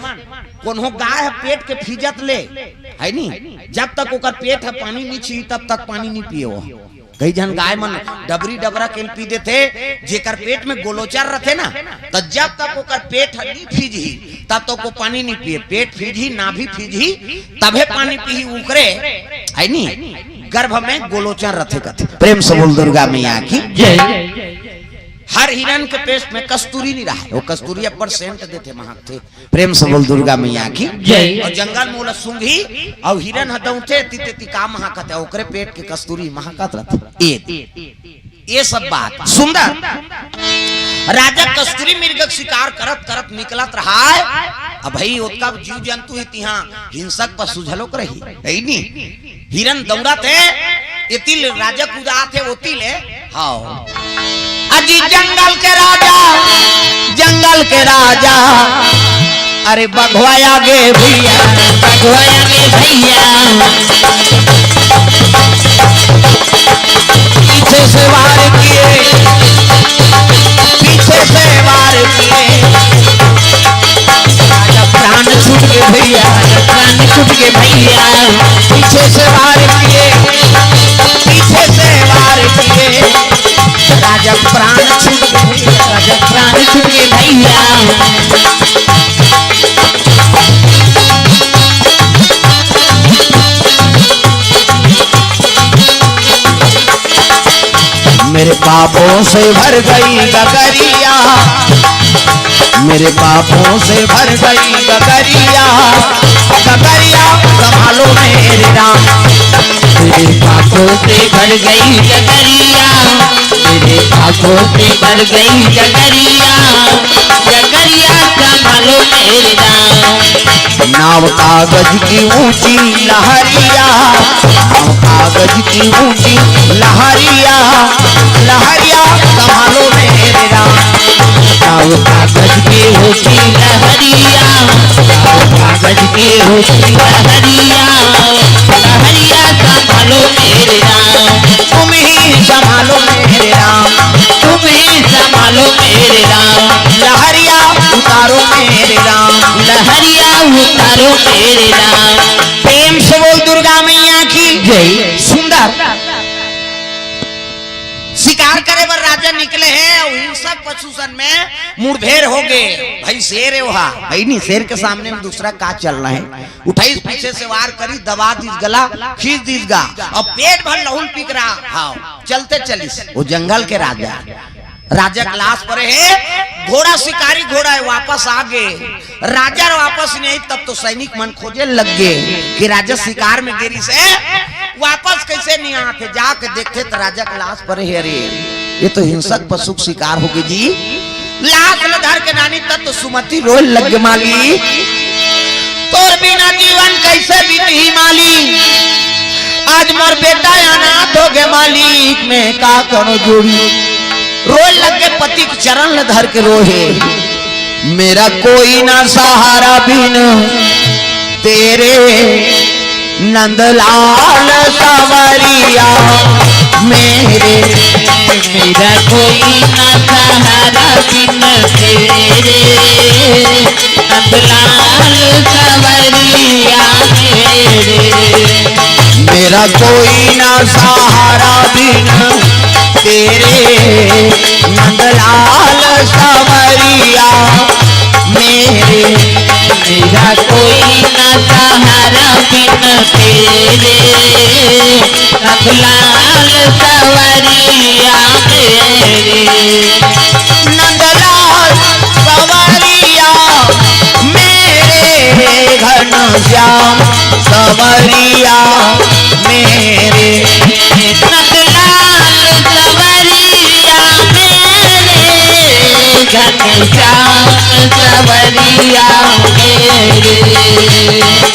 कोनो गाय ह पेट के फीजत ले, है नी, जब तक ओकर पेट ह पानी नहीं छी, तब तक पानी नहीं पिए वो। कई झन गाय मन डबरी डबरा के पी देथे, जेकर पेट में गोलोचर रथे ना, त जब तक ओकर पेट ह नी फीजही, तब तक वो पानी नी पिए। पेट फीजही, नाभि फीजही, तभे पानी पीही। उकरे, है नी, गर्भ में गोलोचर रथे कथे। प्रेम से बोल दुर्गा मैया की जय। हर हिरन के पेट में कस्तूरी नी रहा, वो कस्तूरी अब्बड़ सेंट देथे, महकथे। प्रेम से बोल दुर्गा मैया की जय। अउ जंगल मोला सूंघी, अउ हिरन ह दौंटे, एती तेती का महकत हे, ओकरे पेट के कस्तूरी महकत रथे। ए, ये सब बात सुंदर। राजा कस्तूरी मृग के शिकार करत करत निकलत रहा है। अब भाई, ओतका जीव जंतु हे, तिहां हिंसक पशु झलोक रही, है नी? हिरन दौड़त हे, एती ले राजा कुदात हे, ओती ले। हाँ। अजी जंगल के राजा, जंगल के राजा, अरे बघवा आगे भैया, बघवा आगे भैया। पीछे से वार किए, पीछे से वार किए। राजा प्राण छूट के भैया, प्राण छूट के भैया। पीछे से वार किए, पीछे से वार किए। राजा प्राण छूट के, राजा प्राण छूट के भैया। मेरे पापों से भर गई गगरिया, मेरे पापों से भर गई गगरिया, गगरिया संभालो मेरे राम। मेरे पाप आंखों से भर गई डगरिया, मेरे आंखों से भर गई डगरिया, डगरिया संभालो मेरे राम। नाव कागज की ऊंची लहरिया, नाव कागज की ऊंची लहरिया, लहरिया संभालो मेरे राम। नाव कागज की ऊंची लहरिया, नाव कागज की ऊंची लहरिया, लहरिया संभालो मेरे राम। तुम ही संभालो मेरे राम, तुम ही संभालो मेरे राम। लहरिया उतारो मेरे राम, लहरिया उतारो मेरे राम। प्रेम से बोल दुर्गा मैया की जय। सुंदर शिकार करे बर राजा निकले हे अउ हिंसक पशु सन में मुठभेड़ हो गे। भाई शेर हे ओहा, भाई नहीं, शेर के सामने में दूसरा का चलना हे। उठाइस पीछे से वार करिस, दबा दिस गला, खींच दिस गा, अब पेट भर लहुल पी के रहा। हाँ, चलते चलिस, वो जंगल के राजा, राजा के लाश परे हे, घोड़ा शिकारी घोड़ा हे, वापस आ गे। राजा वापस नहीं आई, तब तो सैनिक मन खोजे लग गे कि राजा शिकार में गे रिहिस हे, वापस कैसे नहीं आथे। जाके देखथे त राजा के लाश परे हे। अरे, ये तो हिंसक पशु के शिकार हो गे जी। लाश ल धर के नानी तब तो सुमति रोए लग गे, माली, तोर बिना जीवन कैसे बीतही माली, आज मोर बेटा अनाथ हो गे मालिक, मैं का करो जोड़ी। रोए लग गे, पति के चरण ल धर के रोए हे। मेरा कोई ना सहारा बिन तेरे, नंदलाल सवरिया मेरे। मेरा कोई ना सहारा बिन तेरे, नंदलाल सवरिया मेरे। मेरा कोई ना सहारा बिन तेरे, नंदलाल सवरिया मेरे। मेरा कोई ना सहारा बिन तेरे, नंदलाल सवरिया मेरे। नंदलाल सवरिया मेरे, घनश्याम सवरिया मेरे। नंदलाल सवरिया मेरे, घनश्याम सवरिया मेरे।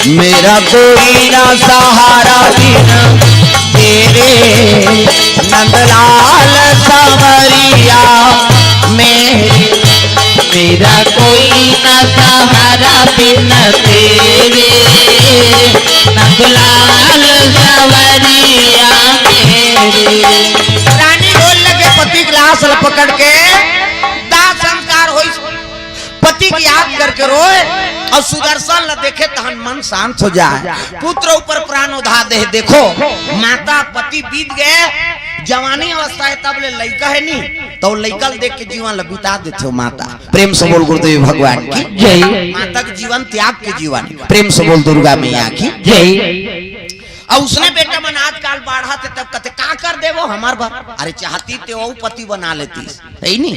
मेरा कोई ना सहारा बिन तेरे, नंदलाल सवरिया मेरे। मेरा कोई ना सहारा बिन तेरे, नंदलाल सवरिया मेरे। रानी रोए लगे, पति के लाश ल पकड़ के दाह संस्कार होइस। पति के याद करके रोए अउ सुदर्शन ल देखे, तहन मन शांत हो जाए। पुत्र ऊपर प्राण उधार दे। देखो, माता पति बीत गे, जवानी अवस्था हे, तब ले लइका हे नी, त लइका ल देख के जीवन ल बिता देथे माता। प्रेम से बोल गुरुदेव भगवान की जय। माता के जीवन त्याग के जीवन। प्रेम से बोल दुर्गा मैया की जय। अउ उसने बेटा मन आजकल बाढ़त हे, तब कथे, "का कर देबो हमर बर?" अरे, चाहती ते अउ पति बना लेतिस, हे नी?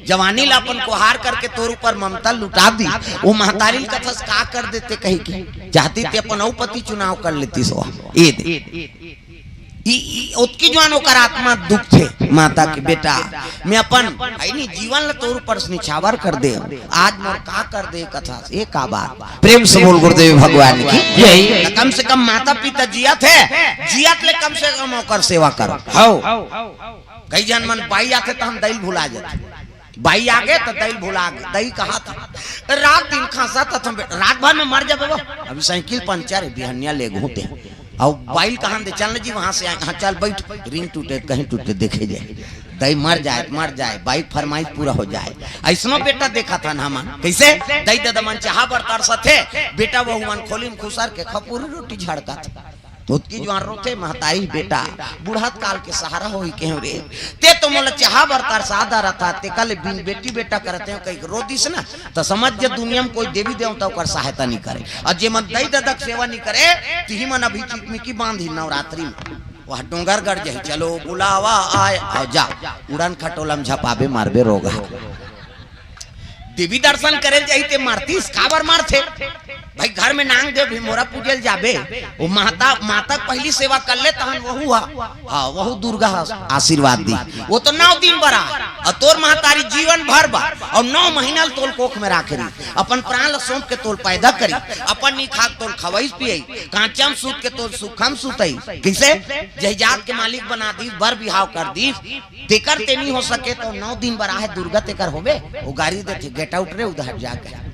जवानी ला अपन कोहार करके तोर ऊपर ममता लुटा दिस। वो महतारी ल कथस, "का कर देते?" कही के, "चाहती ते अपन अउ पति चुनाव कर लेतिस।" वो ए दे। ई, ई, ओतकी जुआन ओकर आत्मा दुखथे माता के, "बेटा, मैं अपन, हे नी, जीवन ल तोर ऊपर से निछावर कर दे, आज मोर का कर दे कथस, ये का बात?" प्रेम से बोल गुरुदेव भगवान की जय। त कम से कम माता पिता जियत हे, जियत ले कम से कम ओकर सेवा करो। हौ, कई झन मन बाई आथे त हम दई ल भुला जाथे। बाई आगे त दई ल भुला गे। दई कहत हे, "रात दिन खांसत हथंव बेटा, रात भर में मर जाबे वो।" अभी साइकिल पंचर हे, बिहनिया लेगहूं ते। अउ बाई ल कहन दे, "चल न जी, वहां से आए।" "हाँ, चल बैठ, रिंग टूटे, कहीं टूटे, देखे जाए।" दई मर जाए, मर जाए, बाई के फरमाइश पूरा हो जाए। अइसनो बेटा देखत हन हमन, कइसे दई ददा मन चाहा बर तरसत हे, बेटा वहू मन खोली म खुसर के खपूरी रोटी झड़कत हे। ओतकी जुआन रोथे महतारी, "बेटा, बुढ़त काल के सहारा होही केहेंव रे, ते तो मोला चाहा बर तरसा डरत हस, तेकर ले बिन बेटी बेटा करत हंव," कहिके रो दिस ना, त समझ जा दुनिया में कोई देवी देवता ओकर सहायता नहीं करे। अउ जे मन दई ददा के सेवा नहीं करे, तिही मन अभी चिकमिकी बांधही नवरात्रि में, वह डोंगरगढ़ जाही, "चलो बुलावा आए," अउ जा, उड़न खटोला में झपाबे, मारबे रोगहा। देवी दर्शन करे जाही ते मरतिस, काबर मरथे? भाई, घर में नांग देव भी मोरा पूजे ल जाबे, वो माता, माता के पहली सेवा कर ले, तहन वहू हा, हाँ, वहू दुर्गा हा आशीर्वाद दी। वो तो नौ दिन बर आ, अउ तोर महतारी जीवन भर बर, अउ नौ महीना ल तोल कोख में राखे रही, अपन प्राण ल सौंप के तोल पैदा करी, अपन नी खाक तोल खवई पियई, कांचम सूत के तोल सुखम सुतई। कइसे? जहिजात के मालिक बना दीस, बर बिहाव कर दीस, तेकर ते नी हो सके तो नौ दिन बर आहे दुर्गा तेकर होबे, वो गारी देथे, "Get out रे, उधर हट जा," कहे।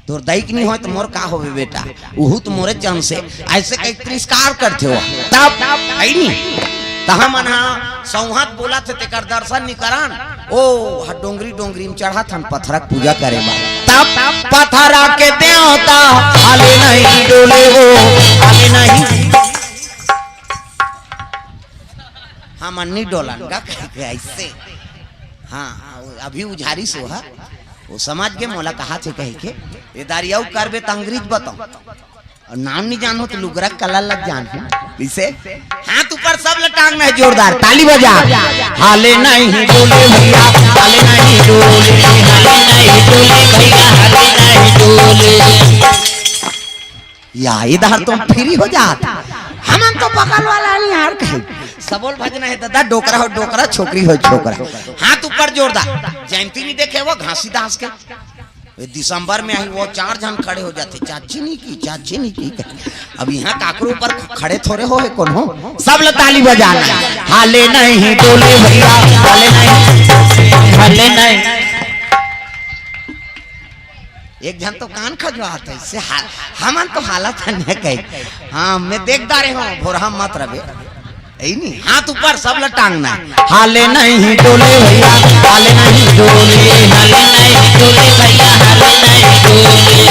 तोर दाई के नी होय त मोर का होबे बेटा, उहू त मोरे चंद से, अइसे कहि तिरस्कार करथे वो। तब, है नी? त हमन हा सौंहत बोलत हे, तेकर दर्शन नी करन। ओ, ह डोंगरी, डोंगरी में चढ़त हन पथरा के पूजा करे बर। तब पथरा के देवता हाले नहीं डोले वो, हाले नहीं। हमन नी डोलन गा कहि के अइसे। हाँ, अभी उझारी से हा। वो समझ के मोला कहा थे कहि के, "ए दारी अउ करबे त अंग्रेज बताऊं। अउ नाम नी जानो त लुगरा कला लग जान।" कइसे? हाथ ऊपर, सब ल टांगना है जोरदार, ताली बजा। हाले नहीं डोले भैया, हाले नहीं डोले, हाले नहीं डोले भैया, हाले नहीं डोले। या, इधर तो फ्री हो जात। हमन तो बगल वाला नहीं यार कहे। सबोल भजना है दादा, डोकरा हो डोकरा, छोकरी हो छोकरा। हाथ ऊपर जोरदार। जयंती नहीं देखे वो घासीदास के? वे दिसंबर में आई, वो चार झन खड़े हो जाथे, "चाची नहीं की, चाची नहीं की।" अब यहाँ काकरो ऊपर खड़े थोड़े हो है कोनो। सब ल ताली बजाना है। हाले नहीं डोले भैया, हाले नहीं, हाले नहीं। एक झन तो कान खजवात है, से हा-, हमन तो हालत है न कही। हाँ, मैं देख डारे हूँ, भोरहा मत रहे। यही नहीं, हाथ ऊपर, सब ल टांगना है। हाले नहीं डोले भैया, हाले नहीं डोले, हाले नहीं डोले भैया, हाले नहीं डोले।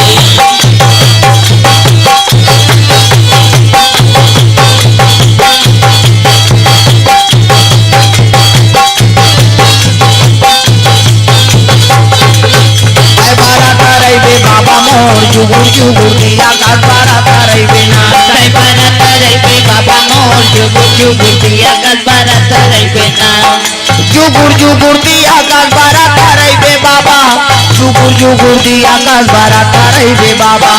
जय बारा तरई बे बाबा मोर, जुगुर जुगुर दिया का बारा तरई बे ना। जय बारा तरई बे बाबा मोर, जुगुर जुगुर दिया का बारा तरई बे ना। जुगुर जुगुर दिया का बारा तरई बे बाबा, जुगुर जुगुर दिया का बारा तरई बे बाबा।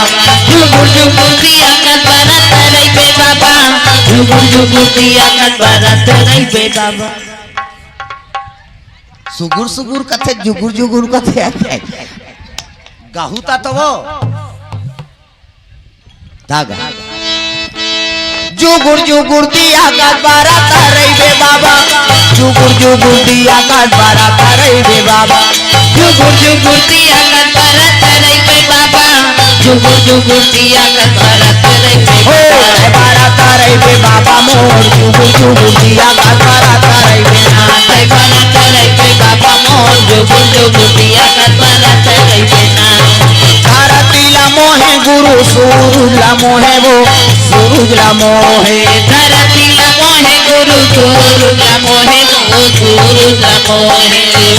जुगुर जुगुर दिया का बारा तरई बे बाबा, जुगुर जुगुर दिया का बारा तरई बे बाबा। सुगुर सुगुर कथे, जुगुर जुगुर कथे। गहू ता तो वो। तागा। जुगुर जुगुर दिया का बारा तरई बे बाबा। जुगुर जुगुर दिया का बारा तरई बे बाबा। जुगुर जुगुर दिया का बारा तरई बे बाबा। जुगुर जुगुर दिया का बारा तरई बे हो, बाबा। ए बारा तरई बे बाबा मोर, जुगुर जुगुर दिया का बारा तरई बे ना। ए बारा तरई बे बाबा मोर, जुगुर जुगुर दिया का बारा तरई बे ना। धरती ला मोहे गुरु, सूरज ला मोहे वो, सूरज ला मोहे। धरती ला मोहे गुरु, सूरज ला मोहे वो, सूरज ला मोहे।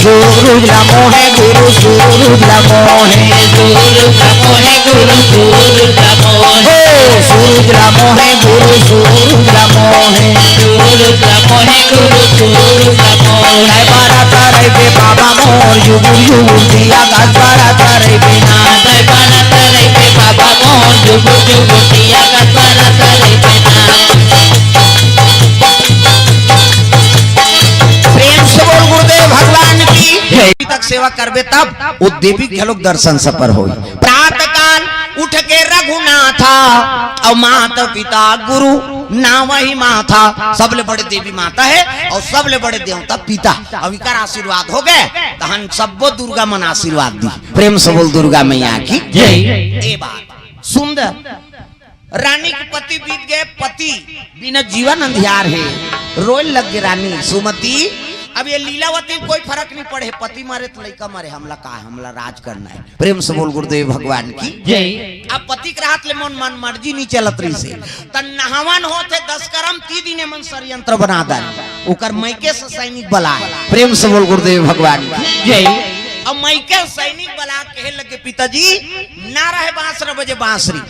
सूरज ला मोहे गुरु, सूरज ला मोहे। सूरज ला मोहे गुरु, सूरज ला मोहे। हो, सूरज ला मोहे गुरु, सूरज ला मोहे। सूरज ला मोहे गुरु, सूरज ला मोहे। जय बारा तरई बे बाबा मोर, जुगुर जुगुर दिया का बारा तरई बे ना। जय बारा तरई बे बाबा मोर, जुगुर जुगुर दिया का बारा तरई बे ना। प्रेम से बोल गुरुदेव भगवान की जय। तक सेवा करबे तब वो देवी के लोग दर्शन सफल होई। प्रातः काल उठ के रघुनाथा, अउ माता पिता गुरु नावहि माथा। सबले बड़े देवी माता हे अउ सबले बड़े देवता पिता। अउ इकर आशीर्वाद हो गे, तहन सब्बो दुर्गा मन आशीर्वाद दी। प्रेम से बोल दुर्गा मैया की जय। ए बात सुंदर। रानी के पति बीत गे, पति बिना जीवन अंधियार हे। रोए लग गे रानी सुमति। अब ये लीलावती में कोई फरक नहीं पड़े, पति मरे त लइका मरे, हमला का, हमला राज करना हे। प्रेम से बोल गुरुदेव भगवान की जय। अब पति के रहत ले मन, मन मर्जी नहीं चलत रहिसे, त नहावन होत हे दस करम, ती दिन मन षड्यंत्र बना दन, ओकर मइके से सैनिक बलाए। प्रेम से बोल गुरुदेव भगवान की जय। अब मइके सैनिक बला कहे लगे, पिताजी, ना रहे बांसरा बजे बांसरी,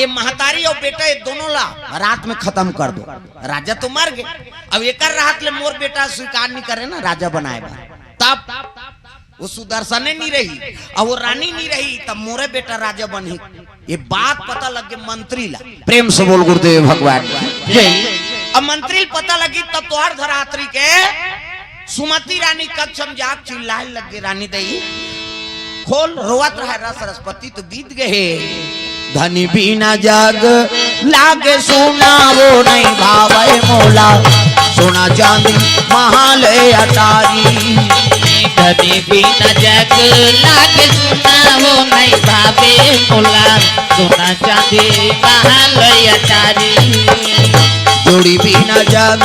ये महतारी अउ बेटा, ये दोनों ला रात में खतम कर दो। राजा तो मर गे, अब एकर रहत ले मोर बेटा स्वीकार नहीं करे ना राजा बनाए बर। तब वो सुदर्शने नहीं रही, अउ वो रानी नहीं रही, तब मोरे बेटा राजा बनही। ये बात पता लग गे मंत्री ला। प्रेम से बोल गुरुदेव भगवान की। जय। अब मंत्री ला पता लगी तब तो अर्धरात्रि के सुमति रानी कक्ष म जाके चिल्लाए लग गे, "रानी दई, खोल, रोवत रहे रस रसपति तो बीत गए हे।" धनी बिना जग लागे सुना, वो नहीं भावे मोला, सोना चांदी महाल अटारी। धनी बिना जग लागे सुना, वो नहीं भावे मोला, सोना चांदी महाल अटारी। जोड़ी बिना जग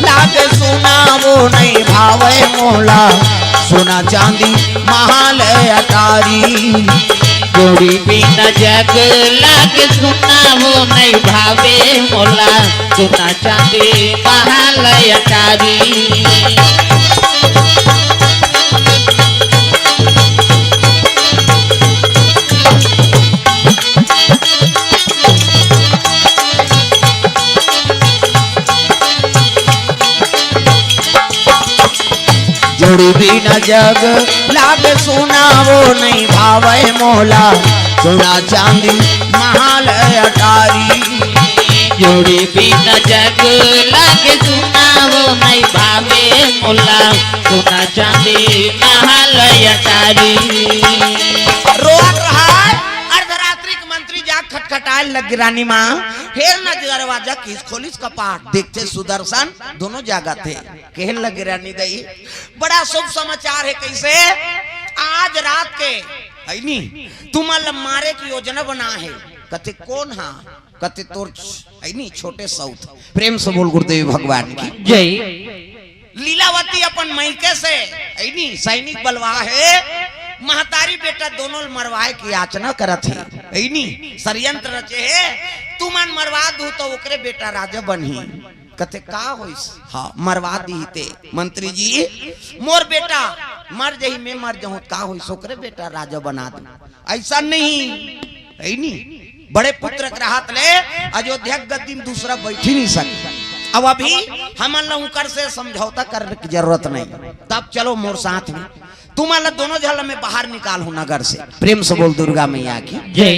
लागे सुना, वो नहीं भावे मोला, सोना चांदी महाल अटारी। जोड़ी बिना जग लागे सुना, वो नहीं भावे मोला, सोना चांदी महाल अटारी। जोड़ी बिना जग लागे सुना, वो नहीं भावे मोला, सोना चांदी महाल अटारी। जोड़ी बिना जग लागे सुना, वो नहीं भावे मोला, सोना चांदी महाल अटारी। रोवत रहा, अर्धरात्रि के मंत्री जा खटखटाए लग गे, "रानी माँ, हेर ना दरवाजा, किस खोलिस कपाट।" देखथे सुदर्शन, दोनों जागथे। कहे लग गे, "रानी दई, बड़ा शुभ समाचार हे।" "कइसे?" "आज रात के, है नी, तुमन ल मारे के योजना बना हे।" कथे, "कोन हा?" कथे, "तोर छ-, है नी, छोटे सउत।" प्रेम से बोल गुरुदेव भगवान की। जय। लीलावती अपन मइके से, है नी, सैनिक बलवा हे, महतारी बेटा दोनों ल मरवाए के याचना करत हे, है नी, षड्यंत्र रचे हे, "तुमन मरवा दू तो ओकरे बेटा राजा बनही।" कथे, "का होइस?" "हाँ, मरवा दी ते।" "मंत्री जी, मोर बेटा मर जही, मैं मर जहूँ, का होइस? ओकरे बेटा राजा बना दू।" ऐसा नहीं, है नी? बड़े पुत्र के रहत ले अयोध्या के गद्दी में दूसरा बैठी नहीं सके। अब अभी हमन ला उनकर से समझौता करने की जरूरत नहीं। तब चलो मोर साथ में, तुमन ला दोनों झन ला मैं बाहर निकालहूँ नगर से। प्रेम से बोल दुर्गा मैया की। जय।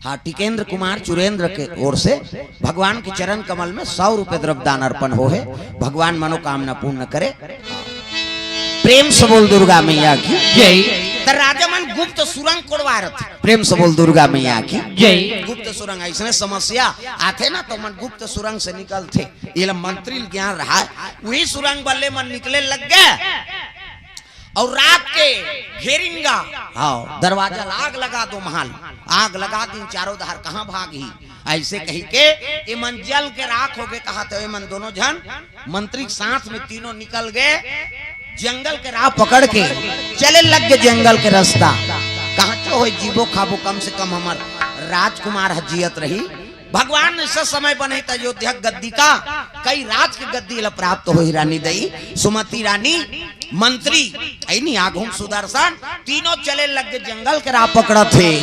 हाँ, टिकेंद्र कुमार चुरेंद्र के ओर से भगवान के चरण कमल में सौ रुपए द्रव्य दान अर्पण हो हे। भगवान मनोकामना पूर्ण करे। प्रेम से बोल दुर्गा मैया की। जय। त राजा मन गुप्त सुरंग कोड़वा रथे। प्रेम से बोल दुर्गा मैया की। जय। गुप्त सुरंग, अइसने समस्या आथे ना, त मन गुप्त सुरंग से निकलथे। एला मंत्री ल ज्ञान रहा, उही सुरंग बल्ले मन निकले लग गे। अउ रात के घेरिन गा, हाँ, दरवाजा ला आग लगा दो, महल आग लगा दिन, चारों धार कहाँ भागही? अइसे कहिके एमन जल के राख हो गे। कहा तो एमन दोनों झन मंत्री के साथ में तीनों निकल गे, जंगल के राह पकड़ के चले लग गे जंगल के रास्ता। कहाँ चो होय जीबो खाबो, कम से कम हमर राजकुमार ह जियत रही। भगवान ने ऐसा समय बने त अयोध्या गद्दी का कई राज के गद्दी ला प्राप्त होही रानी दई, सुमति रानी, मंत्री, अइनी आघूम सुदर्शन, तीनों चले लग गे जंगल के राह पकड़त हे।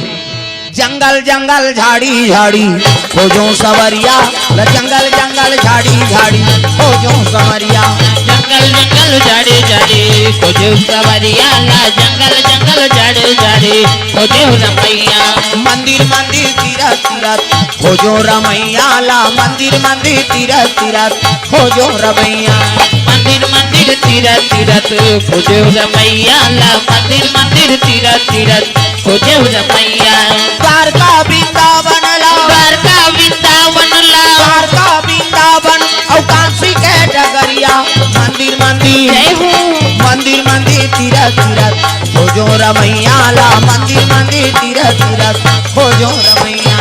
जंगल जंगल झाड़ी झाड़ी खोजो सवरिया, ल जंगल जंगल झाड़ी झाड़ी खोजो सवरिया। जंगल जंगल झाड़ी झाड़ी खोजो सवरिया ला, जंगल जंगल झाड़ी झाड़ी खोजो रमैया। मंदिर मंदिर तीरथ तीरथ खोजो रमैया ला, मंदिर मंदिर तीरथ तीरथ खोजो रमैया। मंदिर मंदिर तीरथ तीरथ खोजो रमैया ला, मंदिर मंदिर तीरथ तीरथ खोजो रमैया। द्वारका वृंदावन ला, द्वारका वृंदावन ला, द्वारका वृंदावन अउ काशी के डगरिया। मंदिर मंदिर, जय हो। मंदिर मंदिर तीरथ तीरथ खोजो रमैया ला, मंदिर मंदिर तीरथ तीरथ खोजो रमैया।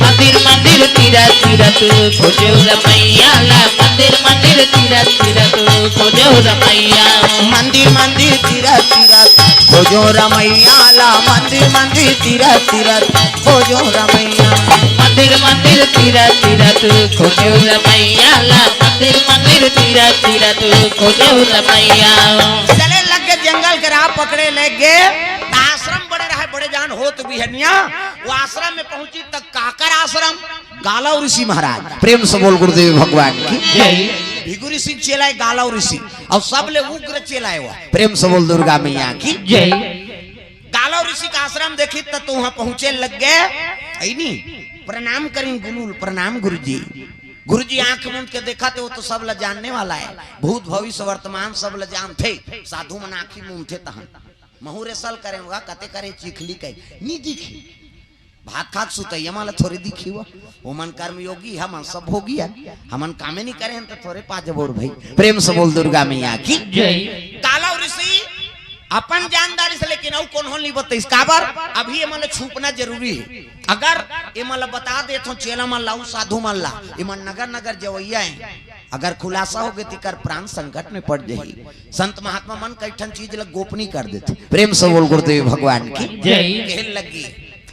मंदिर मंदिर तीरथ तीरथ खोजो रमैया ला, मंदिर मंदिर तीरथ तीरथ खोजो रमैया। मंदिर मंदिर तीरथ तीरथ खोजो रमैया ला, मंदिर मंदिर तीरथ तीरथ खोजो रमैया। मंदिर मंदिर तीरथ तीरथ खोजो रमैया ला, मंदिर मंदिर तीरथ तीरथ खोजो रमैया। चले लग गे जंगल के राह पकड़े लग गे, आश्रम बड़े रहे, बड़े जान होत बिहनिया, वो आश्रम में पहुंची त काकर आश्रम? गालव ऋषि महाराज। प्रेम से बोल गुरुदेव भगवान की। जय। भृगु ऋषि के चेला हे गालव ऋषि, अउ सबले उग्र चेला हे वो। प्रेम से बोल दुर्गा मैया की। जय। गालव काला ऋषि का आश्रम देखिस त तो वहां पहुंचे लग गे। ऐ नी, प्रणाम करिन गुरुल, प्रणाम गुरुजी। गुरुजी आंख मूंद के देखथे, वो तो सब ला जानने वाला है, भूत भविष्य वर्तमान सब ला जानथे। साधु मन आंखी मूंदथे तहन महूं रे सल करे होगा, कते करे चिखली कहे नी दिखी। भात खात सुतइया मन ला थोरे दिखी वो, ओमन कर्मयोगी, हमन सब भोगी हन, हमन कामे नी करे हन त थोरे पा जबो रे भई। प्रेम से बोल दुर्गा मैया की। जय। काला ऋषि अपन जानदारी से, लेकिन अउ कोनो नी बतइस। काबर? अभी एमन ला छुपना जरूरी हे। अगर एमन ला बता देथों चेला मन ला, अउ साधु मन ला, एमन नगर नगर जवइया हे, अगर खुलासा होगे त एकर प्राण संकट में पड़ जाही। संत महात्मा मन कई ठन चीज ला गोपनीय कर देथे। प्रेम से बोल गुरुदेव भगवान की। जय। कहे लगी,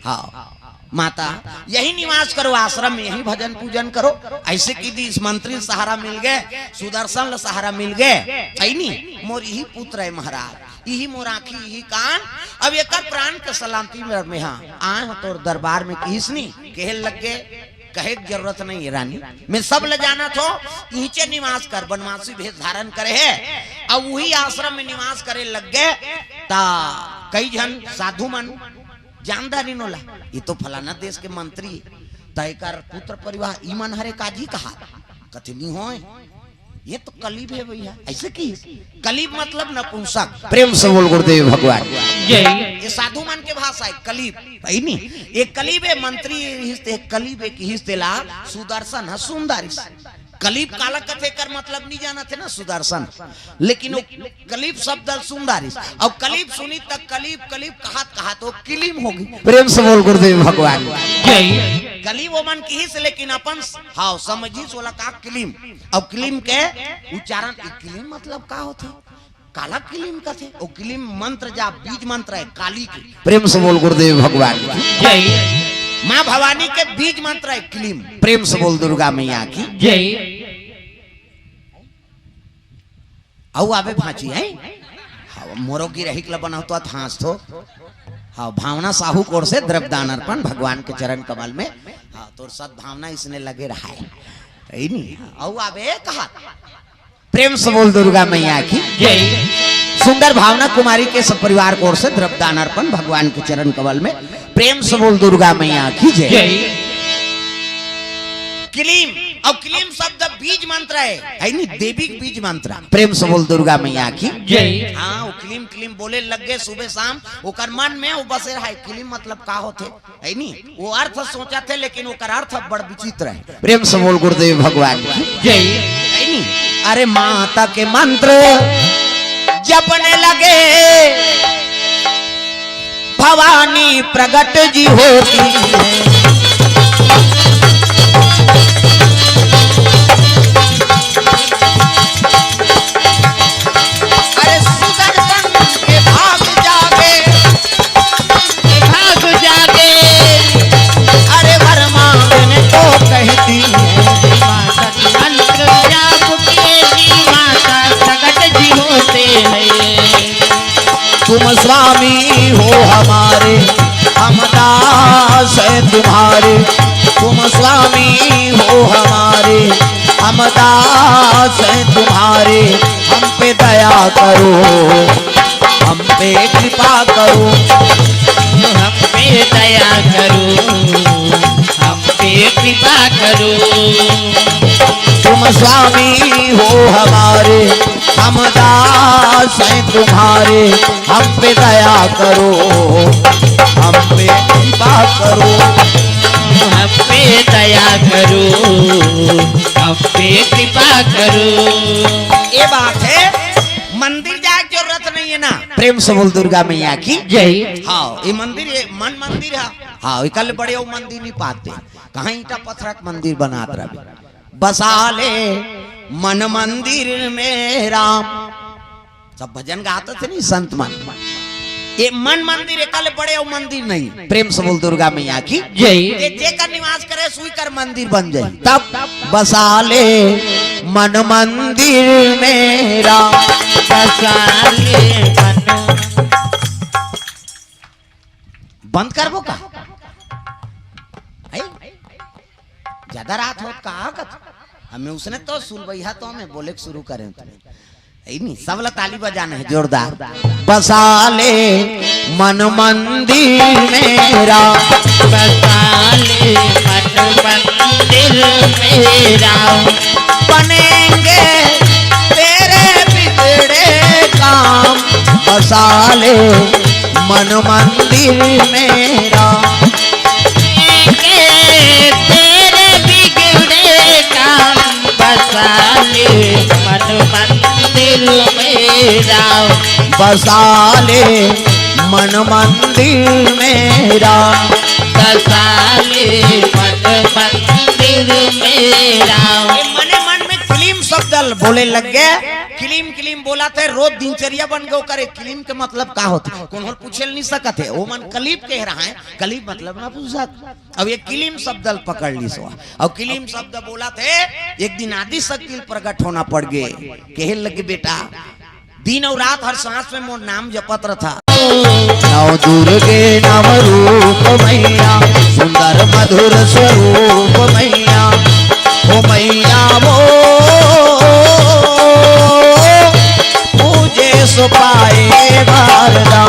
हाँ, माता, यही निवास करो, आश्रम में यही भजन पूजन करो। ऐसे कहि दिस, मंत्री सहारा मिल गे, सुदर्शन ला सहारा मिल गे, ऐ नी, मोर यही पुत्र हे महाराज, यही मोर आंखी, यही कान, अब एकर प्राण के सलामती में, में हाँ, आए हों तोर दरबार में, कहिस नी, कहे लग गे, कहे के जरूरत नहीं है रानी, मैं सब ला जानथों, इहिचे निवास कर, बनवासी भेष धारण करे हे, अब वही आश्रम में निवास करे लग गे, त कई झन साधु मन जानदारी नोला, ये तो फलाना देश के मंत्री हे, त एकर पुत्र परिवार, ईमन हरे काजी कहा, कथे नी होय, ये तो कलिब हे भैया। ऐसे कहिस, कलिब मतलब नपुंसक। प्रेम से बोल गुरुदेव भगवान। जय। ये साधु मन के भाषा हे कलिब, हे नी? ये कलिब हे, मंत्री रिहिस ते कलिब हे, कहिस तेला सुदर्शन ह सुंदर। कलिब काला कथे कर मतलब नी जानथे ना सुदर्शन, लेकिन वो कलिब शब्द सुंदर। अब कलिब सुनिस त कलिब कलिब कहत कहत वो किलिम होगे। प्रेम से बोल गुरुदेव भगवान। जय। कलिब ओमन कहिस, लेकिन अपन, हाँ, समझिस ओला का किलिम। अब किलिम के उच्चारण, ई किलिम मतलब का होथे? काला किलिम कथे? ओ किलिम मंत्र जा बीज मंत्र हे काली के। प्रेम से बोल गुरुदेव भगवान की। जय। माँ भवानी के बीज मंत्र हे किलिम। प्रेम से बोल दुर्गा मैया की। जय। अउ आबे भांची हे। हाँ, मोरो गिरहिक ला बनाओ तो हांस थो। हाँ, भावना साहू कोर से द्रव्य दान अर्पण भगवान के चरण कमल में। हाँ, तोर सद्भावना इसने लगे रहा है। हे नी? अउ आबे कहा। प्रेम से बोल दुर्गा मैया की। जय। सुंदर भावना कुमारी के सपरिवार कोर से द्रव्य दान अर्पण भगवान के चरण कमल में। प्रेम से बोल दुर्गा मैया की जय। जय। किलिम, अउ किलिम शब्द बीज मंत्र हे, हे नी, देवी के बीज मंत्र। प्रेम से बोल दुर्गा मैया की। जय। हाँ, वो किलिम किलिम बोले लग गे सुबह शाम, ओकर मन में वो बसे रहा हे, किलिम मतलब का होथे? हे नी? वो अर्थ सोचथे, लेकिन ओकर अर्थ बड़ विचित्र हे। प्रेम से बोल गुरुदेव भगवान की। जय। हे नी? अरे माता के मंत्र जपने लगे, भवानी प्रगट जी होती है। अरे सुदर्शन के भाग जागे, भाग जागे। अरे वर मांगने को कहती है। माता के मंत्र जाप के जी माता प्रगट जी होते हैं। तुम स्वामी हो हमारे, हम दास हैं तुम्हारे। तुम स्वामी हो हमारे, हम दास हैं तुम्हारे। हम पे दया करो, हम पे कृपा करो। हम पे दया करो, हम पे कृपा करो। तुम स्वामी हो हमारे, हम दास हैं तुम्हारे। हम पे दया करो, हम पे कृपा करो। हम पे दया करो, हम पे कृपा करो। ये बात हे, मंदिर जाए के जरूरत नहीं हे ना। प्रेम से बोल दुर्गा मैया की। जय। हाँ, ये मंदिर, ये मन मंदिर हे। हाँ, एकर ले बड़े वो मंदिर नी पाते। कहाँ ईंटा पत्थर के मंदिर बनात रहे। बसा ले मन मंदिर में राम। सब भजन गात थे नी संत मन। ये मन मंदिर एकर ले बड़े वो मंदिर नहीं। प्रेम से बोल दुर्गा मैया की। जय। ये जेकर निवास करे सुई कर मंदिर बन जाए। तब बसा ले मन मंदिर में राम। बसा ले मन। बंद करबो का? है? ज्यादा रात होत का कत? हमें उसने तो सुलबैया तो हमें बोले के शुरू करें तो। है नहीं, सबला ताली बजाना है जोरदार। बसा ले मन मंदिर मेरा। बसा ले मन मंदिर मेरा। बनेंगे तेरे बिगड़े काम। बसा ले मन मंदिर मेरा। के तेरे बिगड़े काम। बसा ले मन मंदिर मेरा। बसा ले मन मंदिर मेरा। बसा ले मन मंदिर मेरा। ये मने मन में किलिम शब्द बोले लग गए। किलिम किलिम बोलथे, रोज दिनचर्या बन गए ओकर। किलिम के मतलब का होथे? कोनो पूछे नहीं सकत है, वो मन कलिप कह रहा है। कलिप मतलब ना पूछत। अब ये किलिम शब्द पकड़ ली सो। अब किलिम शब्द बोलथे, एक दिन आदि शक्ति प्रकट होना पड़ गए। कहे लगे, बेटा, दिन और रात हर सांस में मोर नाम जपत रथा। नव दुर्गे नव रूप मैया, सुंदर मधुर स्वरूप मैया। ओ मैया वो पूजे सो पाए वरदान।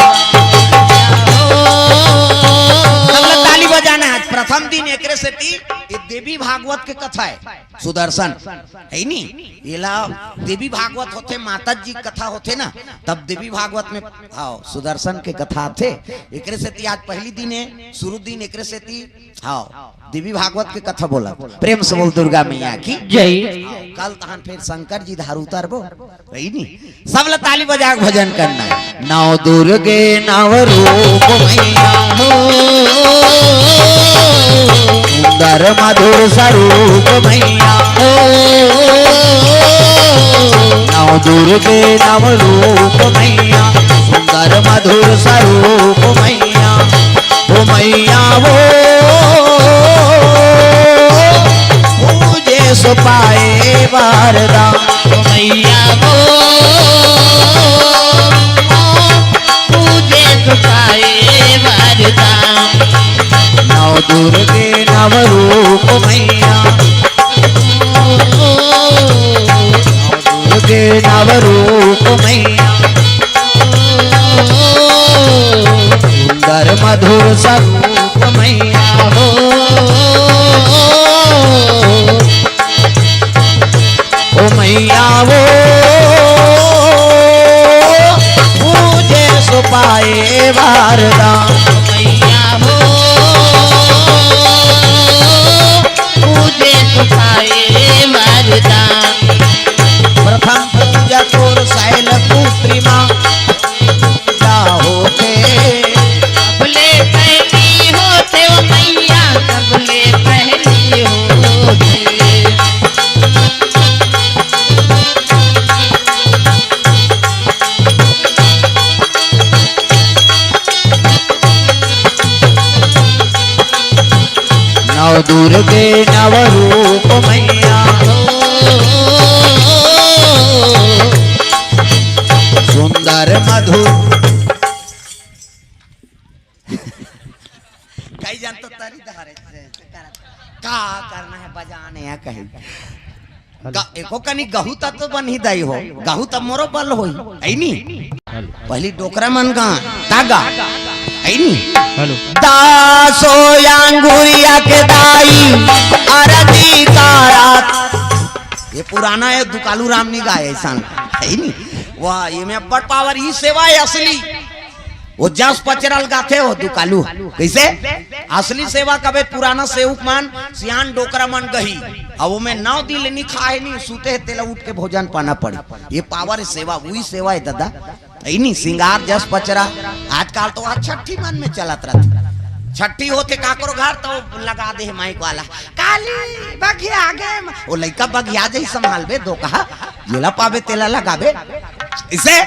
सबला ताली बजाना है। आज प्रथम दिन एकरे सेती ये देवी भागवत के कथा है। सुदर्शन, है नी? एला देवी भागवत होथे, माता जी कथा होथे ना, तब देवी भागवत में, हाँ, सुदर्शन के कथा आथे। एकरे सेती आज पहली दिन है, शुरू दिन, एकरे सेती, हाँ, देवी भागवत के कथा बोला। प्रेम से बोल दुर्गा मैया की। जय। हाँ, कल तहन फिर शंकर जी धार उतरबो, है नी? सबला ताली बजा के भजन करना है। नव दुर्गे नव रूप मैया, सुंदर मधुर स्वरूप मैया। नव दुर्गे नव रूप मैया, सुंदर मधुर स्वरूप मैया। ओ मैया वो पूजे सो पाए वरदान। मैया वो पूजे सो पाए वरदान। नव दुर्गे नव रूप मैया, नव दुर्गे नव रूप मैया, सुंदर मधुर स्वरूप मैया। हो ओ मैया वो पूजे सो पाए वरदान। मैया हो पूजे सो पाए वरदान। प्रथम पूजा तोर शैलपुत्री माँ पूजा होथे। सबले पहली होथे ओ मैया, सबले पहली होथे। नव दुर्गे नव रूप मैया, सुंदर मधुर। कई जन तो तरी धारे से का करना है, बजाने या कहीं। ग-, एको कनी गहू तक तो बन ही दाई हो, गहू तब मोरो बल होई, है नी? पहली डोकरा मन गा, तागा, है नी? हेलो। दासो अंगुरिया के दाई, अरती का रात। ये पुराना है, दुकालू राम नी गाए ऐसा, है नी? वाह, ये में अब्बड़ पावर, ई सेवा है असली। वो जस पचरा ल गाथे हो दुकालू। कैसे? असली सेवा कबे पुराना सेवक मन, सियान डोकरा मन गही। अब वो में नौ दिन ले नी खाए नी, सूते है, तेला उठ के भोजन पाना पड़ी। ये पावर सेवा, वही सेवा है दादा। है नी, सिंगार जस पचरा। आजकल तो वह छठी मन में चलत रहत। छठी होथे काकरो घर तो लगा दे है माइक वाला। काली बघिया गे म-, ओ लइका बघिया जई संभालबे दो कहा, जेला पाबे तेला लगाबे। इसे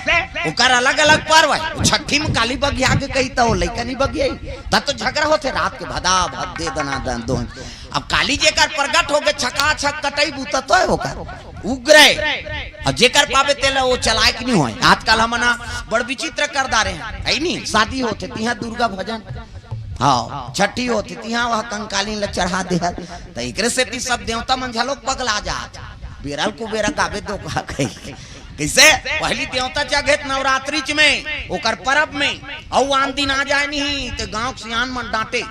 ओकर अलग-अलग पर्व है। छठी में काली बघिया गे कही त ओ लइका नहीं बघियाई। तब तो झगड़ा होथे रात के भदा भद दे दना दन दोन। अब काली जेकर प्रगट होगे छका छक कटई बूता तो है ओकर। उग्र है। अब जेकर पाबे तेला ओ चलाए के नहीं होय। आजकल हमन बड़ विचित्र कर डारे हैं। है नहीं? शादी होथे तिहां दुर्गा भजन। हाँ, छठी होथे, तिहां वह कंकालीन ल चढ़ा देहत। त एकरे सेती सब देवता मन झलोक पगला जात। बेरा ल कुबेरा गाबे दो कहा कही। कइसे? पहली देवता जगहे त नवरात्रिच में, ओकर परब में, अउ आन दिन आ जाय नहीं, ते गांव के सियान मन डांटे,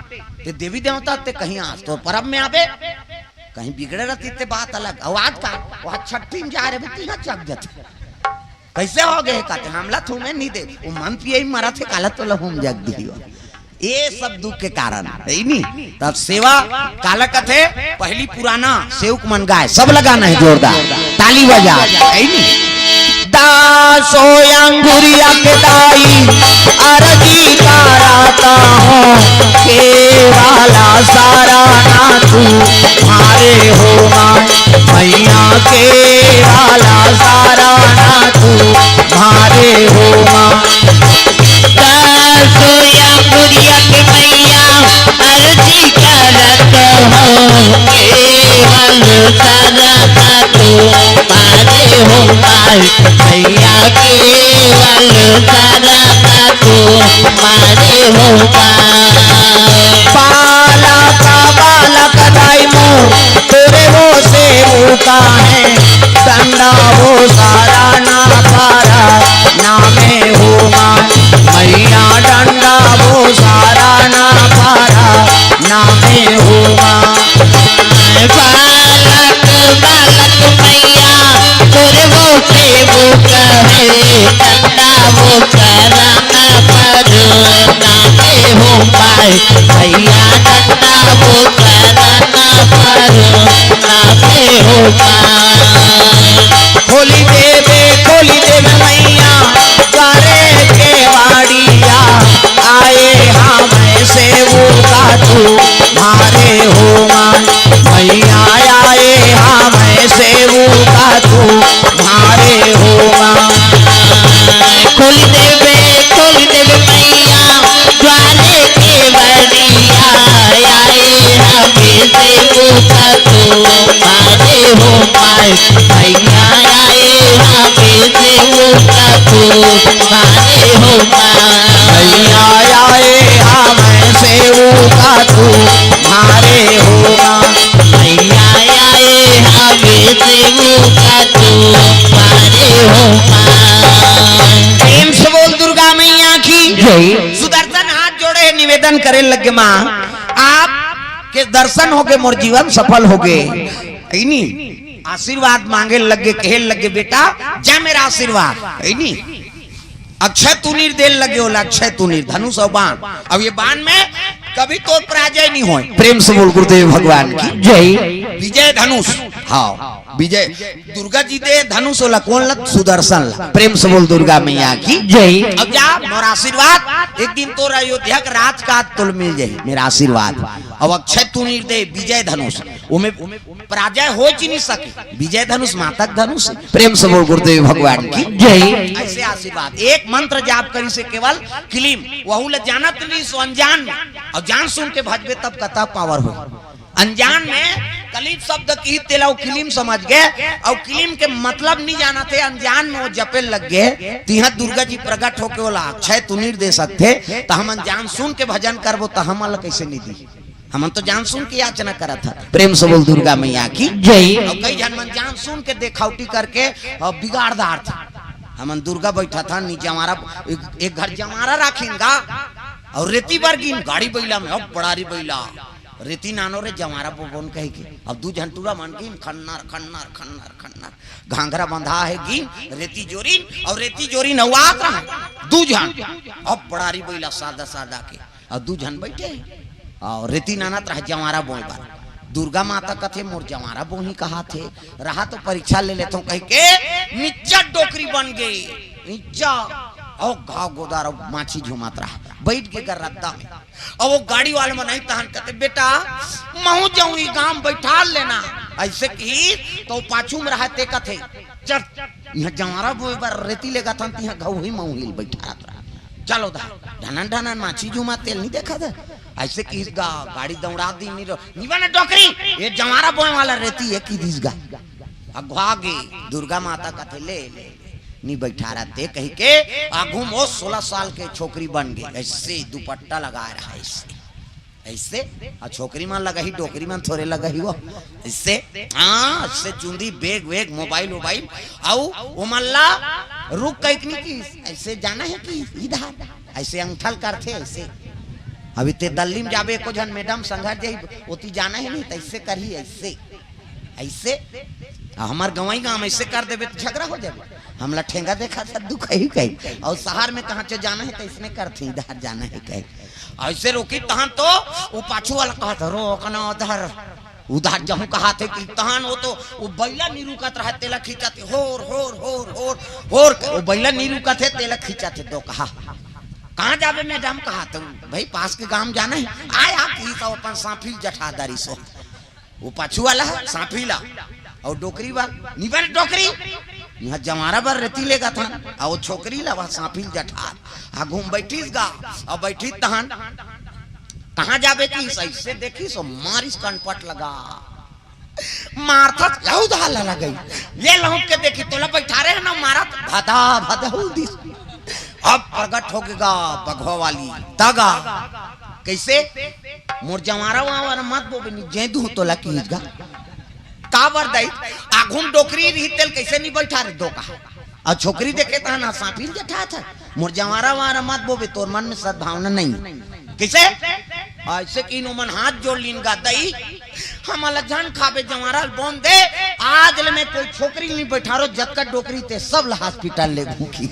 ते देवी देवता ते कहीं आज तो परब में आबे, कहीं बिगड़े रहती ते बात अलग। अउ आज का, वह छट्ठी में जा रहे, बेटी, यहाँ जग जाते। कइसे हो गए? कहते, "हमला थूमे नहीं दे, वो मन पिए ही मरा थे, काला तोला हम जग दियो।" ये सब दुख के कारण है, नहीं? तब सेवा काला कथे, पहली पुराना सेवक मन गाय, सब लगाना है जोरदार, ताली बजा, है नहीं? दासो अंगुरिया के दाई, अरजी कराता हूँ, केवाला सारा ना तू मारे हो माँ, मैया केवाला सारा ना तू मारे हो माँ। दासो अंगुरिया के मैया, अरजी करत हूँ, केवल सारा ना तू मारे हो माँ। मैया केवल सारा ना तू मारे हो माँ। बालक बालक दाई मोर, तोरे वो सेवका है, डंडा वो सारा ना पारा, नामे हो माँ। मैया डंडा वो सारा ना पारा, नामे हो माँ। बालक बालक मैया, तोरे वो सेवका है, डंडा वो सारा ना पारा, नामे हो माँ। मैया डंडा वो सारा ना पारा, नामे हो माँ। खोली देवे, खोली देवे मैया, द्वारे केवाड़िया, आए हमें सेवका तू मारे हो माँ। मैया आए हमें सेवका तू मारे हो माँ। खोली देवे, खोली देवे मैया, द्वारे केवाड़िया, आए हमें सेवका तू मारे हो माँ। मैया आए हमें सेवका तू मारे हो माँ। मैया आए हमें सेवका तू मारे हो माँ। मैया आए हमें सेवका तू मारे हो माँ। प्रेम से बोल दुर्गा मैया की जय। सुदर्शन हाथ जोड़े निवेदन करे लगे, माँ, आप के दर्शन होके मोर जीवन सफल होगे। ऐनी आशीर्वाद मांगे लगे, कहे लगे, "बेटा, जा मेरा आशीर्वाद।" ऐनी अक्षय तुनीर देन लगे ओला, अक्षय तुनीर, धनुष अउ बाण। अब ये बाण में कभी तोर पराजय नहीं होय। प्रेम से बोल गुरुदेव भगवान की जय। विजय धनुष, हाँ, विजय। दुर्गा जी दे धनुष ओला, कोन ला? सुदर्शन ला। प्रेम से बोल दुर्गा मैया की जय। अब जा, मोर आशीर्वाद, एक दिन तोर अयोध्या के राज का तोल मिल जाही, मेरा आशीर्वाद। अब अक्षय तुनीर दे विजय धनुष, ओमे पराजय हो च नहीं सके। विजय धनुष माता के धनुष है। प्रेम से बोल गुरुदेव भगवान की जय। ऐसे आशीर्वाद। एक मंत्र जाप करी से केवल किलिम, वहू ला जानत नहीं सो अनजान में, अउ जान सुन के भजबे तब कता पावर हो। अनजान में कलीप शब्द की तेला वो किलिम समझ गए, अउ किलिम के मतलब नहीं जानत हे, अनजान में वो जपे लग गए। तिहा दुर्गा जी प्रकट होके बोला, "अक्षय तुनीर दे सकथे, त हमन जान सुन के भजन करबो, त हमन ला कैसे नहीं दी?" हमन तो जान सुन के याचना करत हन। प्रेम से बोल दुर्गा मैया की जय। अउ कई झन मन जान सुन के देखावटी करके अउ बिगाड़ डारथे। हमन दुर्गा बैठा था नी जंवारा, एक, एक घर जंवारा राखिन गा, अउ रेती बर गिन गाड़ी बैला में, अब बड़ारी बैला, रेती नानो रे जंवारा बोबोन कह के। अब दू झन टूरा मन गिन खन्नर खन्नर खन्नर खन्नर, घाघरा बंधा है गिन, रेती जोरिन, अउ रेती जोरिन अउ आत रहा दू झन, अब बड़ारी बैला सादा सादा के। अउ दू झन बैठे हे। अउ रेती नानत रहा जंवारा बोए बर। दुर्गा माता कथे, "मोर जंवारा बोही कहाथे, रहा तो परीक्षा ले लेथों," कह के निच्चा डोकरी बन गे। निच्चा, अउ घाव गोदार अउ माछी झुमात रहा। बैठ गे गा रद्दा में। अउ वो गाड़ी वाले मन आई तहन कथे, "बेटा, महू जाऊं, ई गांव बैठाल लेना।" ऐसे की तो पाछू में रहा ते कथे, "चल, यहाँ जंवारा बोए बर रेती लेगा था, तिहाँ घऊ ही मऊ हिल बैठा रहत रहा। चलो दा, ढनन ढनन माछी झूमा तेल नहीं देखा था?" ऐसे की गा-, गाड़ी दौड़ा दी, नहीं रो-, "निवा ना डोकरी, ये जंवारा बोए वाला रेती है," की दिस गा। अगुआ गे, दुर्गा माता कथे, "ले, ले, ले, नहीं बैठा रहते," कह के आगू में वो सोलह साल के छोकरी बन गई, ऐसे दुपट्टा लगाए रहा, ऐसे। ऐसे। अउ छोकरी मन लगाही, डोकरी मन थोरे लगाही वो। ऐसे, हाँ, ऐसे चुंदी, bag वैग, mobile वोबाइल, अउ ओमन ला रुक कहिके नहीं कि ऐसे जाना है कि इधर, ऐसे अंगठा ल करथे ऐसे। अभी ते दल्ली में जाबे, एको झन madam संघर जाही, ओती जाना है नहीं, त ऐसे करही, ऐसे। ऐसे हमर गंवई गांव में ऐसे कर देबे त झगड़ा हो जाबे। हमला ठेंगा देखाथे दुखही कही, अउ शहर में कहाँ च जाना है त इसने करथे, इधर जाना है कही। ऐसे रोकी तहन तो वो पाछू वाला कहत, "रोक ना उधर, उधर जाहूं," कहत हे कि तहन वो तो वो बइला नी रुकत रहे, तेला खींचत हे, होर, होर, होर, होर, होर, वो बइला नी रुकत हे, तेला खींचत हे, दो कहा, "कहाँ जाबे madam?" कहत हे, "भाई, पास के गांव जाना है।" आय, आ कि सब अपन सांफिल जठा दारी सो। वो पाछू वाला है, सांफिला, अउ डोकरी बा, निबर डोकरी, इहाँ जंवारा बर रेती लेगत हन, अउ वो छोकरी ला वह सांफिल जठात, आ घूम बैठिस गा, अउ बैठिस तहन, "कहाँ जाबे?" कि ऐसे देखिस, मारिस कनपट लगा, मारथस, लहू दहा लगा गई, ये लहुक के देखी, तोला बैठारे हे ना, मारत, भदा, भदा, हू दिस। अब प्रगट हो गे गा बघवा वाली, तगा, कैसे? "मोर जंवारा वावरा मत बोबे, नी जय दूं तोला," किहिस गा। काबर दाई, आघू म डोकरी रही तेल कैसे नी बैठारे, दो कहा। अउ छोकरी देखे तहन सांफिल जठात हे, "मोर जंवारा वावरा मत बोबे, तोर मन में सद्भावना नहीं।" कैसे? ऐसे कि इनो मन हाथ जोड़ लीन गा, "दाई, हमला झन खाबे, जंवारा ल बोन दे, आज ले मैं कोई छोकरी नहीं बैठारो, जतका डोकरी ते सब ल hospital ले घूखी।"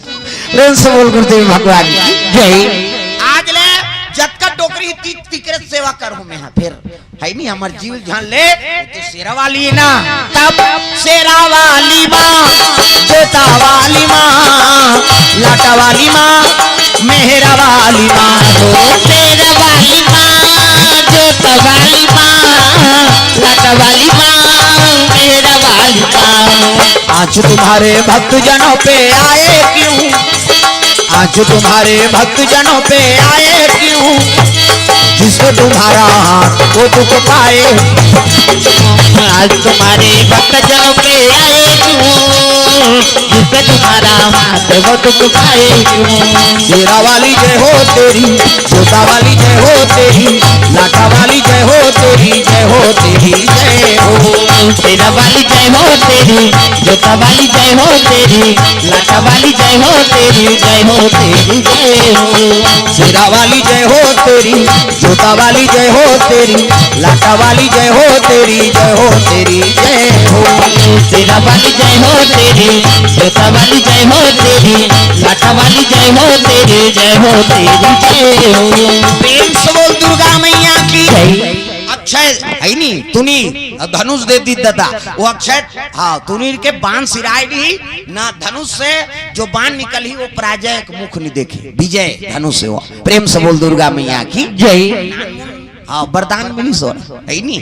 प्रेम से बोल गुरुदेव भगवान की जय। आज ले जतका डोकरी ती-, तिकरे सेवा करहूं मैं, हाँ, फिर है नहीं हमर जीव झन ले, तो शेरा वाली ना, तब शेरा वाली माँ, जोता वाली माँ, लाटा वाली माँ, मेहरा वाली माँ, हो शेरा वाली माँ, जोता वाली माँ, लाटा वाली माँ, मेहरा वाली माँ। आज तुम्हारे भक्तजनों पे आए क्यों, आज तुम्हारे भक्तजनों पे आए क्यों, जिसको तुम्हारा हाथ वो दुख पाए। आज तुम्हारे भक्तजनों पे आए क्यों, जिसको तुम्हारा हाथ वो दुख पाए क्यों। शेरा वाली जय हो तेरी, जोता वाली जय हो तेरी, लाटा वाली जय हो तेरी, जय हो तेरी, जय हो। शेरा वाली जय हो तेरी, जोता वाली जय हो तेरी, लाटा वाली जय हो तेरी, जय हो तेरी, जय हो। शेरा वाली जय हो तेरी, जोता वाली जय हो तेरी, लाटा वाली जय हो तेरी, जय हो तेरी, जय हो। शेरा वाली जय हो तेरी, जोता वाली जय हो तेरी, लाटा वाली जय हो तेरी, जय हो तेरी, जय हो। प्रेम से बोल दुर्गा मैया की जय। अक्षय है नी, तुनी, धनुष दे दी दादा, वो अक्षय, हाँ, तुनी के बाण सिराय दी ना, धनुष से जो बाण निकलही वो पराजय के मुख नहीं देखे, विजय धनुष से हो। प्रेम से बोल दुर्गा मैया की जय। हाँ, वरदान मिली सो, है नी।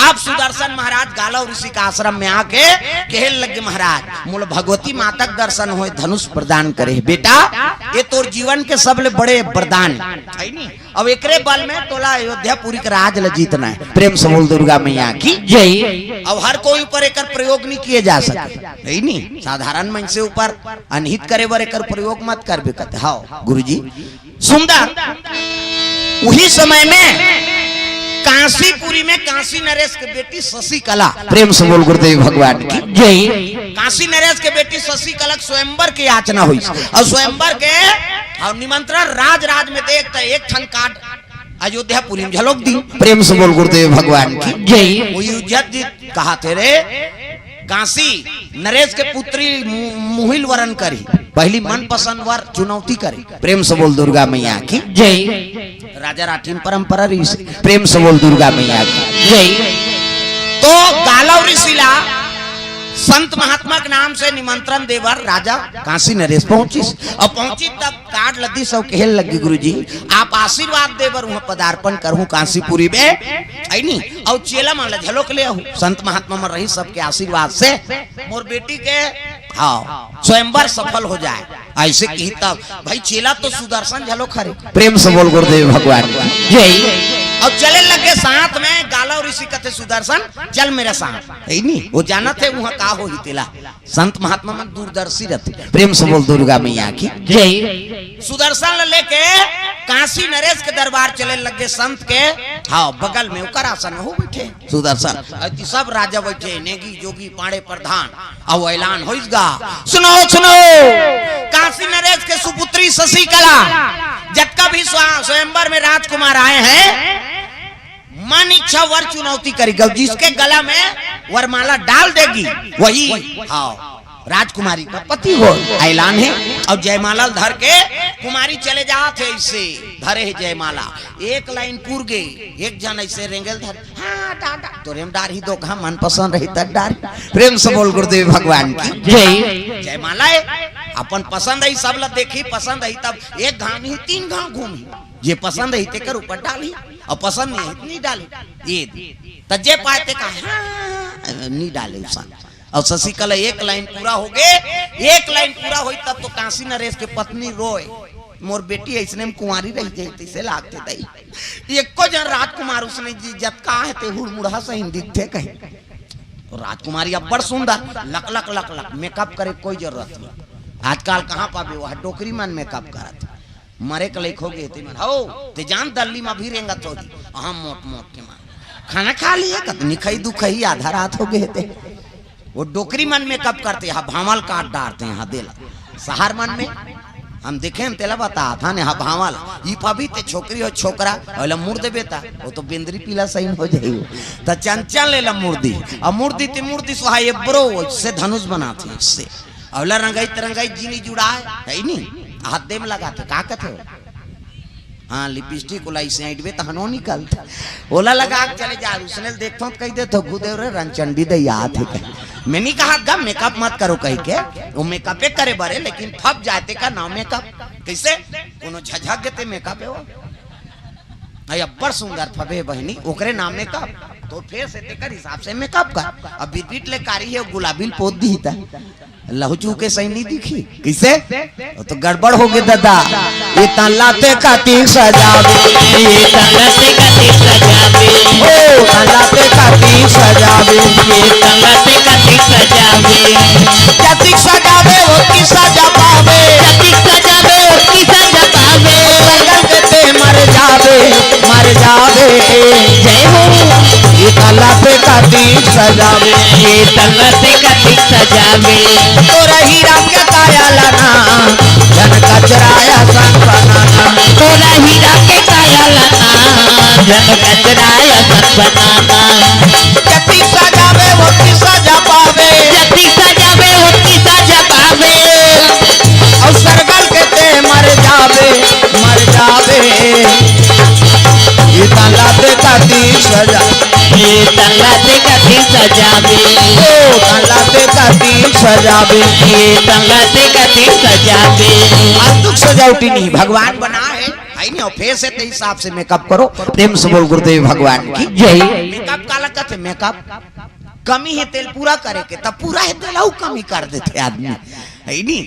अब सुदर्शन महाराज गालव ऋषि का आश्रम में आके कहे लगे, "महाराज, मोला भगवती माता के दर्शन होय, धनुष प्रदान करे बेटा, ये तोर जीवन के सबले बड़े वरदान है नी।" अब एकरे बल में तोला अयोध्यापुरी के राज ल जीतना है। प्रेम से बोल दुर्गा मैया की जय। अब हर कोई ऊपर एकर प्रयोग नहीं किए जा सके, है नी। साधारण मन से ऊपर अनहित करे बर एकर प्रयोग मत करबे कहते। हाँ गुरुजी, सुंदर। उही समय में कांसीपुरी में कांसी नरेश के बेटी शशिकला, प्रेम से बोल गुरुदेव भगवान की जय। कांसी नरेश के बेटी शशिकला के स्वयंवर के याचना हुई, अउ स्वयंवर के अउ निमंत्रण राज राज में देख त एक ठन card अयोध्यापुरी में झलोक दी। प्रेम से बोल गुरुदेव भगवान की जय। वही उज्जत जी कहा थे रे, कांसी नरेश के पुत्री मु-, मुहिल वरन करी, पहली मनपसंद वर चुनौती करी। प्रेम से बोल दुर्गा मैया की जय। राजा राठिन परंपरा ऋषि, प्रेम से बोल दुर्गा मैया की जय। तो गालव ऋषि ला संत महात्मा के नाम से निमंत्रण देवर राजा कांसी नरेश पहुंचिस। अब पहुंची तब card लदी सब कहे लगी, "गुरुजी, आप आशीर्वाद देवर वहां पदार्पण करहूं कांसीपुरी में, है नी, अउ चेला मन ला झलोक ले आहू, संत महात्मा मन रही सबके आशीर्वाद से मोर बेटी के, हाँ, स्वयंवर सफल हो जाए।" ऐसे कही तब भाई चेला तो सुदर्शन झलोक हरे। प्रेम से बोल गुरुदेव भगवान की जय। अउ चले लगे साथ में, गालव ऋषि कथे, "सुदर्शन, चल मेरे साथ।" हे नी, वो जानत हे उहाँ का होही तेला। संत महात्मा मन दूरदर्शी रहिथे। प्रेम से बोल दुर्गा मैया की। जय। सुदर्शन ल लेके काशी नरेश के दरबार चले लगे संत के। हाँ, बगल में ओकर आसन में वो बइठे सुदर्शन। अति सब राजा बइठे, नेगी, जोगी, पांड़े, प्रधान। अउ ऐलान होइस गा, "सुनो, सुनो, काशी नरेश के सुपुत्री शशिकला, जतका भी स्वा-, स्वयंवर में राजकुमार आए हैं, मन इच्छा वर चुनौती करेगी, अउ जिसके गला में वरमाला डाल देगी, वही, हाँ, राजकुमारी का पति हो।" ऐलान हे। अउ जयमाला ल धर के कुमारी चले जात हे, अइसे धरे हे जयमाला। एक लाइन पुर गे, एक झन अइसे रेंगे ल धर, "हाँ, डार, डार।" तोरे में डारही धोखा, मन पसंद रही त डारही। प्रेम से बोल गुरुदेव भगवान की। जय। जयमाला हे, अपन पसंद हे, सब ला देखही, पसंद हे तब एक घाम ही, तीन घाम घूमही। जे पसंद हे तेकर ऊपर डालही, अउ पसंद नहीं हे त नहीं डालही। ये दे। त जे पाए ते का, "हाँ," नहीं डाले उसन। अउ शशिकला एक लाइन पूरा हो गे, एक लाइन पूरा होई तब तो काशी नरेश के पत्नी रोए, "मोर बेटी अइसने में कुंवारी रही जाही, तइसे लागथे दई।" एको झन राजकुमार उसने जी जतका हे ते हुड़मुड़हा सही दिखथे कही। तो राजकुमारी अब्बड़ सुंदर, लक लक लक लक, मेकअप करे कोई जरूरत नहीं। आजकल कहाँ पाबे, वो डोकरी मन मेकअप करत। मरे के लइक हो गे हे ते मन, "हो, ते जान दल्ली म भी रेंगत होही।" हम मोट मोट के मन, "खाना खा लिहे?" कतनी खई, दू खई, आधा रात हो गे हे ते। वो डोकरी मन मेकअप करथे, हा भांवल काट डारथे, हा देला। शहर मन में हम देखे हन, तेला बताथन, हा भांवल। ई पाबे ते छोकरी हो छोकरा, ओला मुड़ देबे त, वो तो बेंदरी पीला सही हो जाही। त चंचल लेला मुड़ दिही, अउ मुड़ दिही ते मुड़ दिही, सो हा एब्रो से धनुष बनाथे, इससे। अउ ओला रंगई त रंगई जिनी जुड़ाए, हे नी? हाथ दे में लगाथे, का कथे हो? हाँ, लिपस्टिक ओला अइसे ऐंठबे तहन ओ निकलथे। ओला लगा के चले जा, उसने ल देखथों त कहि देथों, "गुरुदेव रे, रंगचंडी दई आत हे," कहि। मैं नहीं कहत गा, मेकअप मत करो कहि के, वो मेकअपे करे बर हे, लेकिन फब जाए ते का नाम मेकअप। कइसे? कोनो झझक गे ते मेकअप हे वो। अई अब्बड़ सुंदर फबे बहिनी, ओकरे नाम मेकअप। तो फेस हे तेकर हिसाब से मेकअप कर। अब बिरबिट ले कारी हे, गुलाबी ल पोत दिही त लहुचू के सही नहीं दिखी। कइसे? वो तो गड़बड़ हो गे दादा। ये तन ला ते कतिक सजाबे, ये तन ला ते कतिक सजाबे, ओ तन ला ते कतिक सजाबे, ये तन ला ते कतिक सजाबे। जतिक सजाबे, ओतकी सजा पाबे। जतिक सजाबे, ओतकी सजा पाबे। सरगल के ते मर जाबे, मर जाबे। जय हो। ये तन ला ते कतिक सजाबे, ये तन ला ते कतिक सजाबे। तोरा हीरा के काया ला ना, झन कचरा असन बनाना। तोरा हीरा के काया ला ना, झन कचरा असन बनाना। जतिक सजाबे, ओतकी सजा पाबे। जतिक सजाबे, ओतकी सजा पाबे। अउ सरगल के ते मर जाबे, मर जाबे। ये तन ला ते कतिक सजा, ये तन ला ते कतिक सजाबे, ओ तन ला ते कतिक सजाबे, ये तन ला ते कतिक सजाबे। अतुक सजावटी नहीं, भगवान बनाए हे, हे नी? अउ फेस हे ते हिसाब से मेकअप करो। प्रेम से बोल गुरुदेव भगवान की जय। मेकअप काला कथे? मेकअप कमी हे तेला पूरा करे के, तब पूरा हे तेला अउ कमी कर देथे आदमी, हे नी?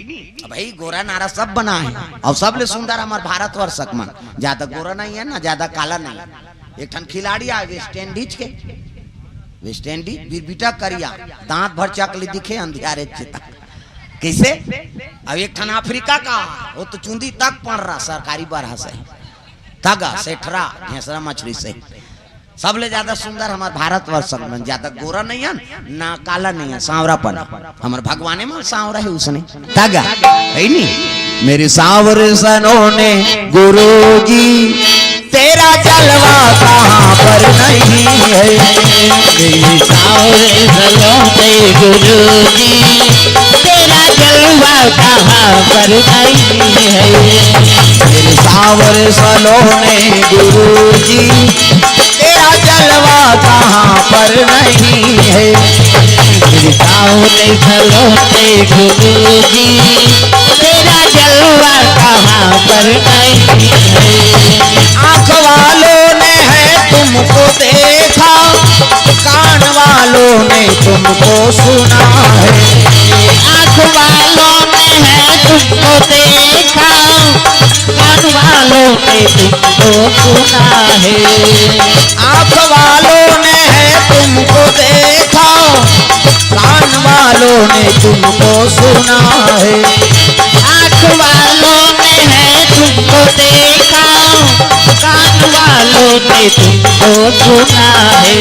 अब भाई गोरा नारा सब बनाए हे, अउ सबले सुंदर हमर भारतवर्ष के मन, ज्यादा गोरा नहीं हे ना, ज्यादा काला नहीं हे। एक ठन खिलाड़ी आए वेस्ट इंडीज के, वेस्ट इंडीज, बिरबिटा करिया, दांत भर चकली दिखे, अंधियारे चिता। कइसे? अब एक ठन अफ्रीका का, वो तो चुंदी तक पड़ रहा सरकारी बरहा से, तगा सेठरा घेसरा मछरी से। सबले ज्यादा सुंदर हमर भारतवर्ष के मन, ज्यादा गोरा नहीं हे ना काला नहीं हे, सांवरापन। हमर भगवाने मन सांवरा हे उसने। तगा, हे नी? मेरे सांवरे सलोने गुरुजी, तेरा जलवा कहाँ पर नहीं है। मेरे सांवरे सलोने गुरुजी, तेरा जलवा कहाँ पर नहीं है। मेरे सांवरे सलोने गुरुजी, तेरा जलवा कहाँ पर नहीं है। मेरे सांवरे सलोने गुरुजी, तेरा जलवा कहाँ पर नहीं है। आँख वालों ने है तुमको देखा, कान वालों ने तुमको सुना है। आँख वालों ने है तुमको देखा, कान वालों ने तुमको सुना है। आँख वालों ने है तुमको देखा, कान वालों ने तुमको सुना है। आँख वालों ने है तुमको देखा, कान वालों ने तुमको सुना है।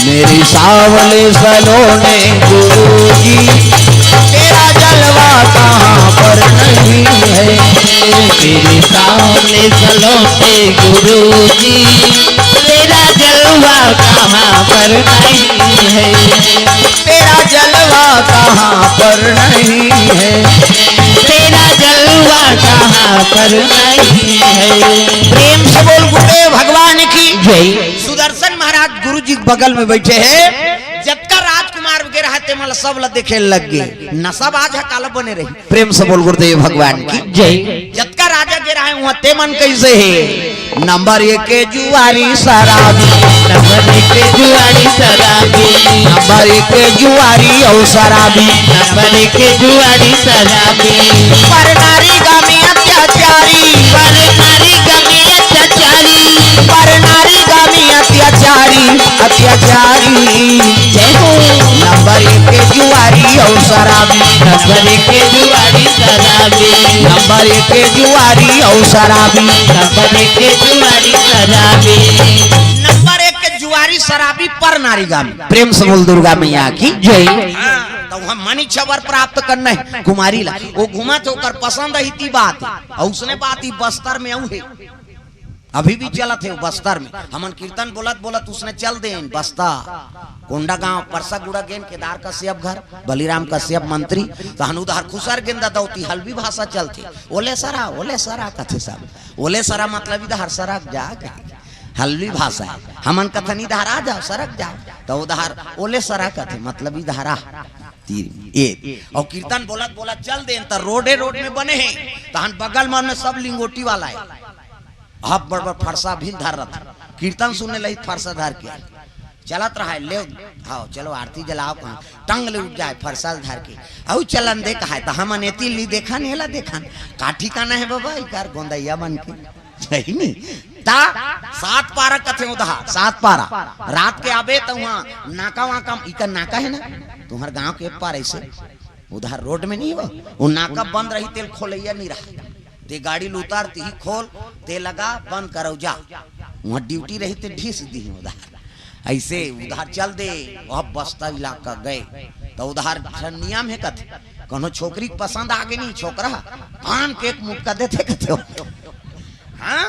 मेरी सांवले सलोने गुरुजी, तेरा जलवा कहाँ पर नहीं है। मेरे सामने सलोने गुरुजी, तेरा जलवा कहाँ पर नहीं है। तेरा जलवा कहाँ पर नहीं है। तेरा जलवा कहाँ पर नहीं है। प्रेम से बोल गुरुदेव भगवान की जय। सुदर्शन महाराज गुरु जी के बगल में बैठे हैं। जतका राजकुमार वगैरह है, ते मन ला सब ला देखे लग गए। नशा बाज है, काला बने रही। प्रेम से बोल गुरुदेव भगवान की जय। जतका राजा वगैरह है, वहाँ ते मन कैसे है? नंबर एक के जुआरी शराबी। नंबर एक के जुआरी शराबी। नंबर एक के जुआरी और शराबी। नंबर एक के जुआरी शराबी। पर नारी गामी अत्याचारी। पर नारी गामी अत्याचारी। पर नारी गामी अत्याचारी। अत्याचारी। जय हो। नंबर एक के जुआरी और शराबी। नंबर एक के जुआरी शराबी। नंबर एक के जुआरी और शराबी। नंबर एक के जुआरी शराबी। नंबर एक के जुआरी शराबी पर नारी गामी। प्रेम से बोल दुर्गा मैया की जय। हाँ, तो हम मणि छबर प्राप्त करना है कुमारी ला। वो घुमा थे, ओकर पसंद है इतनी बात। और उसने बात ही बस्तर में आऊ है। अभी भी चलत हे बस्तर में। हमन कीर्तन बोलत बोलत उसने चल देन बस्ता, कोंडागांव, परसा गुड़ा गेन, केदार कश्यप घर, बलिराम कश्यप मंत्री, तहन उधार खुसर गेन ददौती, हल्बी भाषा चलथे। ओले सरा, ओले सरा कथे सब। ओले सरा मतलब इधर सरक जा कहे। हल्बी भाषा है। हमन कथन इधर आ जाओ, सरक जाओ। तो उधार ओले सरा कथे, मतलब इधर आ। तीर ए। और कीर्तन बोलत बोलत चल देन, त रोडे रोड में बने हैं। तहन बगल में सब लिंगोटी वाला है। अब बड़ बड़ फरसा भी धर रहा था। कीर्तन सुनने लगी फरसा धर के। चलत रहा है, ले, हाँ, चलो आरती जलाओ, कहाँ टंग ले उठ जाए फरसा धर के। औ चलन दे कहा है, तो हमन एती ली देखन, एला देखन। का ठिकाना है बाबा, इकार गोंदैया मन के। सही नहीं। ता सात पारा कथे उधर, सात पारा। रात के आबे तो वहाँ नाका वाका, इकर नाका है ना, तुम्हार गांव के पार ऐसे। उधर रोड में नहीं हो, वो नाका बंद रही, तेल खोलैया नहीं रहा। ते गाड़ी ल उतार, ती खोल, ते लगा, बंद करो, जा। वहाँ ड्यूटी रही, ते ढीस दी उधार। ऐसे उधार चल दे, वह बस्ता इलाका गए। तो उधार नियम है कथे, कोनो छोकरी के पसंद आ गई नहीं, छोकरा, पान के एक मुटका देते कथे हो। हाँ?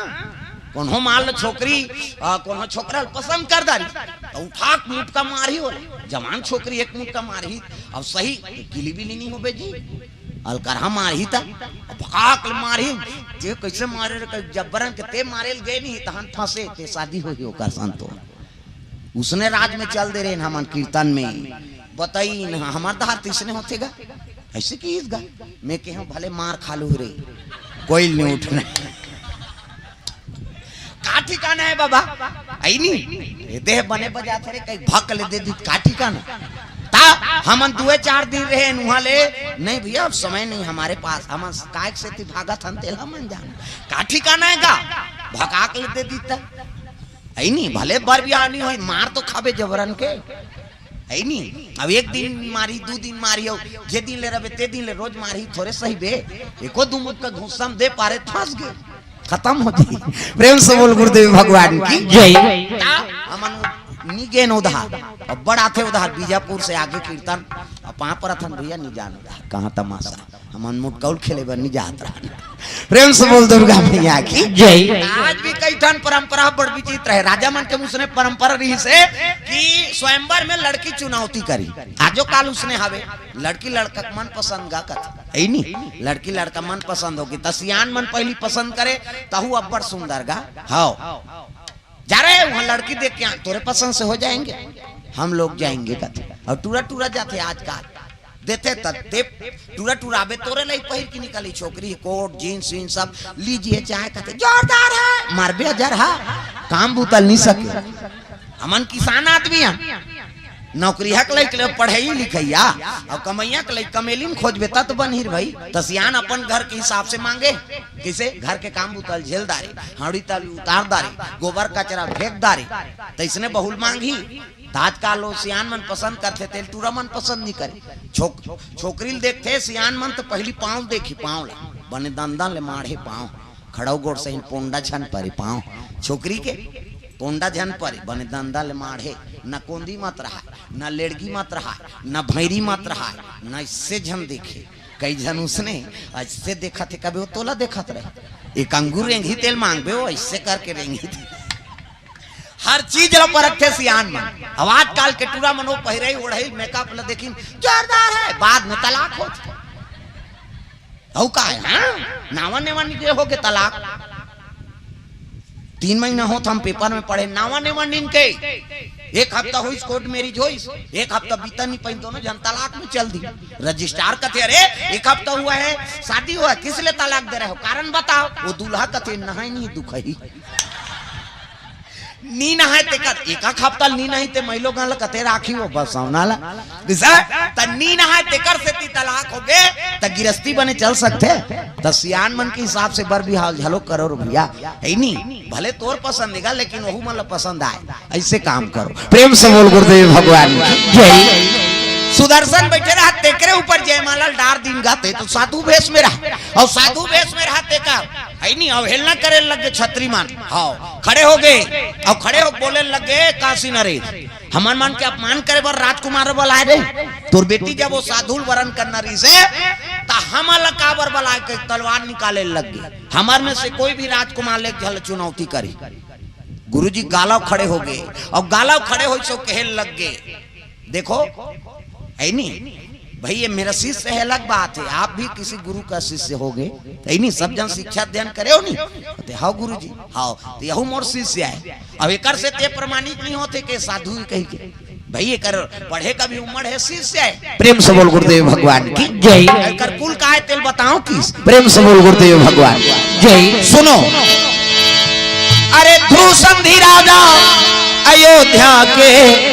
कोनो मान लो छोकरी, आ, कोनो छोकरा पसंद कर दारी, तो उठा के मुटका मारी हो। जवान छोकरी एक मुटका मारी, अब सही गिली बिली नहीं होबे जी। अलकरहा मारही त, भकाक ले मारही। ते कैसे मारे रे, कहीं जब्बरन के ते मारे ले गए नहीं, तहन फंसे, ते शादी होही ओकर संतो। उसने राज में चल दे रहे हमन कीर्तन में। बताई न, हमार दहार तैसने होथे गा। ऐसे की गा। मैं कहे भले मार खा लू रे, कोई नहीं उठने। का ठिकाना है बाबा? आई नी, ए देह बने बजात रे, कहीं भक ले दे दी, का ठिकाना? ता हमन दुए चार दिन रहे नुहा ले, नहीं भैया, अब समय नहीं हमारे पास, हमन काय से ती भागत हन, तेला मन जान। का ठिकाना है गा? भकाक ले दे दी ता। आई नी, भले बर बियाह नहीं होई, मार तो खाबे जबरन के। है नी? अब एक दिन मारी, दू दिन मारी, और जे दिन ले रहे, ते दिन ले रोज मारी, थोड़े सही बे। एको दू मुटका घूसम दे पारे, फंस गए, खत्म हो जाई। प्रेम से बोल गुरुदेव भगवान की जय। ता हमन नी गेन उधार, अब बड़ आथे उधार, बीजापुर से आगे कीर्तन, अब पाँव परत हन भैया, नी जान उधार, कहाँ तमाशा। हमन मुटकौल खेले बर नहीं जात रहन। प्रेम से बोल दुर्गा मैया की जय। आज भी कई ठन परंपरा बड़ विचित्र है। राजा मन के उसने परंपरा रही से कि स्वयंवर में लड़की चुनौती करी। आजो काल उसने हवे, लड़की लड़का के मन पसंद गा कथे। है नी? लड़की लड़का मन पसंद होगी। त सियान मन पहली पसंद करे, तहू अब्बड़ सुंदर गा। हाव। जा रहे हैं वहाँ लड़की देख के, तोरे पसंद से हो जाएंगे, हम लोग जाएंगे कथे। और टूरा टूरा जाथे आजकल। देथे त दे, टूरा टूरा आबे तोरे लाई पहिर के निकली छोकरी, कोट, जींस, वींस सब लीजिए, चाहे कथे जोरदार है, मारबे हजार हा, काम बुतल नहीं सके। हमन किसान आदमी हैं, नौकरिया के लइक ले पढ़ई लिखइया, अउ कमइया के लइक कमेलिन खोजबे, त तो बनही रे भई। त सियान अपन घर के हिसाब से मांगे, कइसे? घर के काम बुता ल झेल दारे, हांड़ी ताली उतार दारे, गोबर कचरा फेंक दारे, त अइसने बहू ल मांगही। त आजकल वो सियान मन पसंद करथे, तेल टूरा मन पसंद नइ करे। छोक-, छोकरी ल देखथे सियान मन त पहिली पांव ल देखही, पांव ला, बने दंदन ले माढ़े पांव, खड़ऊ गोड़ सहिन पोंडा झन परे पांव। छोकरी के पोंडा झन परे, बने दंदन ले माढ़े, न कोंदी मत रहाय, न लेड़गी मत रहाय, न भैरी मत रहाय, न अइसे झन देखे। कई झन उसने अइसे देखत हे, कबे वो तोला देखत रहे, एक अंगूर रेंगही तेल मांगबे, वो अइसे करके रेंगही तेल। हर चीज ल परखथे सियान मन। अब आजकल के टूरा मन वो पहिरई ओढ़ई मेकअप ल देखिन, जोरदार हे, बाद में तलाक होत। अउ का हे, हाँ? नावा नेवा निकले होगे तलाक। तीन महीना होत हम पेपर में पढ़े, नावा नेवा नीन के। एक हफ्ता होइस कोर्ट मैरिज होइस, एक हफ्ता बीता नइ पाइन, दोनों झन तलाक में चल दी। रजिस्ट्रार कथे, "अरे, एक हफ्ता हुआ है, शादी हुआ है, किस लिए तलाक दे रहे हो, कारण बताओ।" वो दूल्हा कथे, "नहाय नहीं दुखही।" नी नहाय तेकर, एक आख हफ्ता नी नहाय ते महिलो गन ल कते राखी वो बसौना ला। किसा? त नी नहाय तेकर सेती तलाक होगे, त गिरस्ती बने चल सकथे? त सियान मन के हिसाब से बर बिहाव घलो करो रे भइया, हे नी? भले तोर पसंद हे गा, लेकिन वहू मन ल पसंद आय, अइसे काम करो। प्रेम से बोल गुरुदेव भगवान की जय। सुदर्शन बइठे रहा, तेकरे ऊपर जयमाला डार दीन गा, ते तो साधु भेष में रहा, अउ साधु भेष में रहा तेकर हे नी, अवहेलना करे लगे छत्री मन। हव, खड़े होगे, अउ खड़े होके बोले लगे, "काशी नरेश, हमर मन के अपमान करे बर राजकुमार बलाय रे। तोर बेटी जब वो साधु ल वरण करना रहिसे, त हमन ल काबर बलाय?" के तलवार निकाले लगे। हमर में से कोई भी राजकुमार ले झल चुनौती करी। गुरुजी गालव खड़े होगे, अउ गालव खड़े होइस अउ कहे लगे, देखो, हे नी, भाई, ये मेरा शिष्य है, अलग बात है, आप भी किसी गुरु का शिष्य होगे, हे नी, सब झन शिक्षा अध्ययन करे हो नी? कहते, "हव गुरुजी, हव।" त यहू मोर शिष्य हे। अब एकर से ते प्रमाणित नइ होथे के साधु हे कहिके। भाई, एकर पढ़े का भी उम्र हे, शिष्य हे। प्रेम से बोल गुरुदेव भगवान की जय। एकर कुल का हे तेल बताओ किस? प्रेम से बोल गुरुदेव भगवान जय। सुनो, अरे ध्रुव संधि राजा अयोध्या के,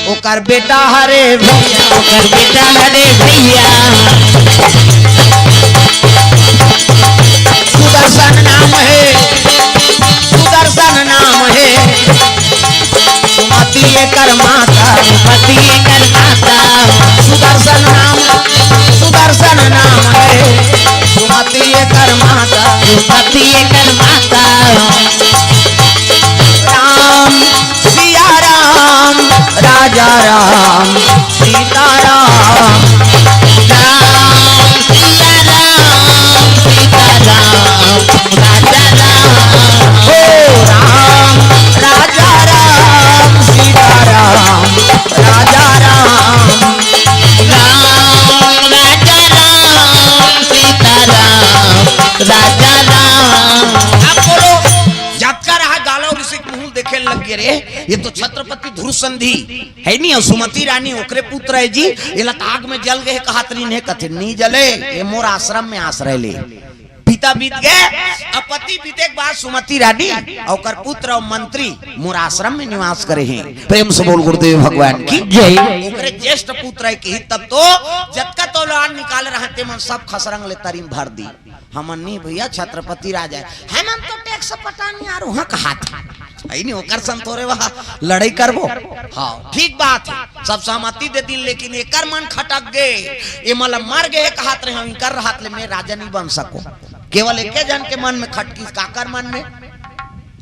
ओकर बेटा हरे भइया, ओकर बेटा हरे भइया। सुदर्शन नाम हे, सुदर्शन नाम हे। सुमति एकर माता, सुमति एकर माता। सुदर्शन नाम, सुदर्शन नाम हे। सुमति एकर माता, सुमति एकर माता। राम सिया राम, राजा राम, सीता राम। राम सिया राम, सीता राम, राजा राम। हो राम, राजा राम, सीता राम, राजा राम। राम, राजा राम, सीता राम, राजा राम। अब बोलो, जतका रहा गालव ऋषि के मुंह देखे लग गे रे, ये तो छत्रपति ध्रुव संधि हे नी, अउ सुमति रानी ओकरे पुत्र हे जी, एला त आग में जल गे हे कहत रहिन हे, कथे नी जले, ये मोर आश्रम में आश्रय ले। पिता बीत गे, अब पति बीते के बाद सुमति रानी अउ ओकर पुत्र अउ मंत्री मोर आश्रम में निवास करे हे। प्रेम से बोल गुरुदेव भगवान की जय। ओकरे ज्येष्ठ पुत्र हे कि तब तो जतका तोलान निकाले रहा ते मन सब खसरंग ले तरी म भर दी। हमन नी भइया, छत्रपति राजा हे, हमन तो टैक्स पटानी आर उहाँ कहात हे नी, ओकर संग थोरे वहाँ लड़ई करबो। हव, ठीक बात हे, सब सहमति दे दिन, लेकिन एकर मन खटक गे, ये मतलब मर गे कहत रहे, हम इकर रहत ले मैं राजा नी बन सको। केवल एके झन के मन में खटकिस, काकर मन में?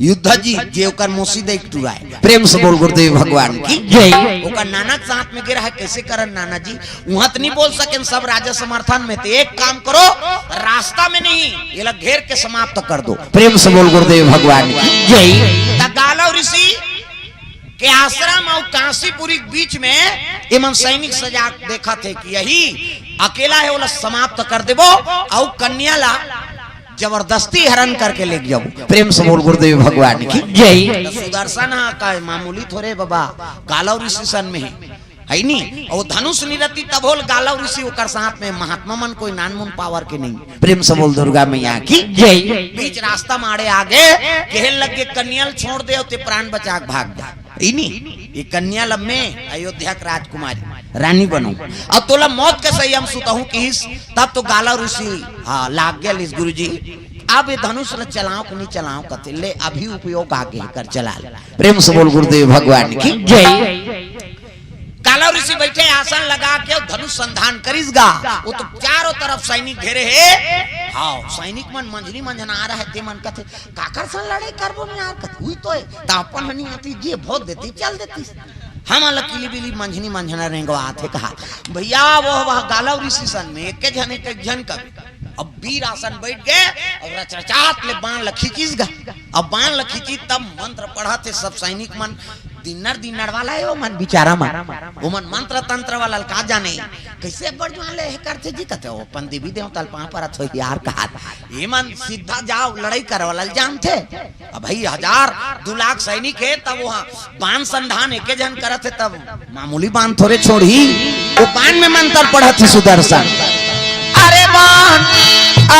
युद्ध जी, जे ओकर मौसी दे एक टुरा हे। प्रेम से बोल गुरुदेव भगवान की जय। ओकर नाना के साथ में गे रहा, कइसे करन नाना जी? उहाँ त नी बोल सकेन, सब राजा समर्थन में। त एक काम करो, रास्ता में नहीं, एला घेर के समाप्त कर दो। प्रेम से बोल गुरुदेव भगवान की जय। त गालव ऋषि के आश्रम अउ कांसीपुरी के बीच में एमन सैनिक सजा के देखत हे कि यही अकेला हे, ओला समाप्त कर देबो अउ कन्या ला जबरदस्ती हरण करके लेके जाबो। प्रेम से बोल गुरुदेव भगवान की जय। त सुदर्शन हा का मामूली थोरे बाबा, गालव ऋषि सन में हे, हे नी? अउ धनुष नी रही तभो ल गालव ऋषि ओकर साथ में, महात्मा मन कोई नानमुन पावर के नहीं। प्रेम से बोल दुर्गा मैया की जय। बीच रास्ता माड़े आगे, कहे लगे कन्या ल छोड़ दे, अउ ते प्राण बचा के भाग जा। इनी, ये कन्या ला मैं अयोध्या के राजकुमारी रानी बनहूं, अउ तोला मौत के सैया म सुतहूं किहिस, तब तो गालव ऋषि, हाँ, लाग गेलिस गुरुजी, अब ये धनुष ला चलाओं कि नहीं चलाओं कथे, ले अभी उपयोग आगे कर चला ले। प्रेम से बोल गुरुदेव भगवान की जय। गालव ऋषि बैठे आसन लगा के धनुष संधान करिस गा, वो तो चारों तरफ सैनिक घेरे हे। हाँ, सैनिक मन मंझनी मंझना रहे, ते मन कथे, "काकर सन लड़ाई करबो मैं यार?" कथे, "उही तो हे, त अपन हनी आती जे भोज देती, चल देती। हमन ल किली बिली मंझनी मंझना रेंगवात हे," कहा। भैया, वो वह गालव ऋषि सन में एक झन, एक झन कवि। अब वीर आसन बैठ गए और रचरचात ले बाण ल खींचिस गा। अब बाण ल खींची तब मंत्र पढ़त हे सब सैनिक मन, दिन्नर दिन्नर वाला हे वो मन, बिचारा मन, वो मन मंत्र तंत्र वाला ल का जाने, कैसे बड़ जुआन ले हे करथे जी, कथे, "ओ अपन देवी देवता ल पाँव परत हो यार," कहा। ये मन सीधा जाओ लड़ाई करे वाला ल जानथे। अब भाई हजार दो लाख सैनिक हे, तब वो बाण संधान एके झन करत हे, तब मामूली बाण थोरे छोड़ही, वो बाण में मंत्र पढ़त हे सुदर्शन। अरे बाण,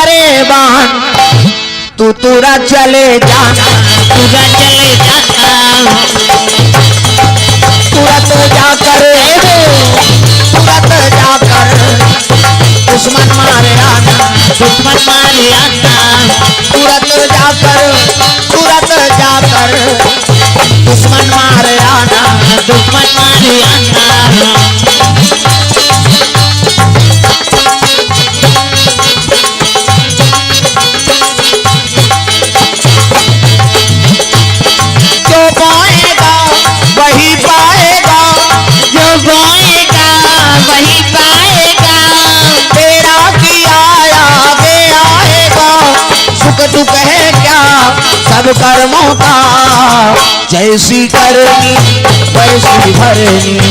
अरे बाण, तू तुरंत चले जाना, तुरंत चले जाना, तुरंत जाकर, तुरंत जाकर दुश्मन मारे आना, दुश्मन मारे आना, तुरंत जाकर, तुरंत जाकर दुश्मन मारे आना, दुश्मन मारे आना। जो बोएगा वही पाएगा, जो बोएगा वही पाएगा। तेरा किया आगे आएगा, सुख दुख है क्या सब कर्मों का। जैसी करनी वैसी भरनी,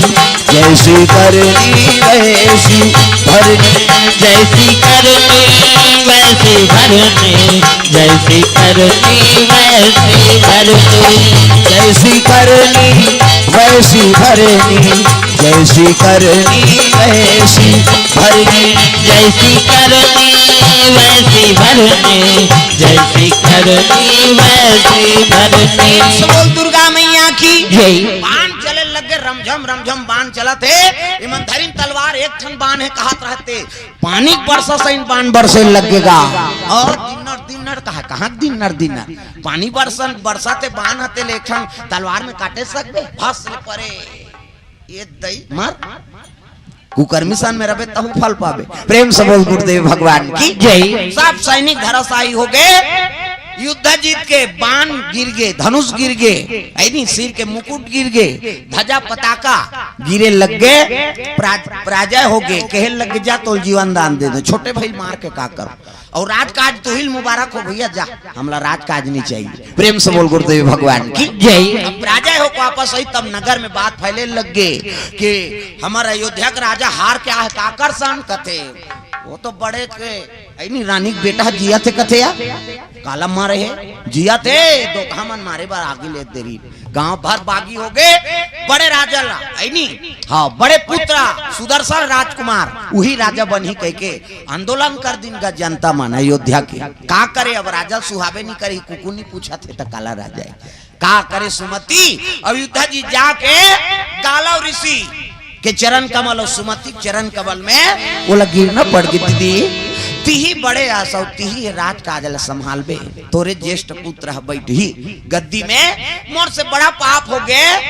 जैसी करनी वैसी भरनी, जैसी करनी वैसी भरनी, जैसी करनी वैसी भरनी, जैसी करनी वैसी भरनी, जैसी करनी वैसी भरनी, जैसी करनी वैसी भरनी, जैसी करनी वैसी भरनी। बोल दुर्गा मैया की जय। बाण चले लगे, रमझम रमझम बाण चलत हे। इमन धरिन तलवार, एक ठन बाण हे, कहत रहते, पानी बरसा सैन बाण बरसे लगेगा। और दिन्नर दिन्नर कहा, कहाँ दिन्नर दिन्नर? पानी बरसन, बरसा ते बाण हते ले एक ठन तलवार में काटे सकबे? भस ले परे। ये दई मर। कुकर्मी सन में रबे तहु फल पाबे। प्रेम से बोल गुरुदेव भगवान की जय। सब सैनिक धराशायी हो गए। युद्ध जीत के बाण गिर गए, धनुष गिर गए, ऐनी सिर के मुकुट गिर गए, ध्वजा पताका गिरे लग गए, पराज-, पराजय हो गए, कहे लग गए, "जा तोल जीवन दान दे दे, छोटे भाई मार के का करो?" और राजकाज तुहिल मुबारक हो भैया, जा, हमला राजकाज नहीं चाहिए। प्रेम से बोल गुरुदेव भगवान की जय। अब पराजय हो वापस आई, तब नगर में बात फैले लग गए कि हमारा अयोध्या का राजा हार क्या है, काकर सन कथे, वो तो बड़े के ऐनी रानी के बेटा जिया थे कथे या काला मारे है, जिया थे दो हमन मारे बार आगे ले देरी। गांव भर बागी हो गए। बड़े राजा ला, ऐनी, हाँ, बड़े पुत्र सुदर्शन राजकुमार, वही राजा बनही कह के आंदोलन कर दिन का जनता मन अयोध्या के। का करे अब, राजा सुहावे नहीं करे, कुकुर नहीं पूछा थे तो काला राजा है। का करे सुमति, अब युद्ध जी जाके गालव ऋषि के चरण कमल और सुमति के चरण कमल में ओला गिरना पड़ गई। दीदी, तिही बड़े आस अउ तिही राजकाज ला संभालबे, तोरे ज्येष्ठ पुत्र ह बैठही गद्दी में, मोर से बड़ा पाप हो गए,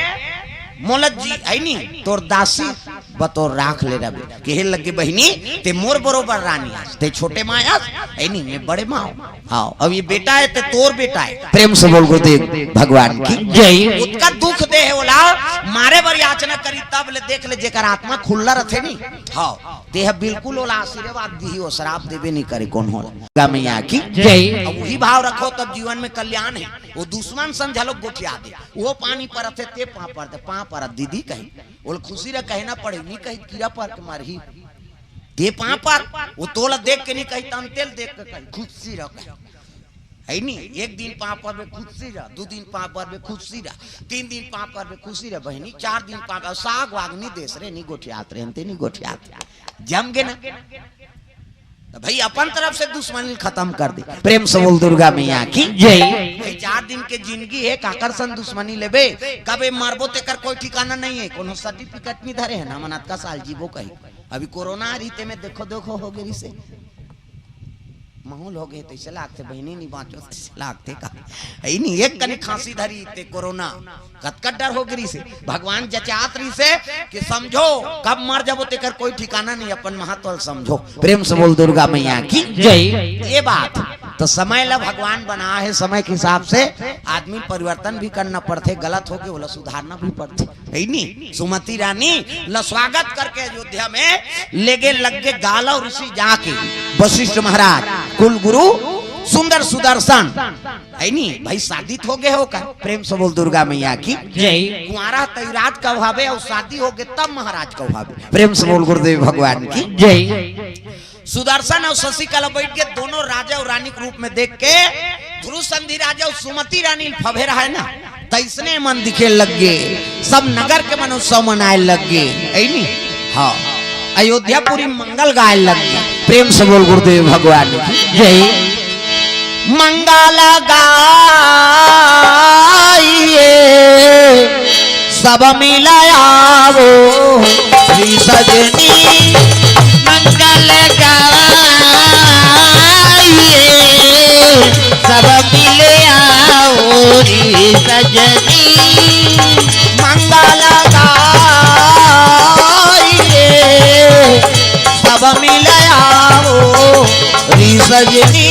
मोला जी, ऐनी, तोर दासी बतौर राख ले रबे। कहे लगे, "बहिनी, ते मोर बरोबर रानी आस, ते छोटे माँ आस, ऐनी, मैं बड़े माँ हूँ।" हाँ, अब ये बेटा है, ते तोर बेटा है। प्रेम से बोल गुरुदेव भगवान की जय। ओतका दुख दे हे ओला, मारे बर याचना करी, तब ले देख ले, जेकर आत्मा खुल्ला रथे नी। हाँ, ते ह बिल्कुल ओला आशीर्वाद दिही, ओ श्राप देबे नहीं करे, कौन हो। दुर्गा मैया की जय। अब वही भाव रखो, तब जीवन में कल्याण है। वो दुश्मन सन झलक गोठिया दे, वो पानी परत हे, ते पाँव पर दे, पाँव परत दीदी कही, ओला खुशी रह कहना पड़े, नहीं कही कीड़ा पर के मारही। ते पाँव पर, वो तोला देख के नहीं कही, तन तेल देख के कही, खुशी रह कही। है नी, एक दिन पाँव परबे खुशी रह, दू दिन पाँव परबे खुशी रह, तीन दिन पाँव परबे खुशी रह बहिनी, चार दिन पाँव, साग वाग नहीं देस रे, नहीं गोठियात रे, अंते नहीं गोठियात। जम गे ना। तो भाई अपन तरफ से दुश्मनी खत्म कर दे। प्रेम से बोल दुर्गा मैया की। जय। भाई चार दिन के जिंदगी हे, काकर सन दुश्मनी लेबे? कबे मरबो तेकर कोई ठिकाना नहीं है, कोनो सर्टिफिकेट नहीं धरे है ना, मन अतका साल जीबो कही। अभी कोरोना आ रही ते में देखो देखो हो गई से माहौल हो गए, तैसे लागते बहिनी नहीं बाँचो, तैसे लागते का है नहीं। एक कनी खांसी धरी ते कोरोना, कतका डर हो गई से। भगवान जचात रही से कि समझो कब मर जाबो तेकर कोई ठिकाना नहीं, अपन महत्व समझो। प्रेम से बोल दुर्गा मैया की। जय। ये बात तो समय ला भगवान बना है, समय के हिसाब से आदमी परिवर्तन भी करना पड़थे, गलत हो के ओला सुधारना भी पड़थे, है नी? सुमति रानी ला स्वागत करके अयोध्या में लेगे लग गे गालव ऋषि जाके, वशिष्ठ महाराज, कुल गुरु, सुंदर सुदर्शन, है नी? भाई शादी तो हो गए हो का? प्रेम से बोल दुर्गा मैया की। जय। कुंवारा तैराज कहवाबे और शादी हो गए तब महाराज कहवाबे। प्रेम से बोल गुरुदेव भगवान की। जय। सुदर्शन और शशिकला बैठ के दोनों राजा और रानी के रूप में देख के ध्रुव संधि राजा और सुमति रानी फभे रहा है ना, तैसने मन दिखे लग गए। सब नगर के मन उत्सव मनाए लग गए, है नी? हाँ, अयोध्यापुरी मंगल गाए लग गए। प्रेम से बोल गुरुदेव भगवान की। जय। मंगल गाइए सब मिल आवो श्री सजनी। मंगल गाइए सब मिल आओ रे सजनी। मंगल गाइए सब मिल आवो श्री सजनी।